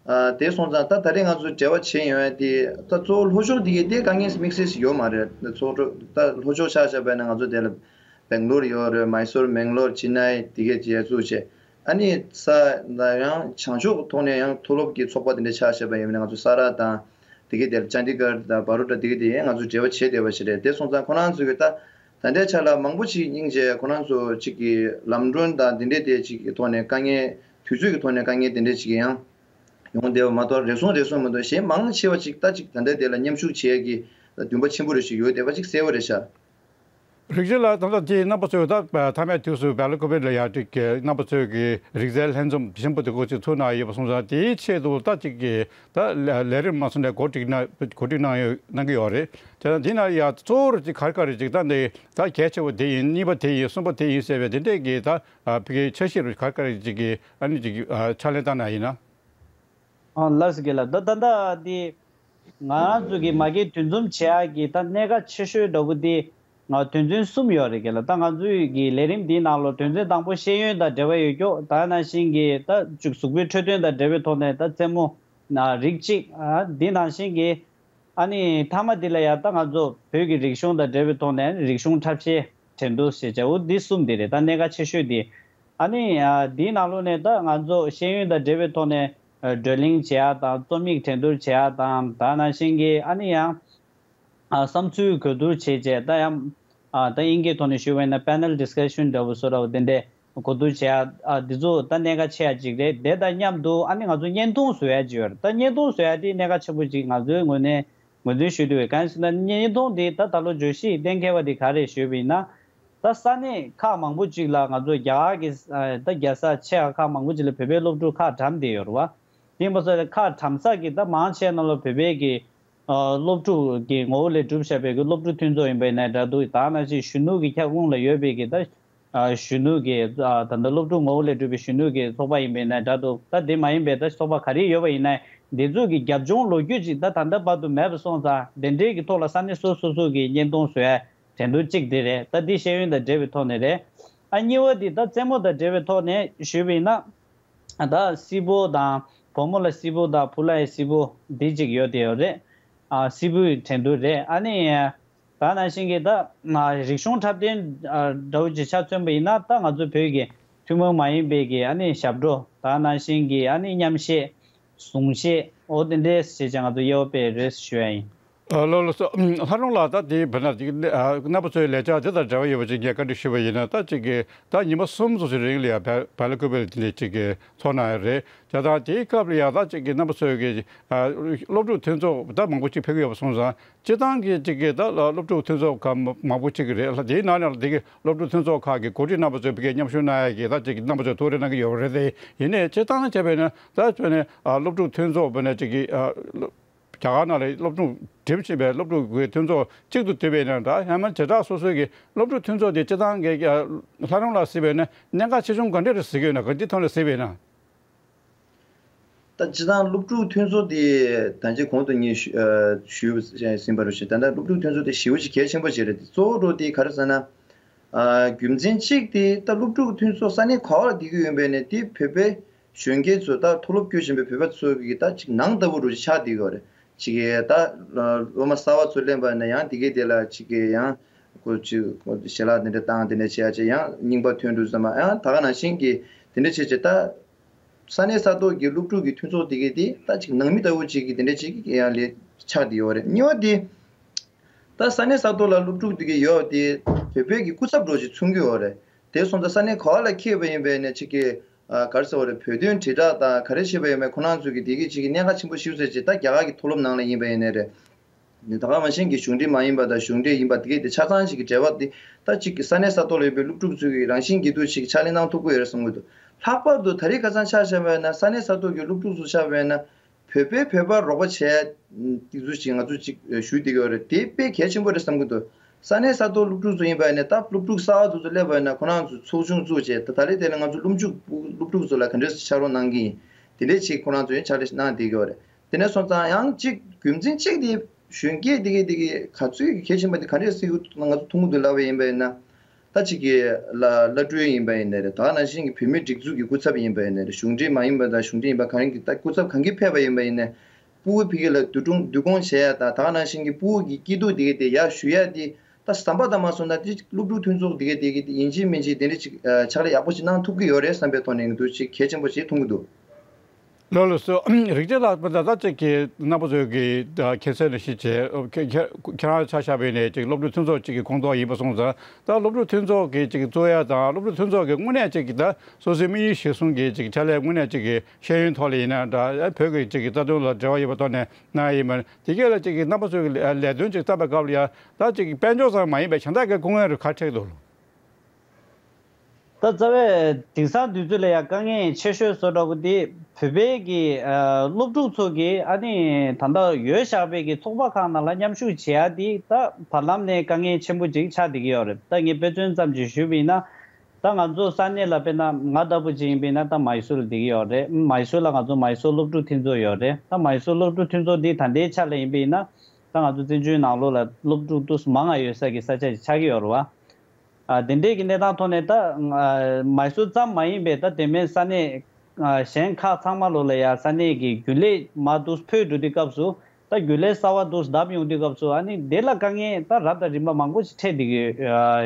ཨ། དེ་སོང་ཙང་ད་ད་རེས་ང་ཚོ་འབྲེལ་བ་བྱས་ཡོང་ཡ་དེ་ད་གཙོ་བོ་ལྷོ་ཕྱོགས་དེ་གའི་དེ་དཀའ་ངལ་དམིགས་བསལ་ཞིག་ཡོད་མ་རེད། ཚོགས་གཙོ་ད་ལྷོ་ཕྱོགས་ཆ་བཞག་པ་ཡིན་ན་ང་ཚོ་དེ་ལ་སྦེང་ལོར་ཡོད་རེད། མའི་སོར། མེང་ལོར། ཅི་ནའི་དེ་གའི་རྒྱལ་ཚུགས་བྱས། ཨ་ནི་ས་ཡང་བྱང་ཕྱོགས་ཐོག་ནས་ཡང་མཐོ་སློབ་ཀྱི་ཚོགས་པ་དེ་འདྲ་ཆ་བཞག་པ་ཡིན་ན་ང་ཚོ་ས་ར་དང་དེ་གའི་དེ་ལ་ཅན་དི་གར་དང་བ་རོ་ཌ་དེ་གའི་དེ་ཡང་ང་ཚོ་འབྲེལ་བ་བྱས་བསྡད་པ་ཞིག་རེད། དེ་སོང་ཙང་ཁོ་རང་ཚོ་གི་ད་ད་ལྟའི་ཆ་ལ་མང་པོ་ཅིག་སྙིང་རྗེ་ཁོ་རང་ཚོ་ཅིག་གི་ལམ་གྲོན་དང་དེ་འདྲའི་དེ་ཅིག་གི་ཐོག་ནས་དཀའ་ངལ་དུས་ཚོད་ཀྱི་ཐོག་ནས་དཀའ་ངལ་དེ་འདྲ་ཅིག་ཡང་ཡོང་བསྡད་པ་མ་གཏོགས་རེ་ཟུང་རེ་ཟུང་མ་གཏོགས་གཞན་མང་ཆེ་བ་ཅིག་ད་ཅིག་ད་ལྟའི་དེ་ལ་མཉམ་ཞུགས་བྱེད་ཡས་ཀྱི་འདུན་པ་ཆེན་པོ་རེ་ཞིག་ཡོད་བསྡད་པ་ཅིག་གསལ་པོ་རེད་ཤག་རིག་འཛིན་ལགས། ད་ལྟ་དེ་རྣམ་པ་ཚོས་ད་མཐའ་མའི་དུས་སུ་སྦེལ་ཀོབ་ལ་ཡ་ཅིག་གི་རྣམ་པ་ཚོས་ཀྱི་རིག་རྩལ་ལྷན་འཛོམས་ཆེན་པོ་དེ་གོ་ཅིག་ཚུགས་གནང་ཡོད་པ་སོང་ཙང་དེའི་ཆེད་དུ་ད་ཅིག་གི་ད་ལས་རིམ་མ་སོང་ནས་གོ་སྒྲིག་གནང་གོ་སྒྲིག་གནང་ཡོད་གནང་གི་ཡོད་རེད། དེ་ན་དེ་ན་ཡ་གཙོ་བོར་ཅིག་ག་རེ་ག་རེ་ཅིག་ད་འདི་ད་གལ་ཆེ་བ་དེ་ཡིན། གཉིས་པ་དེ་ཡིན། གསུམ་པ་དེ་ཡིན་ཟེར་བའི་དེ་འདྲས་ཀྱི་ད་ཕ་གིའི་འཆར་གཞི་རུ་ག་རེ་ག་རེ་ཅིག་གི་ཨ་ནི་ཅིག་ཕྱག་ལས་བཏང་ན་ཡིན་ན། ཨ། ལགས་སོ་རྒན་ལགས། ད་ད་ལྟ་འདི་ང་རང་ཚོ་གི་མ་གི་འདུ་འཛོམས་བྱེད་ཡག་གི་ད་གནད་འགག་ཆེ་ཤོས་འདྲ་བོ་འདི་ང་དོན་ཚན་གསུམ་ཡོད་རེད་རྒན་ལགས། ད་ང་ཚོའི་གི་ལས་རིམ་འདིའི་ནང་ལོ་དོན་ཚན་དང་པོ་ཤེས་ཡོན་དང་འབྲེལ་བ་ཡོད་ཀྱོག་ད་ནང་བཞིན་གྱི་ད་ཅིག་གཟུགས་པོའི་འཕྲོད་བསྟེན་དང་འབྲེལ་བའི་ཐོག་ནས་ད་རྩེད་མོ་ན་རིགས་གཅིག་ཨ། འདི་ནང་བཞིན་གྱི་ཨ་ནི་མཐའ་མ་འདི་ལ་ཡང་ད་ང་ཚོ་བོད་ཀྱི་རིག་གཞུང་དང་འབྲེལ་བའི་ཐོག་ནས་རིག་གཞུང་འཁྲབ་ཆས་འགྲན་བསྡུར་ཞེས་བྱ་བོ་འདི་གསུམ་འདི་རེད། ད་གནད་འགག་ཆེ་ཤོས་འདི། ཨ་ནི་ཨ། འདིའི་ནང་ལོགས་ནས་ད་ང་ཚོ་ཤེས་ཡོན་དང་འབྲེལ་བའི་ཐོག་ནས་ཨ། བགྲོ་གླེང་བྱེད་ཡག་དང་རྩོམ་ཡིག་འགྲན་བསྡུར་བྱེད་ཡག་དང་ད་ནང་བཞིན་གྱི་ཨ་ནི་ཡང་ཨ། བསམ་ཚུལ་གོ་བསྡུར་བྱེད་བྱས་ད་ཡང་ཨ། ད་དབྱིན་སྐད་ཐོག་ནས་ཞུས་པ་ཡིན་ན་པེ་ནལ་ཌི་སི་ཀ་ཤན་འདྲ་བོ་བཟོ་འདྲ་བོ་དེ་འདྲས། གོ་བསྡུར་བྱེད་ཡ། ཨ། འདི་ཚོ་ད་གནད་འགག་ཆེ་ཡ་གཅིག་རེད། དེ་དང་མཉམ་དུ་ཨ་ནི་ང་ཚོ་བརྙན་ཐུང་བཟོ་ཡ་གཅིག་ཡོད་རེད། ད་བརྙན་ཐུང་བཟོ་ཡ་དེ་གནད་འགག་ཆེན་པོ་གཅིག་ང་ཚོའི་ངོས་ནས་ངོས་འཛིན་ཞུ་འདོད་ཡོད། གང་ཡིན་ཟེར་ན་བརྙན་ཐུང་དེ་ད་ད་ལོ་བརྗོད་གཞི་གཏན་འཁེལ་བ་དེ་ག་རེ་ཞུས་པ་ཡིན་ན། ད་ས་གནས་ཁག་མང་པོ་གཅིག་ལ་ང་ཚོ་རྒྱ་གར་གྱི་ཨ། ད་རྒྱལ་ས་ཆེ་ཡ་ཁག་མང་པོ་གཅིག་ལ་བོད་པའི་སློབ་ཕྲུག་ཁག་གྲམ་བསྡད་ཡོད་རེད་བ། དེ་ཡིན་པ་སོགས་ཁག་གྲམ་ས་གི་ད་མང་ཆེ་ནང་ལ་བོད་པའི་གི་ཨ། སློབ་ཕྲུག་གི་ངོ་བོ་ལས་གྲུབ་བཞག་པའི་གི་སློབ་ཕྲུག་མཐུན་ཚོགས་ཡིན་པ་ཡིན་ན་འདྲ་འདུག་ད་ནང་བཞིན་གཞོན་ནུ་གི་ཁྱབ་ཁོངས་ལ་ཡོད་པའི་གི་ད་ཨ། གཞོན་ནུ་གི་ཨ། ད་ལྟ་སློབ་ཕྲུག་ངོ་བོ་ལས་གྲུབ་པའི་གཞོན་ནུ་གི་ཚོགས་པ་ཡིན་པ་ཡིན་ན་འདྲ་འདུག་ད་དེ་མ་ཡིན་པའི་ད་ཚོགས་པ་ག་རེ་ཡོད་པ་ཡིན་ན་དེ་ཚོ་གི་རྒྱབ་ལྗོངས་ལོ་རྒྱུས་ཅིག་ད་ད་ལྟ་བར་དུ་མེད་པ་སོང་ཙང་དེ་འདྲའི་གི་ཐོག་ལ་ས་གནས་སོ་སོ་སོ་གི་བརྙན་ཐུང་བཟོ་ཡ་འགྲན་བསྡུར་གཅིག་དེ་རེད། ད་འདི་ཤེས་ཡོན་དང་འབྲེལ་བའི་ཐོག་ནས་རེད། ཨ། གཉིས་པ་འདི་ད་རྩེད་མོ་དང་འབྲེལ་བའི་ཐོག་ནས་ཞུས་པ་ཡིན་ན། ད་སིལ་བུ་དང་བུ་མོ་ལ་སིལ་བུ་དང་བུ་ལ་ཡང་སིལ་བུ་འདི་གཅིག་ཡོད་དེ་ཡོད་རེད། ཨ། སིལ་བུའི་འགྲན་བསྡུར་རེད། ཨ་ནི་ད་ནང་བཞིན་གྱི་ད་རིག་གཞུང་འཁྲབ་སྟོན་འདྲ་བོ་ཅིག་ཆ་མཚོན་པ་ཡིན་ན་ད་ང་ཚོ་བོད་ཀྱི་ཐུན་མོང་མ་ཡིན་པའི་གི་ཨ་ནི་ཞབས་བྲོ་ད་ནང་བཞིན་གྱི་ཨ་ནི་མཉམ་གཞས། གཟུངས་གཞས། འོ་དེ་འདྲས་བྱས་ཀྱང་ང་ཚོ་དབྱེ་བ་སྤེལ་རེད་ཞུ་ཡ་ཡིན། ཨ། ལགས་ལགས་སོ། ལྷ་རམས་ལགས། ད་དེ་བོད་ནང་དེ་ཨ། རྣམ་པ་ཚོའི་ལས་འཆར་དེ་དང་འབྲེལ་བ་ཡོད་པ་ཅིག་ངས་བཀའ་འདྲི་ཞུས་པ་ཡིན་ན། ད་ཅིག་གི་ད་ཉི་མ་གསུམ་ཙམ་ཞིག་རིང་ལ་ཡ་བལ་བལ་ཀོ་བལ་དེ་འདྲ་ཅིག་གི་ཚོགས་གནང་ཡ་རེད། བྱས་ཙང་དེའི་སྐབས་ལ་ཡ་ད་ཅིག་གི་རྣམ་པ་ཚོའི་གི་ཨ། སློབ་ཕྲུག་མཐུན་ཚོགས་ད་མང་པོ་ཅིག་ཕེབས་ཀྱི་ཡོད་པ་སོང་ཙང་སྤྱིར་བཏང་གི་ཅིག་གི་ད་སློབ་ཕྲུག་མཐུན་ཚོགས་ཁག་མ་མང་པོ་ཅིག་གི་རེད་ལ། དེའི་ནང་ནས་ལ་དེ་གི་སློབ་ཕྲུག་མཐུན་ཚོགས་ཁག་གི་འགོ་ཁྲིད་རྣམ་པ་ཚོས་ཕ་གིར་མཉམ་ཞུགས་གནང་ཡ་གི་ད་ཅིག་གི་རྣམ་པ་ཚོས་ཐུགས་རེ་གནང་གི་ཡོད་རེད་དེ། ཡིན་ནའི་སྤྱིར་བཏང་བྱས་པས་ན་ད་བྱས་ནས་ཨ། སློབ་ཕྲུག་མཐུན་ཚོགས་བྱས་ནས་ཅིག་གི་ཨ། སློབ་ རྒྱ་གར་ནང་ལ་སློབ་ཕྲུག་འགྲིམ་བཞིན་པའི་སློབ་ཕྲུག་གི་མཐུན་ཚོགས་གཅིག་ཏུ་བསྡུས་པ་ཡིན་ན་འདྲ། ཡང་མིན་བྱེ་བྲག་སོ་སོའི་གི་སློབ་ཕྲུག་མཐུན་ཚོགས་དེ་སྤྱི་བཏང་གི་ལྷ་རམས་ལ་གཟིགས་པ་ཡིན་ན་གནད་འགག་ཆེ་ཆུང་ག་འདྲ་རེ་གཟིགས་ཀྱི་ཡོད་ན། ག་འདི་ཐོག་ནས་གཟིགས་པ་ཡིན་ན། ད་སྤྱི་བཏང་སློབ་ཕྲུག་མཐུན་ཚོགས་དེ་ད་ཅི་གོང་དུ་ངས་ཞུ་ཨ་ཞུས་ཟིན་པ་རེད་ཤག་ད་ལྟ་སློབ་ཕྲུག་མཐུན་ཚོགས་དེ་ཞེ་པོ་ཅིག་གལ་ཆེན་པོ་ཅིག་རེད། གཙོ་བོ་འདྲ་བོ་དེ་ག་རེ་ཟེར་ན། ཨ་རྒྱུ་མཚན་གཅིག་དེ་ད་སློབ་ཕྲུག་མཐུན་ཚོགས་ས་གནས་ག་བ་ལ་བསྡད་ཀྱི་ཡོད་པ་ཡིན་ནའི་དེ་བོད་པའི་གཞོན་སྐྱེས་ཚོ་ད་མཐོ་སློབ་སྐྱོད་བཞིན་པའི་བོད་པ་ཚོ་གི་ད་ཅིག་ནང་ལྟ་བུ་འདྲ་བོ་ཅིག་ཆགས་བསྡད་ཡོད་རེད། ཅིག་གི་ད་སློབ་མ་གསར་པ་ཚོ་སླེབས་པ་ཡིན་ན་ཡང་དེ་གའི་དེ་ལ་ཅིག་གི་ཡང་ཁོ་ཅིག་ཁོ་ཞལ་ལག་དེ་འདྲ་བཏང་དེ་འདྲ་བྱེད་ཡ་ཅིག་ཡང་རྙིང་པ་ཐོན་འགྲོ་ཙམ་མ་ཡང་ད་ག་ནང་བཞིན་གི་དེ་འདྲ་བྱེད་ཅིག་ད། ས་གནས་ས་ཐོག་གི་སློབ་ཕྲུག་གི་མཐུན་ཚོགས་དེ་གའི་དེ་ད་ཅིག་ནང་མི་ལྟ་བུ་ཅིག་གི་དེ་འདྲ་ཅིག་ཡང་ལས་ཆགས་བསྡད་ཡོད་རེད། གཉིས་པ་དེ་ད་ས་གནས་ས་ཐོག་ལ་སློབ་ཕྲུག་དེ་གའི་ཡོད་དེ་བོད་པའི་གི་སྐུ་ཚབ་འདྲ་བོ་ཅིག་མཚོན་གྱི་ཡོད་རེད། དེ་སོང་ཙང་ས་གནས་ག་བ་ལ་འཁེལ་བ་ཡིན་པའི་ནས་ཅིག་གི་ག་རེ་ཟེར་བ་རེད། བོད་དོན་དྲིལ་བསྒྲགས་དང་ག་རེ་བྱེད་པ་ཡིན་པའི་ཁོ་རང་ཚོ་གི་དེ་གའི་ཅིག་གི་གནད་འགག་ཆེན་པོ་ཞིག་ཟེར་ཅིག་ད་རྒྱ་གར་གི་མཐོ་སློབ་ནང་ལ་ཡིན་པ་ཡིན་ནའི་རེད། ད་ག་ནང་བཞིན་གྱི་གཞུང་འབྲེལ་མ་ཡིན་པ་དང་གཞུང་འབྲེལ་ཡིན་པ་དེ་གའི་དེ་ཆ་ཚང་ཞིག་གི་འབྲེལ་བ་དེ་ད་ཅིག་གི་ས་གནས་ས་ཐོག་ལ་ཡོད་པའི་སློབ་ཕྲུག་ཚོས་ཀྱི་རང་བཞིན་གྱིས་འདུག་ཅིག་ཕྱག་ལས་གནང་ཐུབ་ཀྱི་ཡོད་རེད་བསམ་གྱི་འདུག་ལྷག་པར་དུ་ད་རེས་ཁ་སང་ཆ་བཞག་པ་ཡིན་ན་ས་གནས་ས་ཐོག་གི་སློབ་ཕྲུག་ཚོ་ཆ་བཞག་པ་ཡིན་ན་བོད་པས་བོད་པར་རོགས་པ་བྱས་དེ་ཚོ་ཅིག་ང་ཚོ་ཅིག་ཞུ་བསྡད་ཀྱི་ཡོད་རེད། དེ་དཔེ་གལ་ཆེན་པོ་རེད་བསམ་གྱི་འདུག་ས་གནས་ས་ཐོག་སློབ་ཕྲུག་ཚོ་ཡིན་པ་ཡིན་ན་ད་སློབ་ཕྲུག་གསར་པ་ཚོ་ཚོ་སླེབས་པ་ཡིན་ན་ཁོ་རང་ཚོ་ཚོགས་ཆུང་བཙུགས་བྱས་ད་ད་རེས་དེ་ལ་ང་ཚོ་སློབ་ཕྲུག་སློབ་ཕྲུག་ཚོ་ལ་ག་འདྲས་ཕྱག་རོགས་གནང་གི་ཡིན། དེ་འདྲས་ཅིག་ཁོ་རང་ཚོ་ཡང་ཕྱག་ལས་གནང་བསྡད་ཀྱི་ཡོད་རེད། དེ་ནས་སོང་ཙང་ཡང་གཅིག་རྒྱུ་མཚན་གཅིག་དེ་གཞོན་སྐྱེས་དེ་གས་དེ་གས་ག་ཚོད་གལ་ཆེན་པོ་དེ་ག་འདྲས་སྲིད་ང་ཚོ་ཐུང་ངུ་དུ་ལབ་པ་ཡིན་པ་ཡིན་ན། ད་གཅིག་གི་བླ་བླ་སྤྲུལ་ཡིན་པ་ཡིན་ནའི་རེད། ད་ནང་བཞིན་གྱི་བོད་མིའི་སྒྲིག་འཛུགས་ཀྱི་སྐུ་ཚབ་ཡིན་པ་ཡིན་ནའི་རེད། གཞུང་འབྲེལ་མ་ཡིན་པ་དང་གཞུང་འབྲེལ་ཡིན་པ་གང་གི་ད་སྐུ་ཚབ་གང་གི་ཕེབས་པ་ཡིན་པ་ཡིན་ནའི་ཕྲུ་གུ་ཕ་གི་ལ་བསྡུ་སྲུང་བསྡུ་སྐོང་བྱེད་ཡ་དང་ད་ནང་བཞིན་གྱི་ཕྲུ་གུ་གི་སྐྱིད་སྡུག་དེ་གས་དེ་ཡར་ཞུ་ཡ་དེ། ད་ཟམ་པ་དང་མ་སོང་ན་དེ་སློབ་ཕྲུག་མཐུན་ཚོགས་དེ་གས་དེ་གས་དེ་ཡིན་གཅིག་མིན་གཅིག་དེ་འདྲ་ཅིག་ཕྱག་ལས་ཡག་པོ་ཞིག་གནང་ཐུབ་ཀྱི་ཡོད་རེད་བསམ་པའི་ཐོག་ནས་ང་ཚོས་ཅིག་གལ་ཆེན་པོ་ཞིག་མཐོང་གི་འདུག་ལགས་ལགས་སོ། རིག་རྒྱལ་ལགས་པ་ད་ལྟ་ཅིག་གི་རྣམ་པ་ཚོས་ཀྱི་ཁྱེད་ཚོས་ནས་ཤེས་བྱས་ཁྱེད་ཁྱེད་རང་ཆ་བཞག་པའི་ནས་ཅིག་སློབ་ཕྲུག་མཐུན་ཚོགས་ཅིག་གི་ཁོངས་གཏོགས་ཡིན་པ་སོང་ཙང་ད་སློབ་ཕྲུག་མཐུན་ཚོགས་ཀྱི་ཅིག་གཙོས་ཡ་དང་སློབ་ཕྲུག་མཐུན་ཚོགས་ཀྱི་དངོས་གནས་ཅིག་གི་ད་སོ་སོའི་དམིགས་ཡུལ་གཞིར་བཟུང་གི་ཅིག་ཕྱག་ལས་དངོས་གནས་ཅིག་གི་ཤེས་ཡོན་ཐོག་ལ་ཡིན་ན་འདྲ་བོད་ཀྱི་ཅིག་གི་རྩ་དོན་ལ་འབྲེལ་བ་ཡོད་པའི་ཐོག་ནས་གནང་ཡ་ཡིན་པ་དེ་གས་ལ་ཅིག་གི་རྣམ་པ་ཚོས་ཀྱི་ལས་དོན་ཅིག་བརྩམས་པའི་སྐབས་ལ་ཡ་ད་ཅིག་གི་དཔལ་འབྱོར་ཙམ་མ་ཡིན་པའི་གཞན་དག་གི་སྐུ་ངལ་རུ་ཁ་ཁྲེག་འདུག་ད་རྩ་བའི་དེང་སང་དུས་ཚོད་ལ་ཡང་དཀའ་ངལ་ཆེ་ཤོས་བཟོ་འདྲ་པོ་དེ་བོད་པའི་གི་ཨ་སློབ་ཕྲུག་ཚོ་གི་ཨ་ནི་ད་ལྟ་ཡོད་བཞག་པའི་གི་ཚོགས་པ་ཁག་ནང་ལ་མཉམ་ཞུགས་བྱེད་ཡ་དེ་ད་བར་ལམ་ནས་དཀའ་ངལ་ཆེན་པོ་ཅིག་ཆགས་བསྡད་ཀྱི་ཡོད་རེད། ད་ངས་དཔེ་མཚོན་ཙམ་ཅིག་ཞུས་པ་ཡིན་ན་ད་ང་ཚོ་ས་གནས་ལ་དཔེར་ན་ང་ལྟ་བུ་ཅིག་ཡིན་པ་ཡིན་ན་ད་མའི་སུར་ལ་བསྡད་ཀྱི་ཡོད་རེད། མའི་སུར་ལ་ང་ཚོ་མའི་སུར་སློབ་ཕྲུག་མཐུན་ཚོགས་ཡོད་རེད། ད་མའི་སུར་སློབ་ཕྲུག་མཐུན་ཚོགས་འདི་ད་ལྟའི་ཆ་ལ་ཡིན་པ་ཡིན་ན་ད་ང་ཚོ་བཙན་བྱོལ་ནང་ལོགས་ལ་སློབ་ཕྲུག་ཏུ་མང་ང་ཡོད་ས་གི་ས་ཆ་ཅིག་ཆགས་ཀྱི་ཡོད་རེད་བ། ཨ་དེ་འདྲས་ཀྱི་གནས་སྟངས་ཐོག་ནས་ད་ཨ་མའི་སུར་ཙམ་མ་ཡིན་པའི་ད་དེ་མིན་ས་གནས་ཨ་གཞན་ཁག་ཚང་མ་ལོ་ལ་ཡ་ས་གནས་ཀྱི་རྒྱུན་ལས་མར་འདུག་འཕོས་འགྲོ་དུས་སྐབས་སུ་ད་རྒྱུན་ལས་གསར་བ་འདུག་བསྡབས་ཡོང་དུས་སྐབས་སུ་ཨ་ནི་དེ་ལ་དཀའ་ངལ་ད་རབ་དང་རིམ་པ་མང་པོ་ཞིག་འཕྲད་བསྡད་ཀྱི་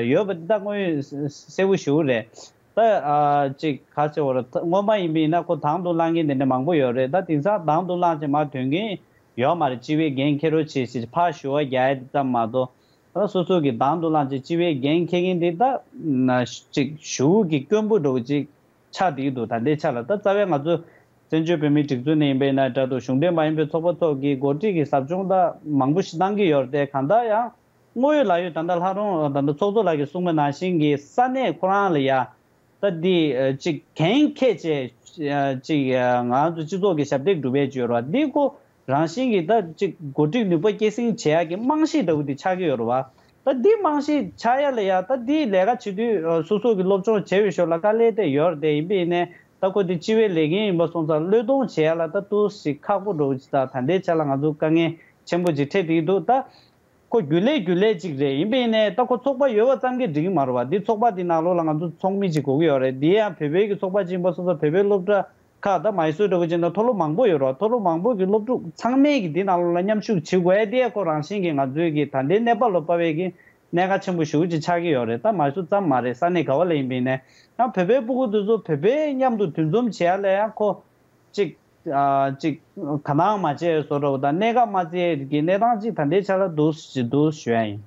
ཡོད་པ་འདི་ད་དངོས་ཡོད་གསལ་པོ་ཞེ་པོ་རེད། ད་ཨ་ཅིག་ག་ཟེར་བ་རེད། སྔོན་མ་ཡིན་པ་ཡིན་ན་ཁོ་དང་དུ་བླངས་མཁན་དེ་འདྲ་མང་པོ་ཡོད་རེད། ད་དེང་སང་དང་དུ་བླངས་བྱས་མར་ཐོན་མཁན་ཡོད་མ་རེད། སྤྱི་པའི་འགན་འཁྱེར་རོགས་བྱེད་ཞེས་ཕར་ཞུ་བ་རྒྱག་ཡ་དེ་ཙམ་མ་གཏོགས། ད་སོ་སོ་གི་དང་དུ་བླངས་བྱས་སྤྱི་པའི་འགན་འཁྱེར་མཁན་དེ་ད་ན་ཅིག་ཞུ་གི་སྐྱོན་པོ་འདྲ་བོ་ཅིག་ཆགས་བསྡད་ཀྱི་འདུག་ད་ལྟའི་ཆ་ལ་ད་རྩ་བའི་ང་ཚོ་བཙན་བྱོལ་བོད་མིའི་སྒྲིག་འཛུགས་ནས་ཡིན་པས་ན་འདྲ་འདུག་གཞུང་འབྲེལ་མ་ཡིན་པའི་ཚོགས་པ་ཚོ་གི་འགོ་ཁྲིད་ཀྱི་ཟབ་སྦྱོང་ད་མང་པོ་ཞིག་གནང་གི་ཡོད་རེད་དེ་གང་ལྟར་ཡང་དངོས་ཡོད་ལག་ཡོད་ད་ལྟ་ལྷག་རུང་ད་ལྟ་ཚོགས་གཙོ་ལགས་ཀྱིས་གསུངས་པ་ནང་བཞིན་གྱི་ས་གནས་ཁོ་རང་ལ་ཡ། ད་འདི་ཅིག་འགན་འཁྱེར་བྱས་ཅིག་ང་ཚོ་སྤྱི་ཚོགས་ཀྱི་ཞབས་འདེགས་སྒྲུབ་པའི་བརྗོད་ར་འདི་ཁོ་རང་བཞིན་གྱིས་ད་ཅིག་འགོ་ཁྲིད་ནུས་པ་སྐྱེད་སྲིང་བྱེད་ཡག་གི་རྨང་གཞི་འདྲ་བོ་འདི་ཆགས་ཀྱི་ཡོད་རེད་བ། ད་འདི་རྨང་གཞི་ཆགས་ཡ་ལ་ཡ་ད་འདི་ལས་ཀ་བྱེད་དུས་སོ་སོ་གི་སློབ་སྦྱོང་བྱས་པའི་ཞོར་ལ་དཀའ་ལས་དེ་ཡོད་རེད་དེ་ཡིན་པས་ནས་ད་ཁོ་འདི་སྤྱི་པའི་ལས་འགན་ཡིན་པ་སོང་ཙང་བློས་གཏོང་བྱེད་ཡ་ལ་ད་ཏོག་ཙམ་ཁག་པོ་འདྲ་བོ་ཅིག་ད་ད་ལྟའི་ཆ་ལ་ང་ཚོ་དཀའ་ངལ་ཆེན་པོ་ཅིག་འཕྲད་བསྡད་ཀྱི་འདུག་ད། ཁོ་རྒྱུན་ལས་རྒྱུན་ལས་གཅིག་རེད། ཡིན་པས་ནས་ད་ཁོ་ཚོགས་པ་ཡོད་པ་ཙམ་གྱིས་འགྲིག་གི་མ་རེད་བ། འདི་ཚོགས་པ་འདི་ནང་ལོགས་ལ་ང་ཚོ་ཚོགས་མི་གཅིག་དགོས་ཀྱི་ཡོད་རེད། འདི་ཡང་བོད་པའི་གི་ཚོགས་པ་གཅིག་ཡིན་པ་སོང་ཙང་བོད་པའི་སློབ་གྲྭ་ཁག་ད་མའི་སུར་འདྲ་བོ་ཅིག་ན་མཐོ་སློབ་མང་པོ་ཡོད་རེད་བ། མཐོ་སློབ་མང་པོ་གི་སློབ་ཕྲུག་ཚང་མས་གི་འདི་ནང་ལོགས་ལ་མཉམ་ཞུགས་བྱེད་དགོས་ཡ་འདི་ཡང་ཁོ་རང་བཞིན་གྱིས་ང་ཚོའི་གི་ད་ལྟའི་གནས་བབ་ལ་དཔག་པའི་གི་གནད་འགག་ཆེན་པོ་ཞེ་པོ་ཅིག་ཆགས་ཀྱི་ཡོད་རེད། ད་མའི་སུར་ཙམ་མ་རེད། ས་གནས་ག་བ་ལ་ཡིན་པ་ཡིན་ནའི་ཡང་བོད་པའི་སྤུ་གུ་དེ་ཚོ་བོད་པའི་མཉམ་དུ་འདུ་འཛོམས་བྱེད་ཡ་ལ་ཡང་ཁོ། ཅིག་ཨ་ཅིག་དོ་སྣང་མ་བྱས་བཟོ་འདྲ་བོ་དང་གནད་འགག་མ་བརྩིས་ཀྱི་གནས་སྟངས་ཅིག་ད་ལྟའི་ཆ་ལ་འདུག་ཞེས་འདུག་ཞུ་ཡ་ཡིན།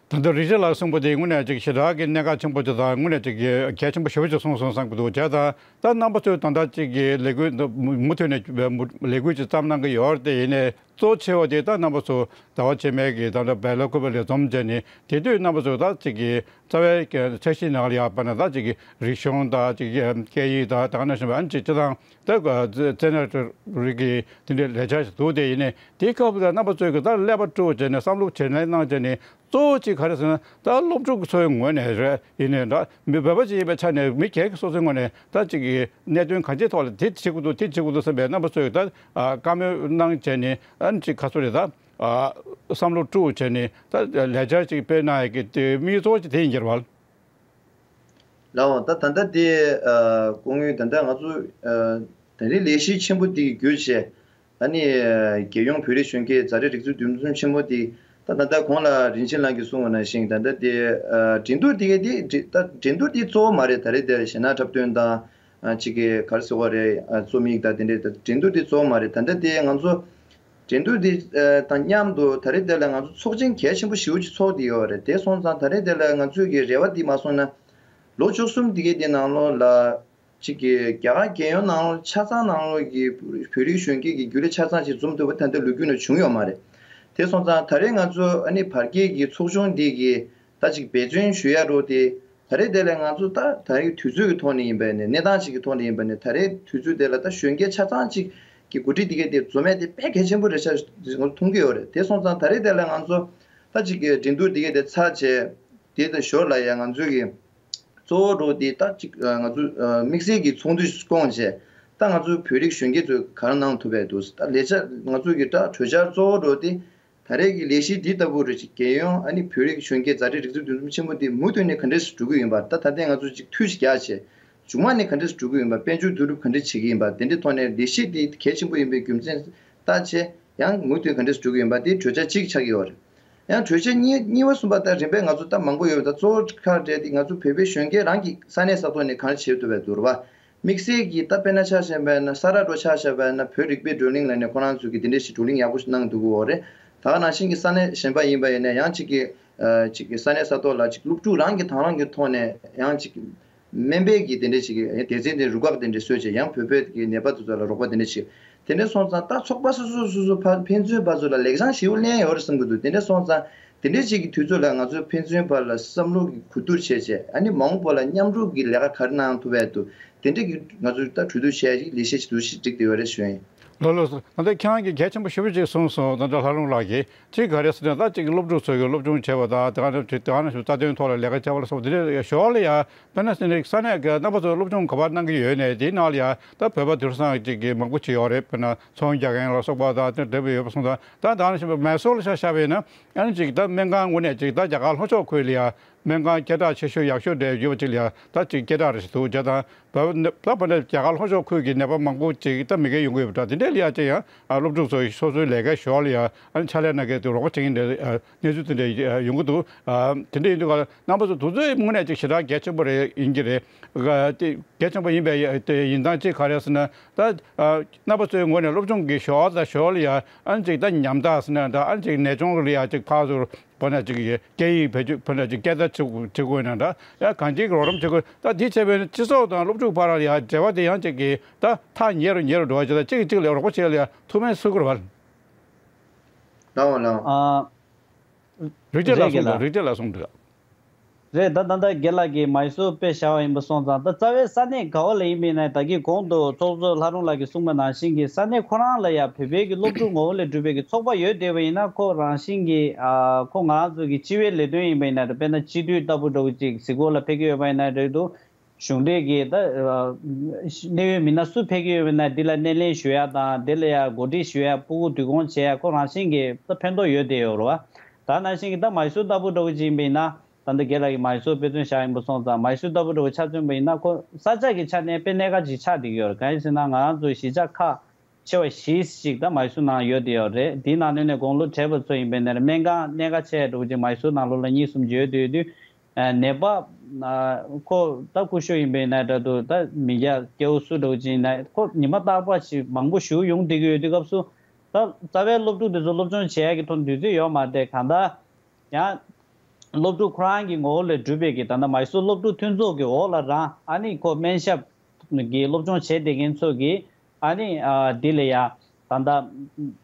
ད་ལྟ་རིག་རྒྱལ་ལགས་གསུངས་པ་དེ་དངོས་གནས་ཅིག་ཞེ་དྲག་གི་གནད་འགག་ཆེན་པོ་ཅིག་དང་དངོས་གནས་ཅིག་གལ་ཆེན་པོ་ཞེ་པོ་ཅིག་གསུངས་སོང་བསམ་གྱི་འདུག་བྱས་ཙང་ད་ ད་རྣམ་པ་ཚོས་ད་ལྟ་གཅིག་གི་ལས་འགུལ་འདི་མུ་མུ་མཐུད་ནས་ལས་འགུལ་ཅིག་བརྩམས་གནང་གི་ཡོད་རེད། དེ་ཡིན་ནའི་གཙོ་ཆེ་བ་དེ་ད་རྣམ་པ་ཚོ་ཟླ་བ་རྗེས་མའི་གི་ད་ལྟ་བེ་ལ་ཀུ་པེ་ལ་འཛོམས་བྱས་ནས། དེ་དུས་རྣམ་པ་ཚོ་ད་གཅིག་གི་རྩ་བའི་འཆར་གཞིའི་ནང་ལ་ཡང་དཔེར་ན་ད་གཅིག་གི་རིག་གཞུང་དང་གཅིག་གི་སྐད་ཡིག་དང་དེ་ག་ནང་བཞིན་པ་ཨ་ནི་གཅིག་སྤྱི་བཏང་ད་རྩ་ནས་རིག་གི་དེ་འདྲའི་ལས་འཆར་ཞིག་འདུག་དེ་ཡིན་ནའི་དེའི་སྐབས་ལ་རྣམ་པ་ཚོས་གི་ད་ཀླད་པ་དཀྲུགས་བྱས་ནས་བསམ་བློ་བྱེད་ལེན་གནང་བྱས་ནས། གཙོ་བོ་གཅིག་ག་རེ་ཟེར་ན། ད་སློབ་ཕྲུག་ཚོའི་ངོས་ནས་རེད། ཡིན་ནའི་འདྲ་མི་བོད་པ་ཅིག་ཡིན་པའི་ཆ་ནས་མི་སྒེར་གྱི་སོ་སོའི་ངོས་ནས་ད་གཅིག་གི་གནད་དོན་གང་ཅིའི་ཐོག་ལ་དེ་བྱེད་དགོས་འདུག་དེ་བྱེད་དགོས་འདུག་བསམ་པའི་རྣམ་པ་ཚོས་ད་ཨ་བཀའ་མོལ་གནང་བྱས་ནས། ཨ་ནི་གཅིག་ག་ཚོད་རེད། ད་ཨ་བསམ་བློ་དཀྲུགས་བྱས་ནས་ད་ལས་འཆར་ཅིག་སྤེལ་གནང་ཡ་གི་དེ་དམིགས་ཡུལ་གཙོ་བོ་ཅིག་དེ་ཡིན་གྱི་རེད་བ། ལགས་འོང་། ད་ད་ལྟ་དེ་ཨ་སྐུ་ངོ་ད་ལྟ་ང་ཚོ་ཨ་ད་རེས་ལས་གཞི་ཆེན་པོ་འདི་གི་བརྒྱུད་བྱས། ཨ་ནི་རྒྱལ་ཡོངས་བོད་རིགས་གཞོན་སྐྱེས་ཛ་དྲག་སྒྲིག་འཛུགས་འདུ་འཛོམས་ཆེན་མོ་འདི་ད་ད་ལྟ་གོང་ལ་རིན་ཆེན་ལགས་ཀྱིས་གསུངས་པ་ནང་བཞིན། ད་ལྟ་དེ་ཨ་འགྲན་བསྡུར་འདི་ག་དེ་འགྲན་ད་འགྲན་བསྡུར་འདི་གཙོ་བོ་མ་རེད། ད་རེས་དེར་གཞས་སྣ་འཁྲབ་སྟོན་དང་། ཨ་གཅིག་གི་ག་རེ་ཟེར་བ་རེད། ཨ་རྩོམ་ཡིག་དང་དེ་འདྲའི་ད་འགྲན་བསྡུར་འདི་གཙོ་བོ་མ་རེད། ད་ལྟ་དེ་ང་ཚོ་འགྲན་བསྡུར་འདི་ཨ་དང་མཉམ་དུ་ད་རེས་དེ་ལ་ང་ཚོ་ཚོགས་ཆེན་གལ་ཆེན་པོ་ཞེ་པོ་ཅིག་ཚོགས་བསྡད་ཡོད་རེད། དེ་སོང་ཙང་ད་རེས་དེ་ལ་ང་ཚོས་ཀྱི་རེ་བ་འདི་མ་སོང་ན། ལོ་བཅུ་གསུམ་འདི་གའི་དེ་ནང་ལོགས་ལ། གཅིག་གིས་རྒྱ་གར་རྒྱལ་ཡོངས་ནང་ལོགས་ཀྱི་བོད་རིགས་གཞོན་སྐྱེས་ཀྱི་རྒྱུན་ལས་ཆ་ཚང་ཞིག་འཛོམས་ཐུབ་པ་ད་ལྟ་ལོ་རྒྱུས་ནང་བྱུང་ཡོད་མ་རེད། དེ་སོང་ཙང་ད་རེས་ང་ཚོ་ཨ་ནི་བར་བརྒལ་གྱི་ཚོགས་ཆུང་འདི་གིས་ད་ཅིག་འབད་བརྩོན་ཞུ་ཡ་རོགས་དེ། ད་རེས་དེ་ལས་ང་ཚོ་ད་ད་རེས་དུས་ཚོད་ཀྱི་ཐོག་ནས་ཡིན་པ་ནས་གནས་སྟངས་ཅིག་གི་ཐོག་ནས་ཡིན་པ་ནས། ད་རེས་དུས་ཚོད་དེ་ལ་ད་གཞོན་སྐྱེས་ཆ་ཚང་ཅིག་གི་འགོ་ཁྲིད་འདི་གས་དེ་འཛོམས་ཡ་དེ་དཔེ་གལ་ཆེན་པོ་རེད་ཤག་ང་ཚོ་མཐོང་གི་ཡོད་རེད། དེ་སོང་ཙང་ད་རེས་དེ་ལས་ང་ཚོ་ད་ཅིག་གི་འགྲན་བསྡུར་འདི་གས་དེ་ཚར་བྱས། དེ་དང་ཞོར་ལ་ཡང་ང་ཚོའི་གི་གཙོ་བོ་འགྲོ་དེ་ད་ཅིག་ང་ཚོ་དམིགས་བསལ་གྱི་ཚོགས་འདུ་བསྐོངས་བྱས། ད་ང་ཚོའི་བོད་རིགས་གཞོན་སྐྱེས་ཚོས་ག་རེ་གནང་ཐུབ་པ་འདུག་ད་ལས་འཆར་ང་ཚོའི་གི་ད་གྲོས་འཆར་གཙོ་བོ་འགྲོ་དེ། ད་རེས་ཀྱི་ལས་གཞི་འདི་ལྟ་བུ་རེད། ཅིག་རྒྱལ་ཡོངས་ཨ་ནི་བོད་རིགས་གཞོན་སྐྱེས་ཛ་དྲག་སྒྲིག་འཛུགས་འདུ་འཛོམས་ཆེན་མོ་འདི་མུ་མཐུད་ནས་ག་འདྲས་སེ་འགྲོ་གི་ཡིན་པ། ད་ད་ལྟའི་ང་ཚོ་ཅིག་འཐུས་ཤིག་རྒྱག་བྱས། མཇུག་མ་ནས་ག་འདྲས་སེ་འགྲོ་གི་ཡིན་པ། དཔལ་འབྱོར་བསྡུ་རུབ་ག་འདྲས་བྱེད་ཀྱི་ཡིན་པ། དེ་འདྲའི་ཐོག་ནས་ལས་གཞི་འདི་གལ་ཆེན་པོ་ཡིན་པའི་རྒྱུ་མཚན་ལྟ་བྱས། ཡང་མུ་མཐུད་ག་འདྲས་འགྲོ་གི་ཡིན་པ་དེ་གྲོས་འཆར་གཅིག་ཆགས་ཀྱི་ཡོད་རེད། ཡང་གྲོས་འཆར་གཉིས་གཉིས་པ་གསུམ་པ་ད་རིམ་པས་ང་ཚོ་ད་མང་པོ་ཡོད་པ་ད་གཙོ་བོ་ཁག་རེད་དེ། ང་ཚོ་བོད་པའི་གཞོན་སྐྱེས་རང་གི་ས་གནས་ས་ཐོག་ནས་གང་བྱེད་ཐུབ་པའི་འདུག་རེད་པ། དམིགས་བསལ་གྱིས་ད་དཔེར་ན་ཆ་བཞག་པ་ཡིན་ན། ས་རཱ་འགྲོ་ཆ་བཞག་པ་ཡིན་ན། བོད་རིག་པའི་བགྲོ་གླེང་ལ་ནས་ཁོ་རང་ཚོ་གི་དེ་འདྲས་ཞིག་བགྲོ་གླེང་ཡག་པོ་ཞིག་གནང་འདུག་གི་ཡོད་རེད། ད་ག་ནང་བཞིན་གྱི་ས་གནས་གཞན་པ་ཡིན་པ་ཡིན་ན་ཡང་གཅིག་གི་ཨ་གཅིག་གི་ས་གནས་ས་ཐོག་ལ་གཅིག་སློབ་ཕྲུག་རང་གི་དང་རང་གི་ཐོག་ནས་ཡང་གཅིག་སྨན་པའི་གི་དེ་འདྲས་ཞིག་གི་སྡེ་ཚན་དེ་རུ་ཁག་དེ་འདྲས་བཟོས་བྱས། ཡང་བོད་པའི་གི་ནད་པ་དེ་ཚོ་ལ་རོགས་པ་དེ་འདྲས་བྱས། དེ་འདྲས་སོང་ཙང་ད་ཚོགས་པ་སོ་སོ་སོ་སོ་ཕར་ཕན་ཚུན་བར་ཚོ་ལ་ལེགས་བྱང་ཞེ་པོ་ལེན་ཡོད་རེད་བསམ་གྱི་འདུག་དེ་འདྲས་སོང་ཙང་དེ་འདྲས་ཅིག་གི་དུས་ཚོད་ལ་ང་ཚོ་ཕན་ཚུན་བར་ལ་བསམ་བློ་གི་གོ་བསྡུར་བྱས་བྱས། ཨ་ནི་མ་འོངས་པ་ལ་མཉམ་རུབ་ཀྱི་ལས་ཀ་ག་རེ་གནང་ཐུབ་པ་འདུག་དེ་འདྲས་ཀྱི་ང་ཚོས་ད་གྲོས་བསྡུར་བྱས་ཡ་ཅིག་ལས་གཞི་ཞིག་འདུག་ཞིག་བསྒྲིགས་བསྡད་ཡོད་རེད་ཞུ་ཡ་ཡིན། ལགས་ལགས་སོ། ད་ལྟ་ཁྱེད་རང་གིས་གལ་ཆེན་པོ་ཞེ་པོ་ཅིག་གསུངས་སོང་། ད་ལྟ་ལྷ་རམས་ལགས་ཀྱིས་གཅིག་ག་རེ་ཟེར་ན། ད་གཅིག་སློབ་ཕྲུག་ཚོས་ཀྱི་སློབ་སྦྱོང་བྱས་པ་དང་། དེ་ག་ནང་བཞིན་དེ་ག་ནང་བཞིན་རྩ་དོན་ཐོག་ལ་ལས་ཀ་བྱས་པ་ལ་སོགས་དེ་འདྲའི་ཞོར་ལ་ཡ་དཔེར་ན་ཟེར་ན་ས་གནས་ཀྱི་རྣམ་པ་ཚོས་སློབ་སྦྱོང་ག་པར་གནང་གི་ཡོད་ནའི་དེའི་ནང་ལ་ཡ་ད་བོད་པ་དེང་སང་གཅིག་གི་མང་པོ་ཅིག་ཡོད་རེད། དཔེར་ན་ཚོང་རྒྱག་མཁན་ལ་སོགས་པ་དང་དེ་འདྲ་བོ་ཡོད་པ་སོང་ཙང་། ད་དེ་ག་ནང་བཞིན་མའི་སོར་ལ་ཆ་བཞག་པ་ཡིན་ན། ཨ་ནི་གཅིག་ད་སྨན་ཁང་ངོས་ནས་གཅིག་ད་རྒྱ་གར་ལྷོ་ཕྱོགས་ཁུལ་ལ་ཡ་སྨན་ཁང་སྐད་གྲགས་ཆེ་ཤོས་ཡག་ཤོས་འདྲ་ཡོད་པ་ཅིག་ལ་ཡ་ད་གཅིག་སྐད་གྲགས་རེ་ཞིག་འདུག་བྱས་ཙང་། བོད་ནས་ད་བོད་ནས་རྒྱ་གར་ལྷོ་ཕྱོགས་ཁུལ་གྱི་ནད་པ་མང་པོ་ཅིག་ད་མི་རྒན་ཡོང་གི་ཡོད་པ་འདྲ། དེ་འདྲའི་ལ་ཡ་ཅིག་ཡང་ཨ་སློབ་ཕྲུག་ཚོ་སོ་སོའི་ལས་ཀའི་ཞོར་ལ་ཡ་ཨ་ནི་ཕྱག་ལས་གནང་མཁན་དེ་རོགས་པ་བྱེད་མཁན་འདྲ་ཨ་གནས་ཚུལ་དེ་འདྲ་ཡོང་གི་འདུག་ཨ་དེ་འདྲ་ཡིན་དུས་ག་ལ་རྣམ་པ་ཚོ་དེ་ཚོའི་ངོས་ནས་ཅིག་ཞེ་དྲག་གལ་ཆེན་པོ་རེད་ཡིན་གྱི་རེད། ཨ་དེ་གལ་ཆེན་པོ་ཡིན་པའི་དེ་ཡིན་སྟངས་གཅིག་ག་རེ་ཟེར་ན། ད་ཨ་རྣམ་པ་ཚོའི་ངོས་ནས་སློབ་སྦྱོང་གི་ཞོར་དང་ཞོར་ལ་ཡ་ཨ་ནི་ཅིག་ད་ཉམ་ཐག་ཟེར་ན་འདྲ། ཨ་ནི་ཅིག་ནད་གཅོང་ལ་ཡ་ཅིག་ཕར་ཚུར་བོད་ནས་ཅིག་སྐད་ཡིག་བེད་སྤྱོད། བོད་ནས་ཅིག་སྐད་བརྡ་བྱེད་དགོས་བྱེད་དགོས་ན་འདྲ། ཡང་གང་ཅིའི་རོགས་རམ་བྱེད་དགོས། ད་དེ་བྱས་པས་ན་སྤྱི་ཚོགས་དང་སློབ་ཕྲུག་བར་ལ་ཡང་འབྲེལ་བ་དེ་ཡང་ཅིག་གིས་ད་ཐག་ཉེ་རུ་ཉེ་རུ་འགྲོ་བ་ཅིག་དང་། གཅིག་གིས་གཅིག་ལ་རོགས་པ་བྱེད་ལ་ཡང་ཐུགས་ཕན་གསོས་ཀྱི་རེད་པ། ལགས་འོང་ལགས་འོང་། ཨ། རིག་བྱེད་ལ་རེད་གསུངས་འདུག་རིག་བྱེད་ལ་གསུངས་འདུག་རེད། ད་ད་ལྟ་རྒན་ལགས་ཀྱིས་མའི་སོར་དཔེ་བཞག་པ་ཡིན་པ་སོང་ཙང་། ད་རྩ་བའི་ས་གནས་ག་བ་ལ་ཡིན་པ་ཡིན་ན། ད་གིན་གོང་དུ་ཚོགས་གཙོ་ལྷ་རམས་ལགས་ཀྱིས་གསུངས་པ་ནང་བཞིན་གྱི་ས་གནས་ཁོ་རང་ལ་ཡང་བོད་པའི་གི་སློབ་ཕྲུག་ངོ་བོ་ལས་གྲུབ་པའི་གི་ཚོགས་པ་ཡོད་བསྡད་པ་ཡིན་ན། ཁོ་རང་བཞིན་གྱིས་ཨ་ཁོ་ང་རང་ཚོ་གི་སྤྱི་པའི་ལས་དོན་ཡིན་པ་ཡིན་ན་རེད། དཔེར་ན་སྤྱི་འཐུས་ལྟ་བུ་འདྲ་བོ་ཅིག་གཟིགས་སྐོར་ལ་ཕེབས་ཀྱི་ཡོད་པ་ཡིན་ན་རེད་འདུག་གཞུང་འབྲེལ་གྱི་ད་ཨ་གནད་ཡོད་མི་སྣ་སུ་ཕེབས་ཀྱི་ཡོད་པ་ཡིན་ན་འདི་ལ་སྣེ་ལེན་ཞུ་ཡ་དང་། འདི་ལ་ཡང་གོ་སྒྲིག་ཞུ་ཡ། ཕྲུ་གུ་བསྡུ་སྐོང་བྱེད་ཡ་ཁོ་རང་བཞིན་གྱིས་ད་ཕན་ཐོགས་ཡོད་བསྡད་ཡོད་རེད་པ། ད་ནང་བཞིན་གྱི་ད་མའི་སོར་ལྟ་བུ་འདྲ་བོ་ཅིག་ཡིན་པ་ཡིན་ན། ད་ལྟ་རྒན་ལགས་ཀྱིས་མའི་སོར་དཔེ་མཚོན་བཞག་ཡིན་པ་སོང་ཙང་། མའི་སོར་ལྟ་བུ་འདྲ་བོ་ཆ་མཚོན་པ་ཡིན་ན། ཁོ་ས་ཆ་གི་ཆ་ནས་དཔེ་གནད་འགག་ཅིག་ཆགས་བསྡད་ཀྱི་ཡོད་རེད། གང་ཡིན་ཟེར་ན་ང་རང་ཚོའི་གཞིས་ཆགས་ཁག་ཆེ་བ་བཞི་ཞིག་ད་མའི་སོར་ནང་ཡོད་བསྡད་ཡོད་རེད། དེའི་ནང་ནས་ནས་དགུང་ལོ་བགྲེས་པ་ཚོ་ཡིན་པ་ཡིན་ན་རེད། སྨན་ཁང་གནད་འགག་ཆེ་འདྲ་བོ་ཅིག་མའི་སོར་ནང་ལོགས་ལ་གཉིས་གསུམ་ཅིག་ཡོད་བསྡད་ཡོད་དུས། ཨ་ནད་པ་ཨ་ཁོ་ད་སྐུ་ཞབས་ཡིན་པ་ཡིན་ན་འདྲ་འདུག་ད་མི་སྐྱ་སྐྱ་བོ་སུ་འདྲ་བོ་ཅིག་ཡིན་ན་ཁོ་ཉི་མ་རྟག་པར་ཞིག་མང་པོ་ཞིག་ཡོང་བསྡད་ཀྱི་ཡོད་དུས་སྐབས་སུ། ད་རྩ་བའི་སློབ་ཕྲུག་དེ་ཚོ་སློབ་སྦྱོང་བྱེད་ཡ་གི་ཐོག་དུས་ཚོད་ཡོད་མ་རེད། གང་ལྟར་ཡང་སློབ་ཕྲུག་ཁོ་རང་གི་ངོ་བོ་ལས་གྲུབ་པའི་གི་ད་ལྟ་མའི་སོར་སློབ་ཕྲུག་མཐུན་ཚོགས་ཀྱི་འོག་ལ་རང་ཨ་ནི་ཁོ་སྨན་ཞབས་ གི་སློབ་སྦྱོང་བྱས་བསྡད་མཁན་ཚོ་གིས་ཨ་ནི་ཨ་འདི་ལ་ཡ་ད་ལྟ་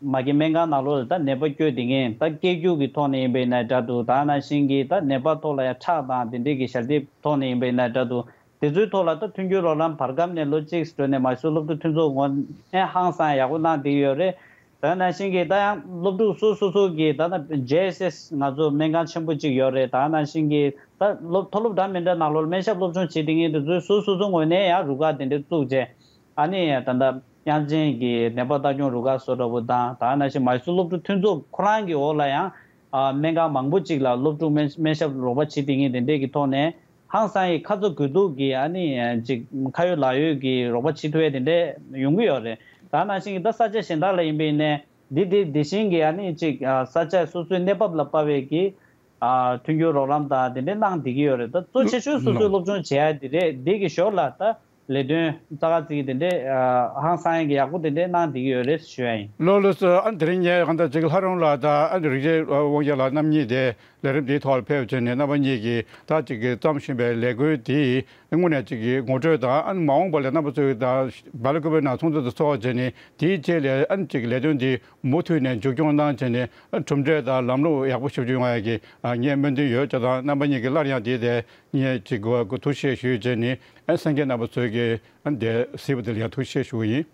མ་གི་སྨན་ཁང་ནང་ལོགས་ལ་ད་ནད་པ་བསྐྱོད་བསྡད་མཁན་ད་སྐད་སྒྱུར་གྱི་ཐོག་ནས་ཡིན་པ་ཡིན་ན་འདྲ་འདུག་ད་ནང་བཞིན་གྱི་ད་ནད་པ་ཐོག་ལ་ཡ་ཁྲག་དང་དེ་འདྲས་ཀྱི་ཞལ་འདེབས་ཐོག་ནས་ཡིན་པ་ཡིན་ན་འདྲ་འདུག་དེ་ཚོའི་ཐོག་ལ་ད་མཐུན་འགྱུར་རོགས་རམ་བར་སྐབས་ནས་ལོ་གཅིག་འགྲོ་ནས་མ་སུ་སློབ་ཕྲུག་མཐུན་ཚོགས་ངོས་ནས་ཧང་སང་ཡག་པོ་གནང་བསྡད་ཡོད་རེད། ད་ནང་བཞིན་གྱི་ད་ཡང་སློབ་ཕྲུག་སོ་སོ་སོ་གི་ད་ལྟ་ཇེ་ཨེས་ཨེས་ང་ཚོ་སྨན་ཁང་ཆེན་པོ་གཅིག་ཡོད་རེད། ད་ནང་བཞིན་གྱི་ད་སློབ་མཐོ་སློབ་འདྲ་མི་འདྲ་ནང་ལོགས་སྨན་ཞབས་སློབ་སྦྱོང་བྱེད་བསྡད་མཁན་དེ་ཚོའི་སོ་སོ་སོ་ངོས་ནས་ཡང་རུ་ཁག་དེ་འདྲ་བཙུགས་རྗེས་ཨ་ནི་ད་ལྟ་དབྱངས་ཅན་གྱི་ནད་པ་ལྟ་སྐྱོང་རུ་ཁག་བཟོ་འདྲ་པོ་དང་ད་ནང་བཞིན་མ་སུ་སློབ་ཕྲུག་མཐུན་ཚོགས་ཁོ་རང་གི་འོག་ལ་ཡང་ཨ་སྨན་ཁང་མང་པོ་གཅིག་ལ་སློབ་ཕྲུག་སྨན་སྨན་ཞབས་རོགས་པ་བྱེད་བསྡད་མཁན་དེ་འདྲས་ཀྱི་ཐོག་ནས། ཧང་སང་ཡི་ཁ་ཚ་དགོས་གཏུགས་ཀྱི་ཨ་ནི་ཅིག་ཁ་ཡོད་ལག་ཡོད་ཀྱི་རོགས་པ་བྱེད་ཐུབ་ཡ་དེ་འདྲས་ཡོང་གི་ཡོད་རེད། ད་ནང་བཞིན་གྱི་ད་ས་ཆ་གཞན་དག་ལ་ཡིན་པ་ཡིན་ནའི་འདི་འདི་འདི་བཞིན་གྱི་ཨ་ནི་ཅིག་ས་ཆ་སོ་སོའི་གནས་བབ་ལ་དཔག་པའི་གི་མཐུན་འགྱུར་རོགས་རམ་དང་དེ་འདྲས་གནང་བསྡད་ཀྱི་ཡོད་རེད། ད་གཙོ་ཆེ་ཤོས་སོ་སོའི་སློབ་སྦྱོང་བྱེད་ཡ་དེ་རེད། འདི་གི་ཞོར་ལ་ད་ལས་དོན་རྩ་ཁ་རྩིག་གི་དེ་འདྲས་ཧང་སང་ཡ་གི་ཡག་པོ་དེ་འདྲས་གནང་བསྡད་ཀྱི་ཡོད་རེད་ཞུ་ཡ་ཡིན། ལགས་ལགས་སོ། ཨ་དེ་རིང་ངས་གང་ལྟར་ཅིག་ལྷ་རམས་ལགས་དང་ཨ་རིག་བྱེད་དབང་རྒྱལ་ལགས་རྣམ་གཉིས་དེ། ལས་རིམ་འདིའི་ཐོག་ལ་ཕེབས་བྱས་ནས་རྣམ་པ་གཉིས་ཀྱིས་ད་ཅིག་གི་བརྩམས་བཞིན་པའི་ལས་འགུལ་འདི་དངོས་གནས་ཅིག་གི་ངོ་སྤྲོད་དང་ཨ་ནི་མ་འོངས་པ་ལ་རྣམ་པ་ཚོས་ད་སྦེལ་ཀོབ་ནང་ཚོགས་འདུ་དེ་ཚོགས་བྱས་ནས་དེའི་རྗེས་ལ་ཨ་ནི་ཅིག་ལས་དོན་འདི་མུ་མཐུད་ནས་མཇུག་སྐྱོང་གནང་བྱས་ནས་གྲུབ་འབྲས་དང་ལམ་ལུགས་ཡག་པོ་ཞེ་པོ་ཅིག་ཡོང་ཡ་གི་ངས་སྨོན་འདུན་ཡོད་ཅེས་དང་རྣམ་པ་གཉིས་ཀྱིས་སླར་ཡང་དེའི་ཐད་ངས་ཅིག་གོ་ཐུགས་རྗེ་ཆེ་ཞུས་བྱས་ནས་ཨ་གསན་མཁན་རྣམ་པ་ཚོས་ཀྱིས་ཨ་ནི་དེ་གཟིགས་པ་དེ་ལ་ཡང་ཐུགས་རྗེ་ཆེ་ཞུ་གི་ཡིན།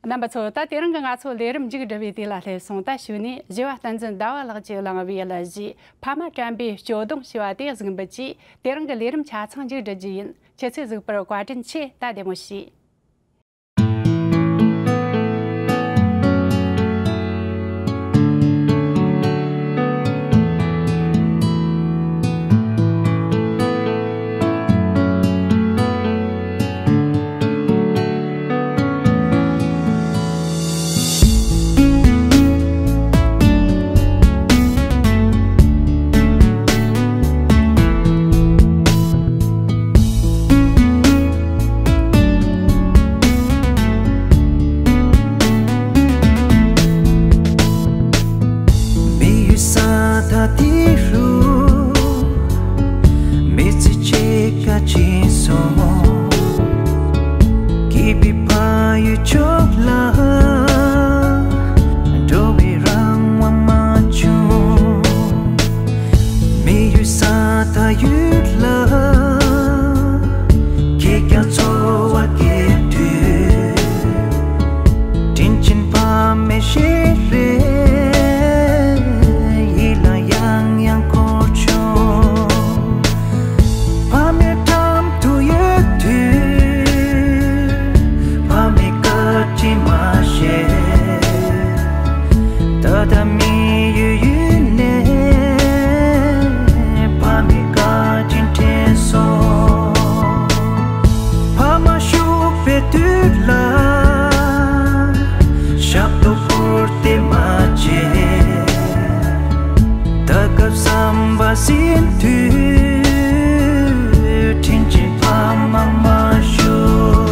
རྣམ་པ་ཚོ། ད་དེ་རིང་གི་ང་ཚོ་ལས་རིམ་མཇུག་སྒྲིལ་བའི་དུས་ལ་སླེབས་སོང་། ད་གཞུག་ནས་བཞི་བ་བསྟན་འཛིན་ཟླ་བ་ལགས་ཀྱིས་བླངས་པའི་གླུ་གཞས་ཕ་མ་དྲན་པའི་སྐྱོ་གདུང་ཞེས་པ་དེ་གཟིགས་འབུལ་གྱིས་དེ་རིང་གི་ལས་རིམ་ཆ་ཚང་མཇུག་སྒྲིལ་རྒྱུ་ཡིན། ཁྱེད་ཚོས་གཟིགས་པར་བཀའ་དྲིན་ཆེ། ད་བདེ་མོ་བྱོས། མི་ཡུལ་ས་མཐའ་དེ་རུ་མི་ཚེ་ཕྱེད་ཀ་ཕྱིན་སོང་། སྐྱིད་པའི་ཕ་ཡུལ་ཕྱོགས་ལ་འགྲོ་བའི་རང་དབང་མ་བྱུང་། མི་ཡུལ་ས་མཐའ་ཡུལ་ལ་ཁྱེད་ཀྱང་འཚོ་བ་སྐྱེལ་དུས། དྲིན་ཆེན་ཕ་མའི་ཞལ་རས་ཡིད་ལ་ཡང་ཡང་འཁོར་བྱུང་། ཕ་མའི་འགྲམ་དུ་ཡོད་དུས། ཕ་མའི་བཀའ་དྲིན་མ་ཤེས། ད་ལྟ་མི་ཡུལ་ཡུལ་ནས་ཕ་མའི་བཀའ་དྲིན་དྲན་སོང་། ཕ་མ་བཞུགས་པའི་དུས་ལ་ཞབས་ཏོག་བསྐུར་ཏེ་མ་བརྗེད། ད་སྐབས་བསམ་པ་ཟིན་དུས་དྲིན་ཆེན་ཕ་མ་མ་བཞུགས།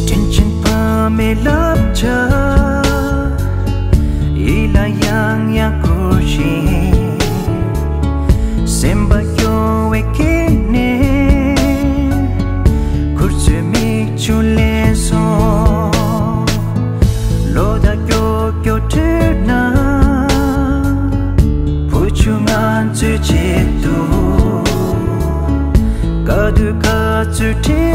དྲིན་ཆེན་ཕ་མའི་བསླབ་བྱ་ཡིད་ལ་ཡང་ཡང་འཁོར་ཞིང་། སེམས་པ་སྐྱོ་བས་ཁེངས་ནས་ཁུར་ཚོས་མིག་ཆུ་ལེན་སོང་། ལོ་ཟླ་སྐྱོ་སྐྱོ་ཁྲོད་ན་བུ་ཆུང་ང་ཚོའི་ཆེད་དུ་དཀའ་སྡུག་ག་ཚོད་འཕྲད།